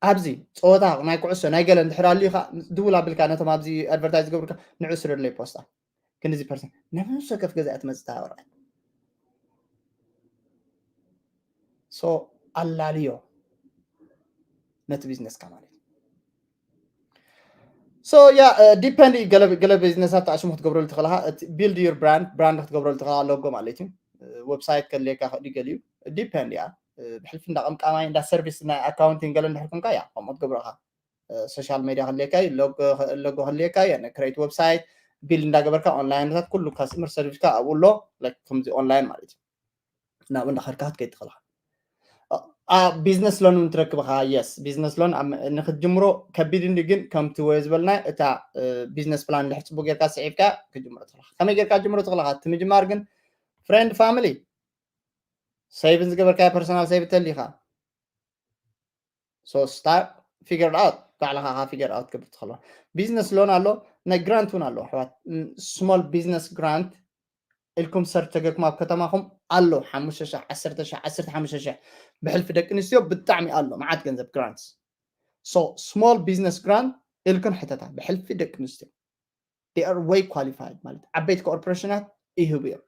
ኣብዚ ፀወታ ናይ ኩዕሶ ናይ ገለ እንድሕር ኣልዩ ከዓ ድውል ኣቢልካ ነቶም ኣብዚ ኣድቨርታይዝ ዝገብሩካ ንዑ ስደዱለይ ፖስታ ክንድዚ ፐርሰንት ነብሱ ከፍ ገዛ እያ ትመፅእ እታ ወረቀት so ኣላልዮ ነቲ ቢዝነስካ ማለት እዩ so yeah depend ገለ ቢዝነሳት ተኣሽሙ ክትገብረሉ ትኽእልካ build your brand brand ክትገብረሉ ትኽእልካ logo ማለት እዩ website ከድልየካ ክእል ገሊኡ depend እያ ብሕልፊ እንዳ ቀምቃማይ እንዳ ሰርቪስ ናይ ኣካውንቲንግ ገለ እንድሕር ኮንካ እያ ከምኡ ትገብረካ social media ክልየካ እዩ logo ክልየካ እዩ create website build እንዳገበርካ ኦንላይንታት ኩሉ customer service ካ ኣብኡ ኣሎ ከምዚ ኦንላይን ማለት እዩ ናብኡ እንዳኸድካ ክትከይድ ትኽእልካ ቢዝነስ ሎን እውን ትረክብኻ yes ቢዝነስ ሎን ንክትጅምሮ ከቢድ እንዲ ግን ከምቲ ወዮ ዝበልና እታ ቢዝነስ ፕላን እንድሕር ፅቡቅ ጌርካ ስዒብካ ክትጅምሮ ትኽእልካ ከመይ ጌርካ ጅምሮ ትኽእልካ እቲ ምጅማር ግን friend family saving ዝገበርካዮ personal saving ተሊኻ so start figure out ባዕልኻ ካ figure out ክብል ትኽእሎ። Business loan ኣሎ፣ ናይ grant እውን ኣሎ ኣሕዋት። Small business grant ኢልኩም search ተገርኩም ኣብ ከተማኹም ኣሎ። ሓሙሽተ ሺሕ፣ ዓሰርተ ሺሕ፣ ዓሰርተ ሓሙሽተ ሺሕ ብሕልፊ ደቂ ኣንስትዮ ብጣዕሚ ኣሎ፣ መዓት ገንዘብ grants። So small business grant ኢልክን ሕተታ ብሕልፊ ደቂ ኣንስትዮ they are way qualified ማለት ዓበይቲ ኮርፖሬሽናት ይህቡ እዮም።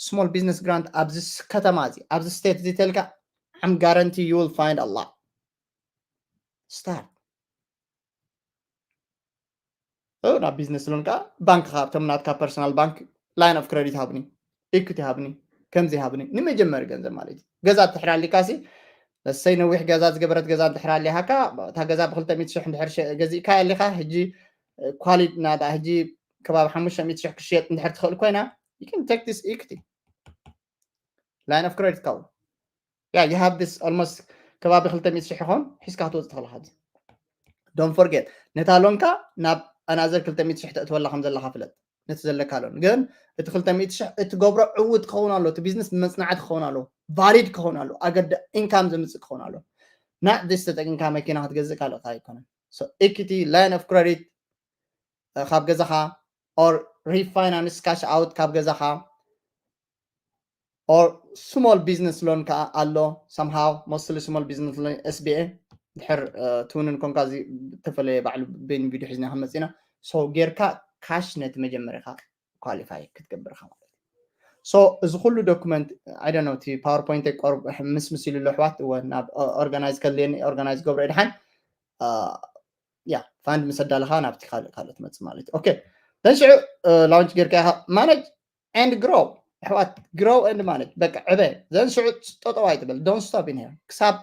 Small business grant ኣብዚ ከተማ እዚ ኣብዚ state እዚ ተልካ I'm guarantee you will find a lot. Start ናብ business loan ከዓ ባንክ ካብቶም ናትካ personal bank line of credit ሃብኒ፣ equity ሃብኒ፣ ከምዚ ሃብኒ ንመጀመሪ ገንዘብ ማለት እዩ። ገዛ ትሕር ኣሊካሲ ለሰይ ነዊሕ ገዛ ዝገበረት ገዛ እንድሕር ኣሊሃካ እታ ገዛ ብ ክልተ ሚእቲ ሽሕ እንድሕር ገዚእካ ኣሊካ ሕጂ quality ናታ ሕጂ ከባቢ ሓሙሽተ ሚእቲ ሽሕ ክሽየጥ እንድሕር ትኽእል ኮይና you can take this equity line of credit ካው yeah you have this almost ከባቢ ክልተ ሚእቲ ሽሕ ይኾን ሒዝካ ክትወፅእ ትኽእል። Don't forget ነታ loan ካ ናብ another ክልተ ሚእቲ ሽሕ ተእትወላ ከም ዘለካ ፍለጥ። ነቲ ዘለካ loan ግን እቲ ክልተ ሚእቲ ሽሕ እትገብሮ ዕውት ክኸውን ኣሎ፣ እቲ business መፅናዕቲ ክኸውን ኣሎ፣ valid ክኸውን ኣሎ፣ ኣገዳ income ዘምፅእ ክኸውን ኣሎ። Not this ተጠቂምካ መኪና ክትገዝእ ካልእ ኣይኮነን። So equity line of credit ካብ ገዛኻ or refinance cash out ካብ ገዛኻ or small business loan ከዓ ኣሎ። Somehow mostly small business loan S B A ድሕር ትውንን ኮንካ እዚ ተፈለየ ባዕሉ ቤን ቪዲዮ ሒዝና ክንመፅእ ኢና። So ጌርካ ካሽ ነቲ መጀመሪኻ qualify ክትገብር ኢኻ ማለት እዩ። So እዚ ኩሉ document I don't know እቲ PowerPoint ምስ ምስ ኢሉ ኣሎ ኣሕዋት እወ ናብ organize ከድልየኒ organize ገብሮ ድሓን yeah fund ምስ ኣዳለኻ ናብቲ ካልእ ካልእ ትመፅእ ማለት እዩ። Okay then ሽዑ launch ጌርካ ኢኻ manage and grow ኣሕዋት grow and manage በቃ ዕበ then ሽዑ ጠጠው ኣይትበል don't stop in here ክሳብ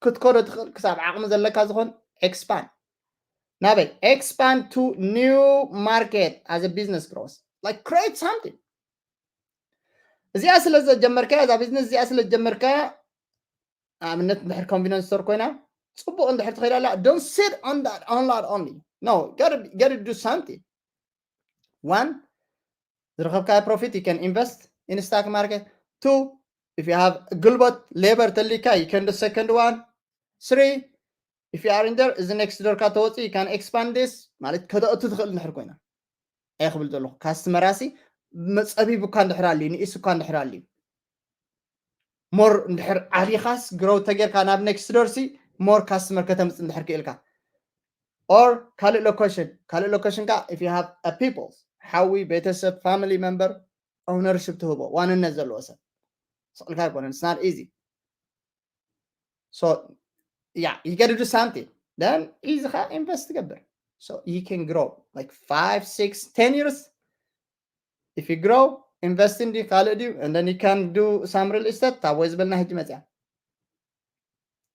ክትከዶ ትኽእል ክሳብ ዓቕሚ ዘለካ ዝኾን expand ናበይ expand to new market as a business grows like create something እዚኣ ስለ ዘጀመርካያ እዛ business እዚኣ ስለ ዘጀመርካያ ኣብነት እንድሕር convenience store ኮይና ፅቡቅ እንድሕር ትኸይድ ኣላ don't sit on that on that only no gotta, gotta do something one ዝረኸብካዮ profit you can invest in stock market two if you have ጉልበት labor ተሊካ you can do second one three if you are in there እዚ next door ካ ተወፂ you can expand this ማለት ከተእቱ ትኽእል እንድሕር ኮይና ኣየ ክብል ዘለኹ customer ኣሲ መፀቢብ እኳ እንድሕር ኣልዩ ንኢስ እኳ እንድሕር ኣልዩ more እንድሕር ዓሊኻስ grow ተጌርካ ናብ next door ሲ more customer ከተምፅ እንድሕር ክኢልካ or ካልእ location ካልእ location ካ if you have a people ሓዊ ቤተሰብ family member ownership ትህቦ ዋንነት ዘለዎ ሰብ ስቕልካ ኣይኮነን it's not easy so yeah you gotta do something then easy ካ invest ትገብር so you can grow like five six ten years if you grow invest in ካልእ ድዩ and then you can do some real estate ታቦይ ዝበልና ሕጂ መፅያ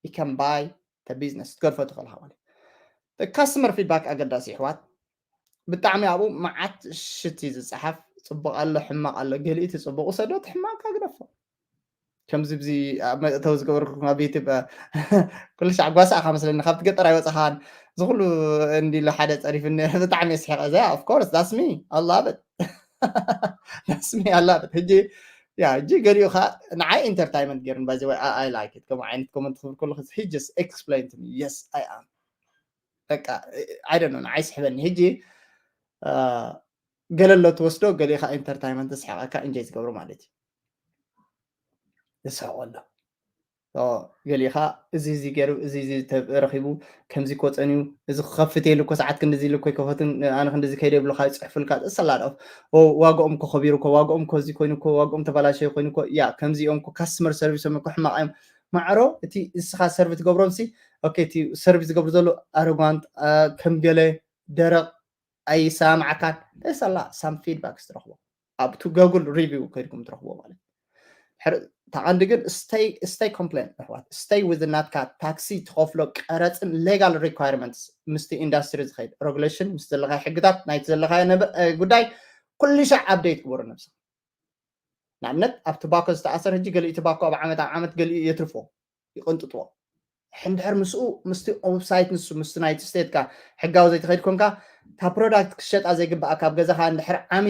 you can buy the business ትገድፎ ትኽእል ማለት customer feedback ኣገዳሲ ይሕዋት ብጣዕሚ ኣብኡ መዓት ሽት እዩ ዝፀሓፍ ፅቡቅ ኣሎ ሕማቅ ኣሎ ገሊኡ እቲ ፅቡቅ ውሰዶ እቲ ሕማቅ ካ ግደፎ ከምዚ ብዚ መእተው ዝገበርኩ ኣብ ዩቱብ ኩሉ ሻዕ ጓሳ ኢኻ መስለኒ ካብቲ ገጠር ኣይወፅኻን እዚ ኩሉ እንዲሉ ሓደ ፀሪፍኒ ብጣዕሚ ስሒቀ እዚኣ of course that's me I love it that's me I love it ሕጂ ያ ሕጂ ገሊኡ ካ ንዓይ entertainment ገይሩን by the way I like it ከምኡ ዓይነት comment ክብል ከለኹ he just explain to me yes I am በቃ I don't know ንዓይ ስሕበኒ ሕጂ ገለ ኣሎ ትወስዶ ገሊኡ ካ entertainment ስሓቀካ enjoy ዝገብሮ ማለት እዩ ዝስሕቆ ኣሎ ገሊኻ እዚ እዚ ገይሩ እዚ እዚ ረኺቡ ከምዚ ኮፀን እዩ እዚ ክኸፍት የሉ እኮ ሰዓት ክንድዚ ኢሉ እኮ ይከፈትን ኣነ ክንድዚ ከይደ ይብሉካ ይፅሕፉልካ እሰላድ ኦፍ ዋጋኦም እኮ ከቢሩ እኮ ዋጋኦም እኮ እዚ ኮይኑ እኮ ዋጋኦም ተባላሸ ኮይኑ እኮ ያ ከምዚ እዮም እኮ ካስተመር ሰርቪሶም እኮ ሕማቕ እዮም ማዕሮ እቲ እስኻ ሰርቪ ትገብሮም ሲ ኦኬ እቲ ሰርቪ ዝገብሩ ዘሎ ኣረጓንት ከም ገለ ደረቕ ኣይሰማማዓካን እሰላ ሳም ፊድባክ ትረኽቦ ኣብቲ ገጉል ሪቪው ከድኩም ትረኽቦ ማለት ተቐንዲ ግን stay complain ኣሕዋት stay with ናትካ ታክሲ ትኸፍሎ ቀረፅን legal requirements ምስቲ ኢንዳስትሪ ዝኸይድ regulation ምስ ዘለካ ሕግታት ናይቲ ዘለካ ጉዳይ ኩሉ ሻዕ update ግበሩ ነብስኻ ንኣብነት ኣብ ትባኮ ዝተኣሰር ሕጂ ገሊኡ ትባኮ ኣብ ዓመት ኣብ ዓመት ገሊኡ የትርፎ ይቕንጥጥዎ ሕንድሕር ምስኡ ምስቲ website ንሱ ምስቲ ናይቲ state ካ ሕጋዊ ዘይትኸይድ ኮንካ እታ product ክሸጣ ዘይግባኣ ካብ ገዛኻ እንድሕር ዓሚ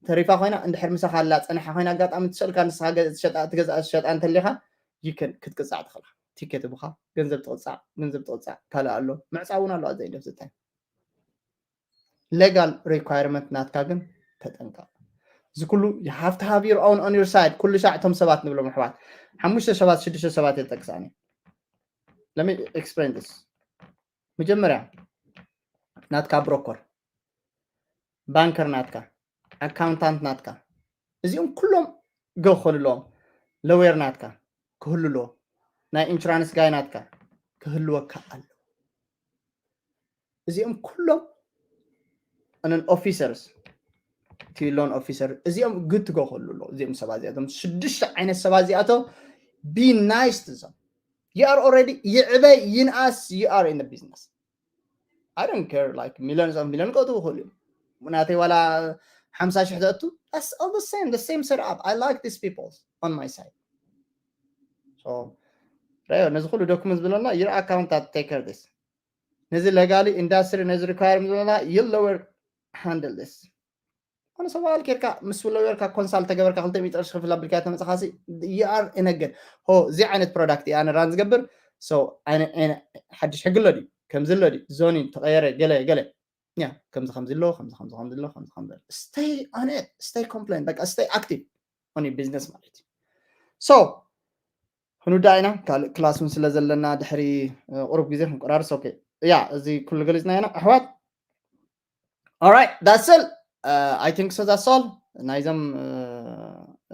ተሪፋ ኮይና እንድሕር ምሳኻ ኣላ ጸኒሓ ኮይና ኣጋጣሚ ትሰልካ ንስኻ ገ- ትሸጣ ትገዝኣ ትሸጣ እንተሊኻ ይከን ክትቅጻዕ ትኽእልካ። ቲኬት ብኻ ገንዘብ ትቕጻዕ ገንዘብ ትቕጻዕ ካልእ ኣሎ ምዕጻ እውን ኣሎ ኣዘይ ደብዝታይ legal requirement ናትካ ግን ተጠንቀቕ። እዚ ኩሉ you have to have your own on your side። ኩሉ ሻዕ እቶም ሰባት ንብሎም ኣሕዋት ሓሙሽተ ሰባት ሽዱሽተ ሰባት የጠቅሳኒ። Let me explain this። መጀመርያ ናትካ ብሮከር፣ ባንከር ናትካ፣ ኣካውንታንት ናትካ፣ እዚኦም ኩሎም ገ ክኾኑ ኣለዎም። ለወየር ናትካ ክህሉ ኣለዎ። ናይ ኢንሹራንስ ጋይ ናትካ ክህልወካ ኣሎ። እዚኦም ኩሎም እነን ኦፊሰርስ ቲ ሎን ኦፊሰር እዚኦም ግትጎ ክህሉ ኣለዎ። እዚኦም ሰባት እዚኣቶም ሽዱሽተ ዓይነት ሰባት እዚኣቶም be nice to them። You are already ይዕበ ይንኣስ you are in the business። I don't care like millions of million ከእትዉ ይኽእሉ እዮም። ናተይ ዋላ ሓምሳ ሽሕ ዘእቱ that's all the same the same setup. I like these people on my side። So ረዮ ነዚ ኩሉ ዶክመንት ዝብለና your account take care this ነዚ ለጋሊ ኢንዳስትሪ ነዚ ሪኳየር ዝብለና you lower handle this ኣነ ሰባል ኬድካ ምስ ለወየርካ ኮንሳልት ተገበርካ ክልተ ሚእቲ ቅርሺ ክፍል ኣቢልካ ተመፅኻሲ you are in a good ሆ እዚ ዓይነት ፕሮዳክት እየ ኣነ ራን ዝገብር። So ኣነ ኣነ ሓድሽ ሕጊ ኣሎ ድዩ ከምዚ ኣሎ ድዩ ዞኒን ተቐየረ ገለ ገለ ያ ከምዚ ከምዚ ኣሎ ከምዚ ከምዚ ከምዚ ኣሎ ከምዚ ከምዚ ኣሎ stay on it stay complain በቃ stay active on your business ማለት እዩ። So ክንውዳእ ኢና ካልእ ክላስ እውን ስለ ዘለና ድሕሪ እ፣ ቁሩብ ግዜ ክንቆራርስ okay። ያ እዚ ኩሉ ገሊፅና ኢና ኣሕዋት። Alright that's all. I think so that's all ናይዞም እ፣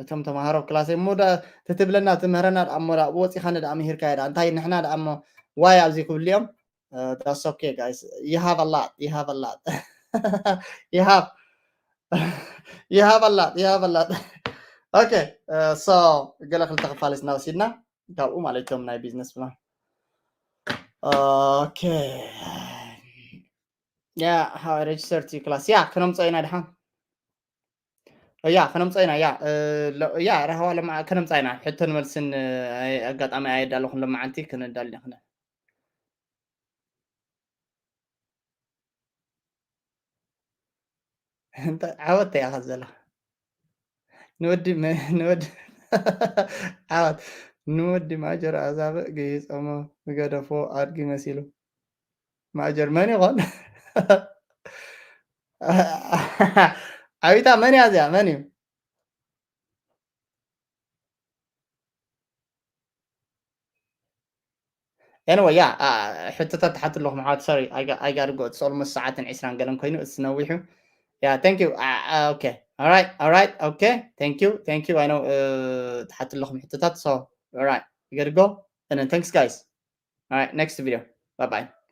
እቶም ተምሃሮ ክላስ እሞ ዳ- ትትብለና ትምህረና ደኣ እሞ ደኣ ብወፂኻ ንደኣ ምሂርካ ዳ እንታይ ንሕና ደኣ እሞ ዋይ ኣብዚ ክብልዮም። That's okay guys. You have a lot. You have a lot. You have you have a lot. You have a lot. Okay. So ገለ ክልተ ክፋልስ እናወሲድና ካብኡ ማለት እቶም ናይ ቢዝነስ ፕላን okay yeah how I register to class yeah ከነምፅኦ ኢና ድሓን ያ ከነምፅኦ ኢና ያ ያ ራህዋ ለማ ከነምፅኣ ኢና ሕቶን መልስን ኣጋጣሚ ኣየዳለኹን ለማዓንቲ ክነዳል ኢና እንታይ ዓወት እያ ከዘላ ንወዲ ንወዲ ዓወት ንወዲ ማጀር ኣዛብእ ገይጾሞ ዝገደፎ ኣድጊ መሲሉ ማጀር መን ይኾን? ዓቢታ መን እያ እዚኣ መን እዩ? Anyway yeah ሕቶታት ትሓቱ ኣለኹም ኣሕዋት sorry I got to go it's almost ሰዓትን ዕስራን ገለን ኮይኑ it's ነዊሑ yeah thank you okay alright alright okay thank you thank you I know ትሓቱ ኣለኹም ሕቶታት so alright I got to go and then thanks guys alright next video bye bye